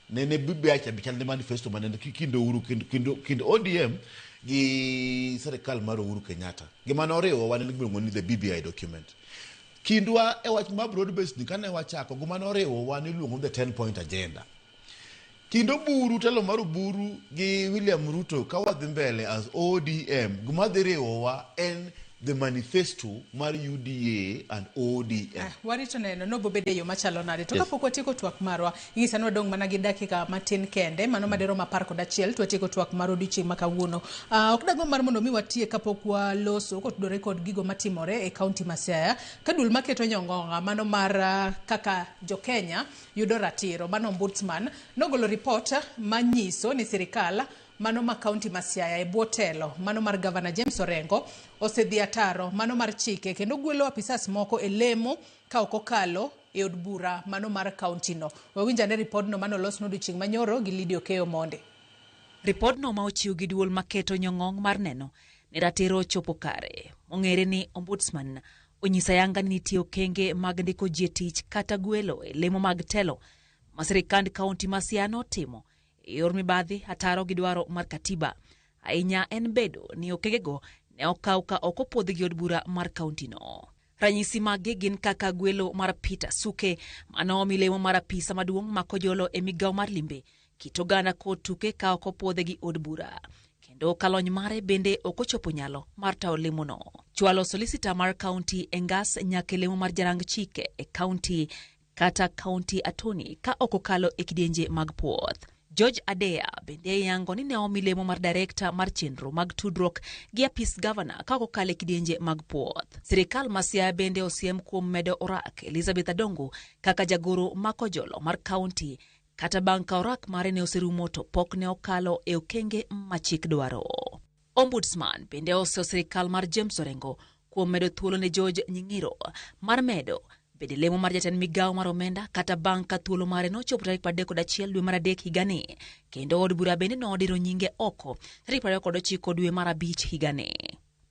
Speaker 2: Nene BBI cha be chal ne manifesto manene kind Uhuru, kind ODM gi sirikal mar Uhuru Kenyatta. Gima noriwo wan en gima iluongo ni the BBI document. Kindwa e wach mar broad based ni kane wachako, gima noriwo wan iluongo the 10 point agenda. Kind Oburu, telo mar Oburu gi William Ruto ka wadhi mbele as ODM, gima dhi riwowa en the manifesto mar UDA and ODM.
Speaker 1: Warito neno nobo bede e yo machalo nade. To
Speaker 2: Yes.
Speaker 1: kapok watieko twak marwa, inyisa ni wadong' mana gi dakika matin kende, mano maderom 11 to watieko twak mar odiochieng' ma kawuono. Ok dagomb mar mondo mi watiek kapok waloso kotudore kod gigo matimore e kaunti ma Siaya, ka duol maketo nyong'ong'a mano mar kaka jo-Kenya yudo ratiro, mano Ombudsman nogolo ripot manyiso ni sirikal mano ma kaunti ma Siaya e bwo telo mano mar Gavana James Orengo osedhi ataro mano mar chike kendo gwelo apisas moko e lemo ka ok okalo e od bura mano mar kaunti no. Wawinj ane ripodno mano olos odiochieng' manyoro gi Lydia Okeyo Monde.
Speaker 18: Ripodno ma ochiw gi duol maketo nyong'ong mar neno ni ratiro ochopo kare, mong'ere ni Ombudsman, onyiso ayanga ni nitie okenge mag ndiko ji e tich kata gwelo e lemo mag telo ma sirikand kaunti ma Siaya notimo e yor mibadhi, ataro gi dwaro mar katiba. Ahinya en bedo ni okengego ne okaw ka ok opuodhi gi od bura mar kaunti no. Ranyisi maggi gin kaka gwelo mar Peter Suke mane omi lemo mar apisa maduong' ma Kojolo e migawo mar limbe, kit oganda kod tuke ka ok opuodhe gi od bura. Kendo kalony mare bende ok ochopo nyalo mar tayo lemono. Chwalo solicitor mar kaunti e ngas nyaka e lemo mar jarang chike e kaunti kata county attorney ka ok okalo e kidienje mag puoth. George Adea bende yango ni ne omi lemo mar director mar chenro mag tudruok gi apis governor ka ok okalo e kidienje mag puoth. Sirikal ma Siaya bende osiem kuom medo orak Elizabeth Adongo kaka jagoro ma Kojolo mar kaunti kata bang' ka orak mare ne oserumo to pok ne okalo e okenge ma chik dwaro. Ombudsman bende oseo sirikal mar James Orengo kuom medo thuolo ne George Nying'iro mar medo bende lemo mar jatend migawo mar omenda kata bang' ka thuolo mare nochopo tarik 31 dwe mar adek higani, kendo od bura bende nodiro nyinge oko tarik 29 dwe mar abich higani.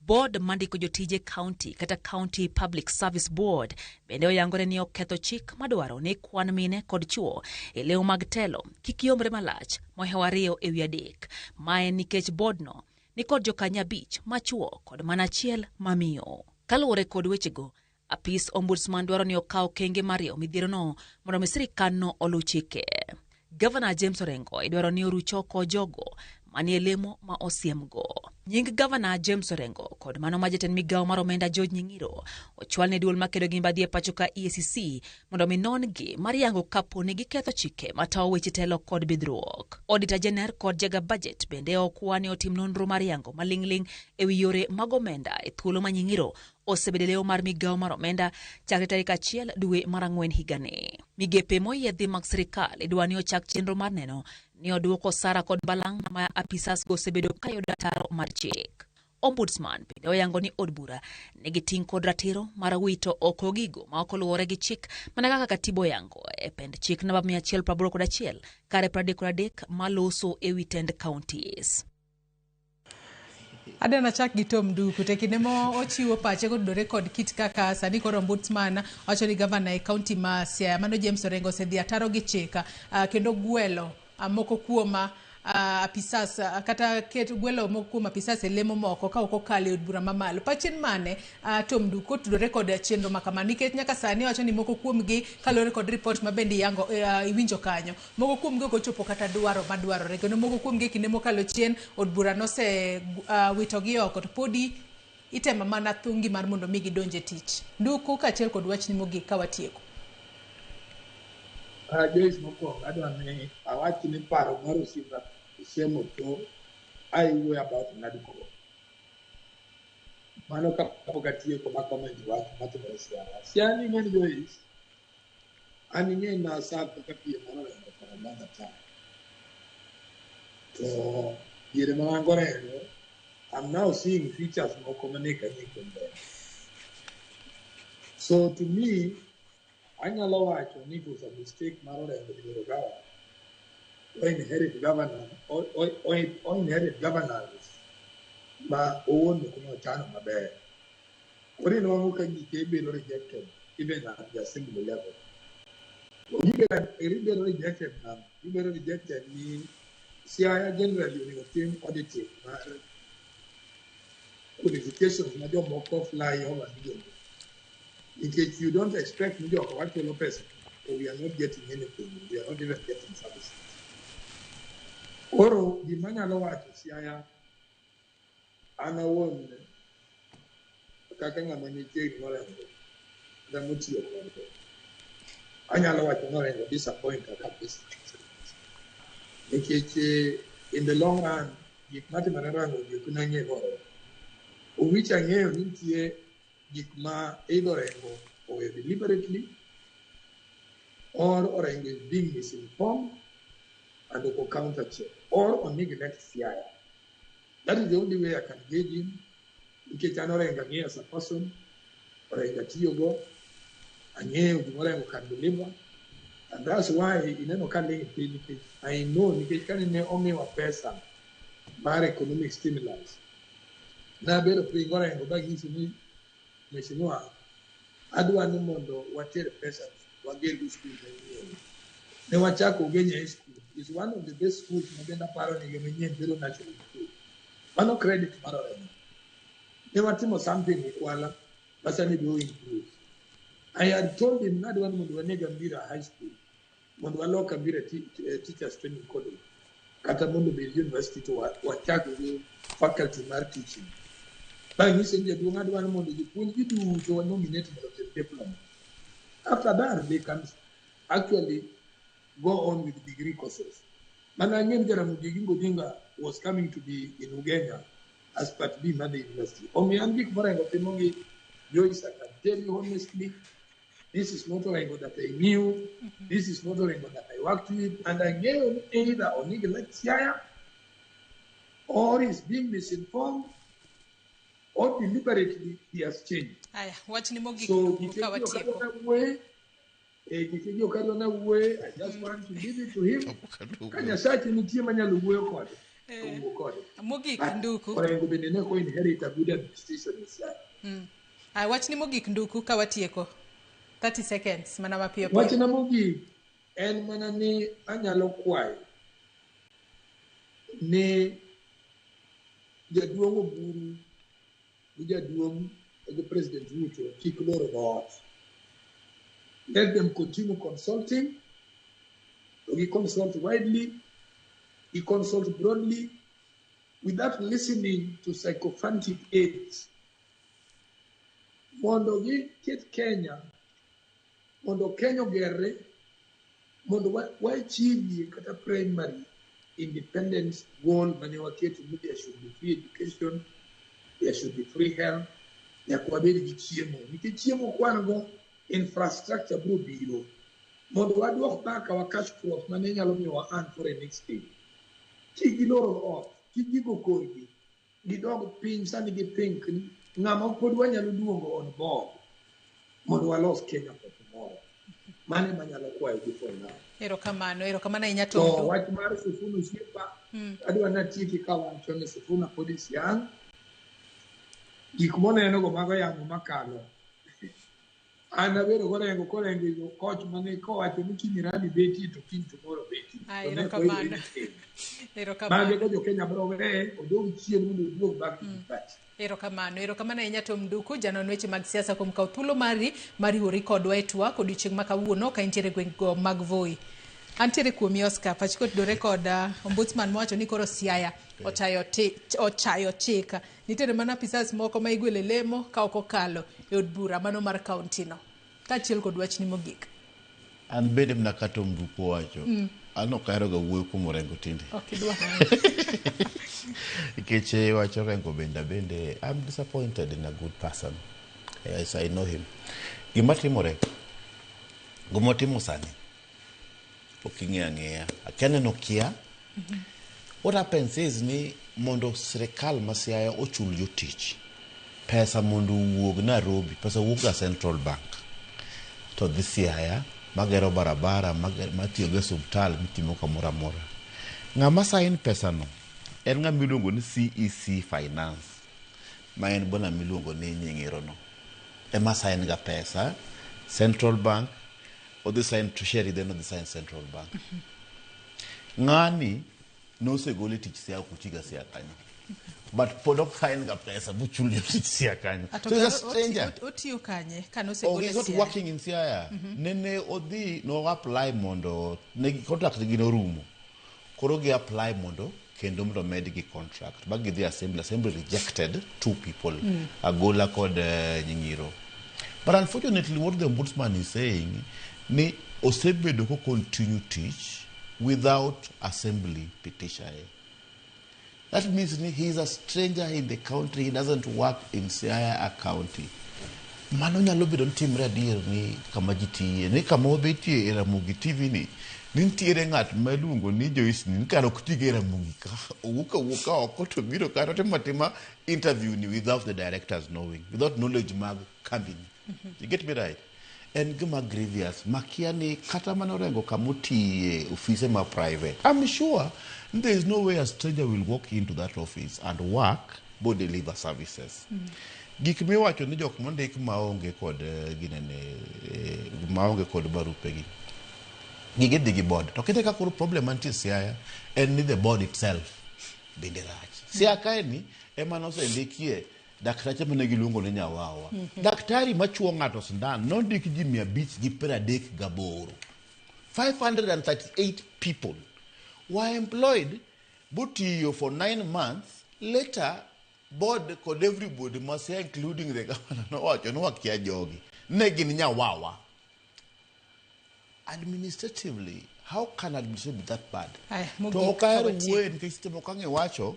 Speaker 18: Board mandiko jotije county kata County Public Service Board bende oyangore ni oketho chik madwaro ni kwan mine kod chwo e lemo mag telo kik yomre malach mohewo 2 ewi 3. Ma en nikech boardno ni kod jokanyo 5 machwo kod mana 1 mamiyo. Kaluwore kod wechego, apis ombudsman dwaro ni okaw okenge mar riwo midhierono mondo mi sirkandno oluw chike. Gavana James Orengo idwaro ni oruch oko jogo manie lemo ma osiemgo. Nying Gavana James Orengo kod mano ma jatend migawo mar omenda George Nying'iro ochwal ne duol makedo gi mibadhi e pacho ka EACC mondo mi non-gi mar yango kapo ni giketho chike matawo weche telo kod bidhruok. Auditor General kod jaga budget bende okwa ni otim nonro mar yango maling'ling' ewi yore mag omenda e thuolo ma Nying'iro osebedo e lemo mar migawo mar omenda chakre tarik 1 dwe mar 4 higani. Migepe moyiedhi mag sirikal idwa ni ochak chenro mar neno ni oduoko osara kod balang' ma apisas go osebedo kayudo ataro mar chik. Ombudsman bende oyango ni od bura nigi ting' kod ratiro mar wito oko gigo ma ok oluwore gi chik mana kaka katiba oyango e pend chik namba 181 kare 33 maloso ewi tend counties.
Speaker 1: Adwa chak gi Tom Nduku to e kinde ma ochiwo pache kotudore kod kit kaka sani koro ombudsman wacho ni gavana e kaunti ma Siaya mano James Orengo osedhi ataro gi chik kendo gwelo moko kuom apisas kata ket gwelo moko kuom apisas e lemo moko ka ok okalo e od bura mamalo. Pachi en mane Tom Nduku kotudore kod chenro ma kama nikech nyaka sani wacho ni moko kuomgi kaluwore kod report ma bende iyango iwinjo kanyo moko kuomgi ok ochopo kata dwaro madwarore kendo moko kuomgi e kinde mokalo chien od bura nose witogi oko to podi itemo mana thungi mar mondo mi gidonj e tich. Nduku kaachiel kod wachni mogik ka watieko.
Speaker 3: Joyce mokwongo adwa ni awach ni paro mar osiepa Semo to aiwuoyo about NADCO. Mano kapok atieko ma comment wach matimore Siaya. Siaya ni ing'e ni Joyce, an ing'e na serve kaka PM mar Orengo for a longer time. To diere ma wan go I'm now seeing features moko mane kanye kuom Orengo. So to me, anyalo wacho ni it was a mistake mar Orengo yiero governor. O inherit governor, o inherit governance ma owuon ok nochano maber. Koro inwang'o ka gike bedo rejected even at the assembly level. Gibedo rejected now. Gibedo rejected ni Siaya generally onego tim auditing mar qualifications ma jomoko fly over gigo. Nikech you don't expect ni jok wachulo pesa to we are not getting anything, we are not even getting services. Koro gima anyalo wacho Siaya an awuon kaka ng'ama nitie Orengo kata motiyo kode anyalo wacho ni Orengo disappoint kabisa nikech in the long run gik matimore Orengo gi ok nang'e go Owich ang'eyo ni nitie gik ma either Orengo oweyo deliberately or Orengo is being misinformed and ok counter check or o neglect Siaya. That is the only way I can gauge him. Nikech an Orengo ang'eyo as a person, Orengo atiyogo, ang'eyo gima Orengo can deliver. And that's why ineno ka ling piny nikech I know nikech kane ne omiwa pesa mar economic stimulus, nabedo piny Orengo banyise ni mheshimiwa, adwa ni mondo water pesa wager go skul manyien. Ne wachako Ugenya High School. Is one of the best schools ma bende aparo ni manyien bedo national school. Mano credit mar Orengo. Ne watimo something Ukwala, masani be improve. I had told him nadwa ni mondo waneg Ambira High School, mondo walok Ambira Teachers Training College, kata mondo bed university to wachak gi faculty mar teaching. Banyise ni jaduong' adwa ni mondo jopuonj gi duto wa nominate mondo otim diploma. After that, they can actually go on with degree courses. Mana ang'e ni Jaramogi Oginga Odinga was coming to be in Ugenya as part B mar the university. Omiyo an gik morengo timo gi Joyce, I can tell you honestly, this is not Orengo that I knew, this is not Orengo that I worked with, and ang'eyo ni either o neglect Siaya or is being misinformed or deliberately he has changed.
Speaker 1: Aya, wachni mogik
Speaker 3: So
Speaker 1: ka watieko.
Speaker 3: Gikegi ok adwa nawuoye, I just want to leave it to him. Ka Nyasache nitie manyalo wuoyo kode, to wuo kode.
Speaker 1: Mogik
Speaker 3: But
Speaker 1: Nduku.
Speaker 3: Orengo bende ne ok inherit a good administration in Siaya.
Speaker 1: Aya, wachni mogik Nduku ka watieko. 30 seconds mana mapiyo piyo.
Speaker 3: Wachna mogik en mana ni anyalo kwayo ni jaduong' Oburu gi jaduong' gi President Ruto kik lor dhoot. Let them continue consulting. We consult widely, we consult broadly, without listening to sycophantic aides. Mondo giket Kenya, mondo Kenya ogerre, mondo wachievie kata primary independence goal mane waketo ni there should be free education, there should be free health, nyaka wabed gi chiemo. Nikech chiemo kwan go, infrastructure biro biro. Mondo waduok back our cash crops mane nyalo miyo wa earn foreign exchange. Kik giloro ot, kik gigo korgi, gidog piny sani gi think ni ng'ama pod wanyalo luongo on board mondo walos Kenya for tomorrow. Mano ema anyalo kwayo gi for now.
Speaker 1: Erokamano, erokamano ahinya
Speaker 3: To
Speaker 1: Tom.
Speaker 3: wach mar Sifuna osiepa, adwa natieki kawacho ni Sifuna pod is young. Gik moneno go mago yamo makalo. An abedo gorengo korengo koch mane kowacho ni kiny rally betie to kiny tomorrow betie.
Speaker 1: Ai,
Speaker 3: To ne ok
Speaker 1: erokamano.
Speaker 3: oyudo anything.
Speaker 1: Erokamano.
Speaker 3: Mage go jo-Kenya biro weye odog chien mondo oduog back to the party.
Speaker 1: Erokamano, erokamano ahinya Tom Nduku, janon weche mag siasa kuom kawo thuolo mari mar riwori kodwa e twak odiochieng' ma kawuono ka intiere e gwengego mag Voi. Antiere kuomi Oscar, pachi kotudore kod ombudsman mowacho ni koro Siaya ochayo chik. Nitiere mana apisas moko ma igwelo e lemo ka ok okalo e od bura mano mar kaunti no. Kaachiel kod wachni mogik.
Speaker 2: An bende mana ka Tom Nduku owacho, an ok aheroga wuoyo kuom Orengo tinde.
Speaker 1: Ok idwar.
Speaker 2: Nikech wacho Orengo bende bende I'm disappointed in a good person. Yes, I know him. Gima timore, gima otimo sani, ok ing'eyo ang'eya. Akia ni nokia. What happens is ni mondo sirikal ma Siaya ochul jotich, pesa mondo owuog Nairobi, pesa wuok ga Central Bank to dhi Siaya magero barabara matiyo go e osiptal mitimo kamoro amora. Ng'ama sign pesano en ng'ama iluongo ni CEC Finance ma en bwana miluongo ni Nying'iro no. Ema sign ga pesa Central Bank, odhi sign Treasury then odhi sign Central Bank. Ng'ani nosegol e tich Siaya ok otiga Siaya kanyo. But pod ok sign ga pesa mochul jotich Siaya kanyo.
Speaker 1: Ato
Speaker 2: So he's a
Speaker 1: koro
Speaker 2: stranger.
Speaker 1: Otiyo kanye ka
Speaker 2: Oh,
Speaker 1: nosegole
Speaker 2: he's not
Speaker 1: Siaya?
Speaker 2: working in Siaya. Nene odhi no apply mondo ne contract gi norumo. Koro gi apply mondo kendo mondo medgi contract. Ba gidhi assembly, assembly rejected 2 people, Agola kod Nying'iro. But unfortunately what the ombudsman is saying ni osebedo ko continue teach without assembly petition. That means ni he is a stranger in the country, he doesn't work in Siaya County. Mano nyalo bedo ni timre adier ni kama ji tiye, ni kama wabetie e Ramogi TV ni, ni nitiere ng'at ma iluongo ni Joyce ni, kar ok tigo e Ramogi ka, owuok awuoka oko to biro ka to timo atima interview ni without the directors knowing, without knowledge mag kambi ni. You get me right? En gima grievous, makia ni kata mana Orengo kamotiye ofise ma private. I'm sure there is no way a stranger will walk into that office and work bo deliver services. Gik miwacho ni jok mondik maonge kod ginene, maonge kod barupegi. Gige dhi gi board. To kite ka koro problem mantie Siaya en ni the board itself bende rach. Siaya kae ni ema nosendikie daktache mane giluongo ni Nyawawa. Daktari machuo ng'ato sindan nondik ji 538. 538 people were employed botiyo for 9 months later. Board kod everybody must say, including the governor, nowacho ni wakia jogi. Ne gin Nyawawa. Administratively, how can administration be that bad?
Speaker 1: Aya,
Speaker 2: To
Speaker 1: mogik
Speaker 2: ok ahero
Speaker 1: ka watieko.
Speaker 2: wuoyo nikech seche moko ang' iwacho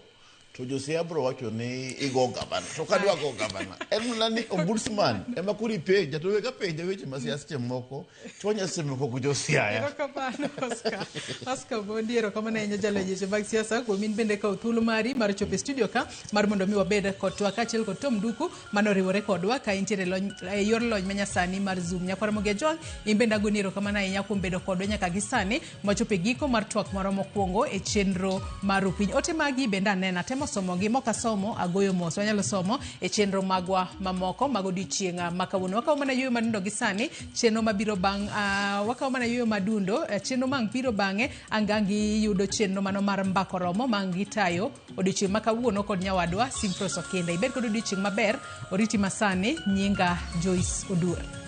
Speaker 2: To Josiaya biro wacho ni igo gavana. To kadwa go gavana. En mana ni ombudsman ema koro ipenja to weka penja weche ma siasa seche moko to wanya seche moko gi Josiaya.
Speaker 1: Erokamano Oscar. Oscar Omondi, erokamano ahinya jalony weche mag siasa kuom in bende kawo thuolo mari mar chopo e studio ka mar mondo mi wabed kod twak kaachiel kod Tom Nduku mane oriwore kodwa ka intiere e lony, e yor lony manyasani mar Zoom. Nyakwar Ramogi Ajwang', in bende agoni erokamano ahinya kuom bedo kodwa nyaka gi sani Mwachopo e giko mar twak marwa mokwongo e chenro mar Rupiny. Ote magi bende aneno, atemo somogi, mok asomo agoyo mos. Wanyalo somo e chenro magwa mamoko mag odiochieng' ma kawuono. Wakawo mana yueyo madundo gi sani, chenro mabiro bang' wakawo mana yueyo madundo, chenro mang' biro bang'e, ang' giyudo chenro mano mar mbako romo mang' gitayo odiochieng' ma kawuono kod nyawadwa Simfros Okinda. Ibed kod odiochieng' maber, oriti masani, nyinga Joyce Oduor.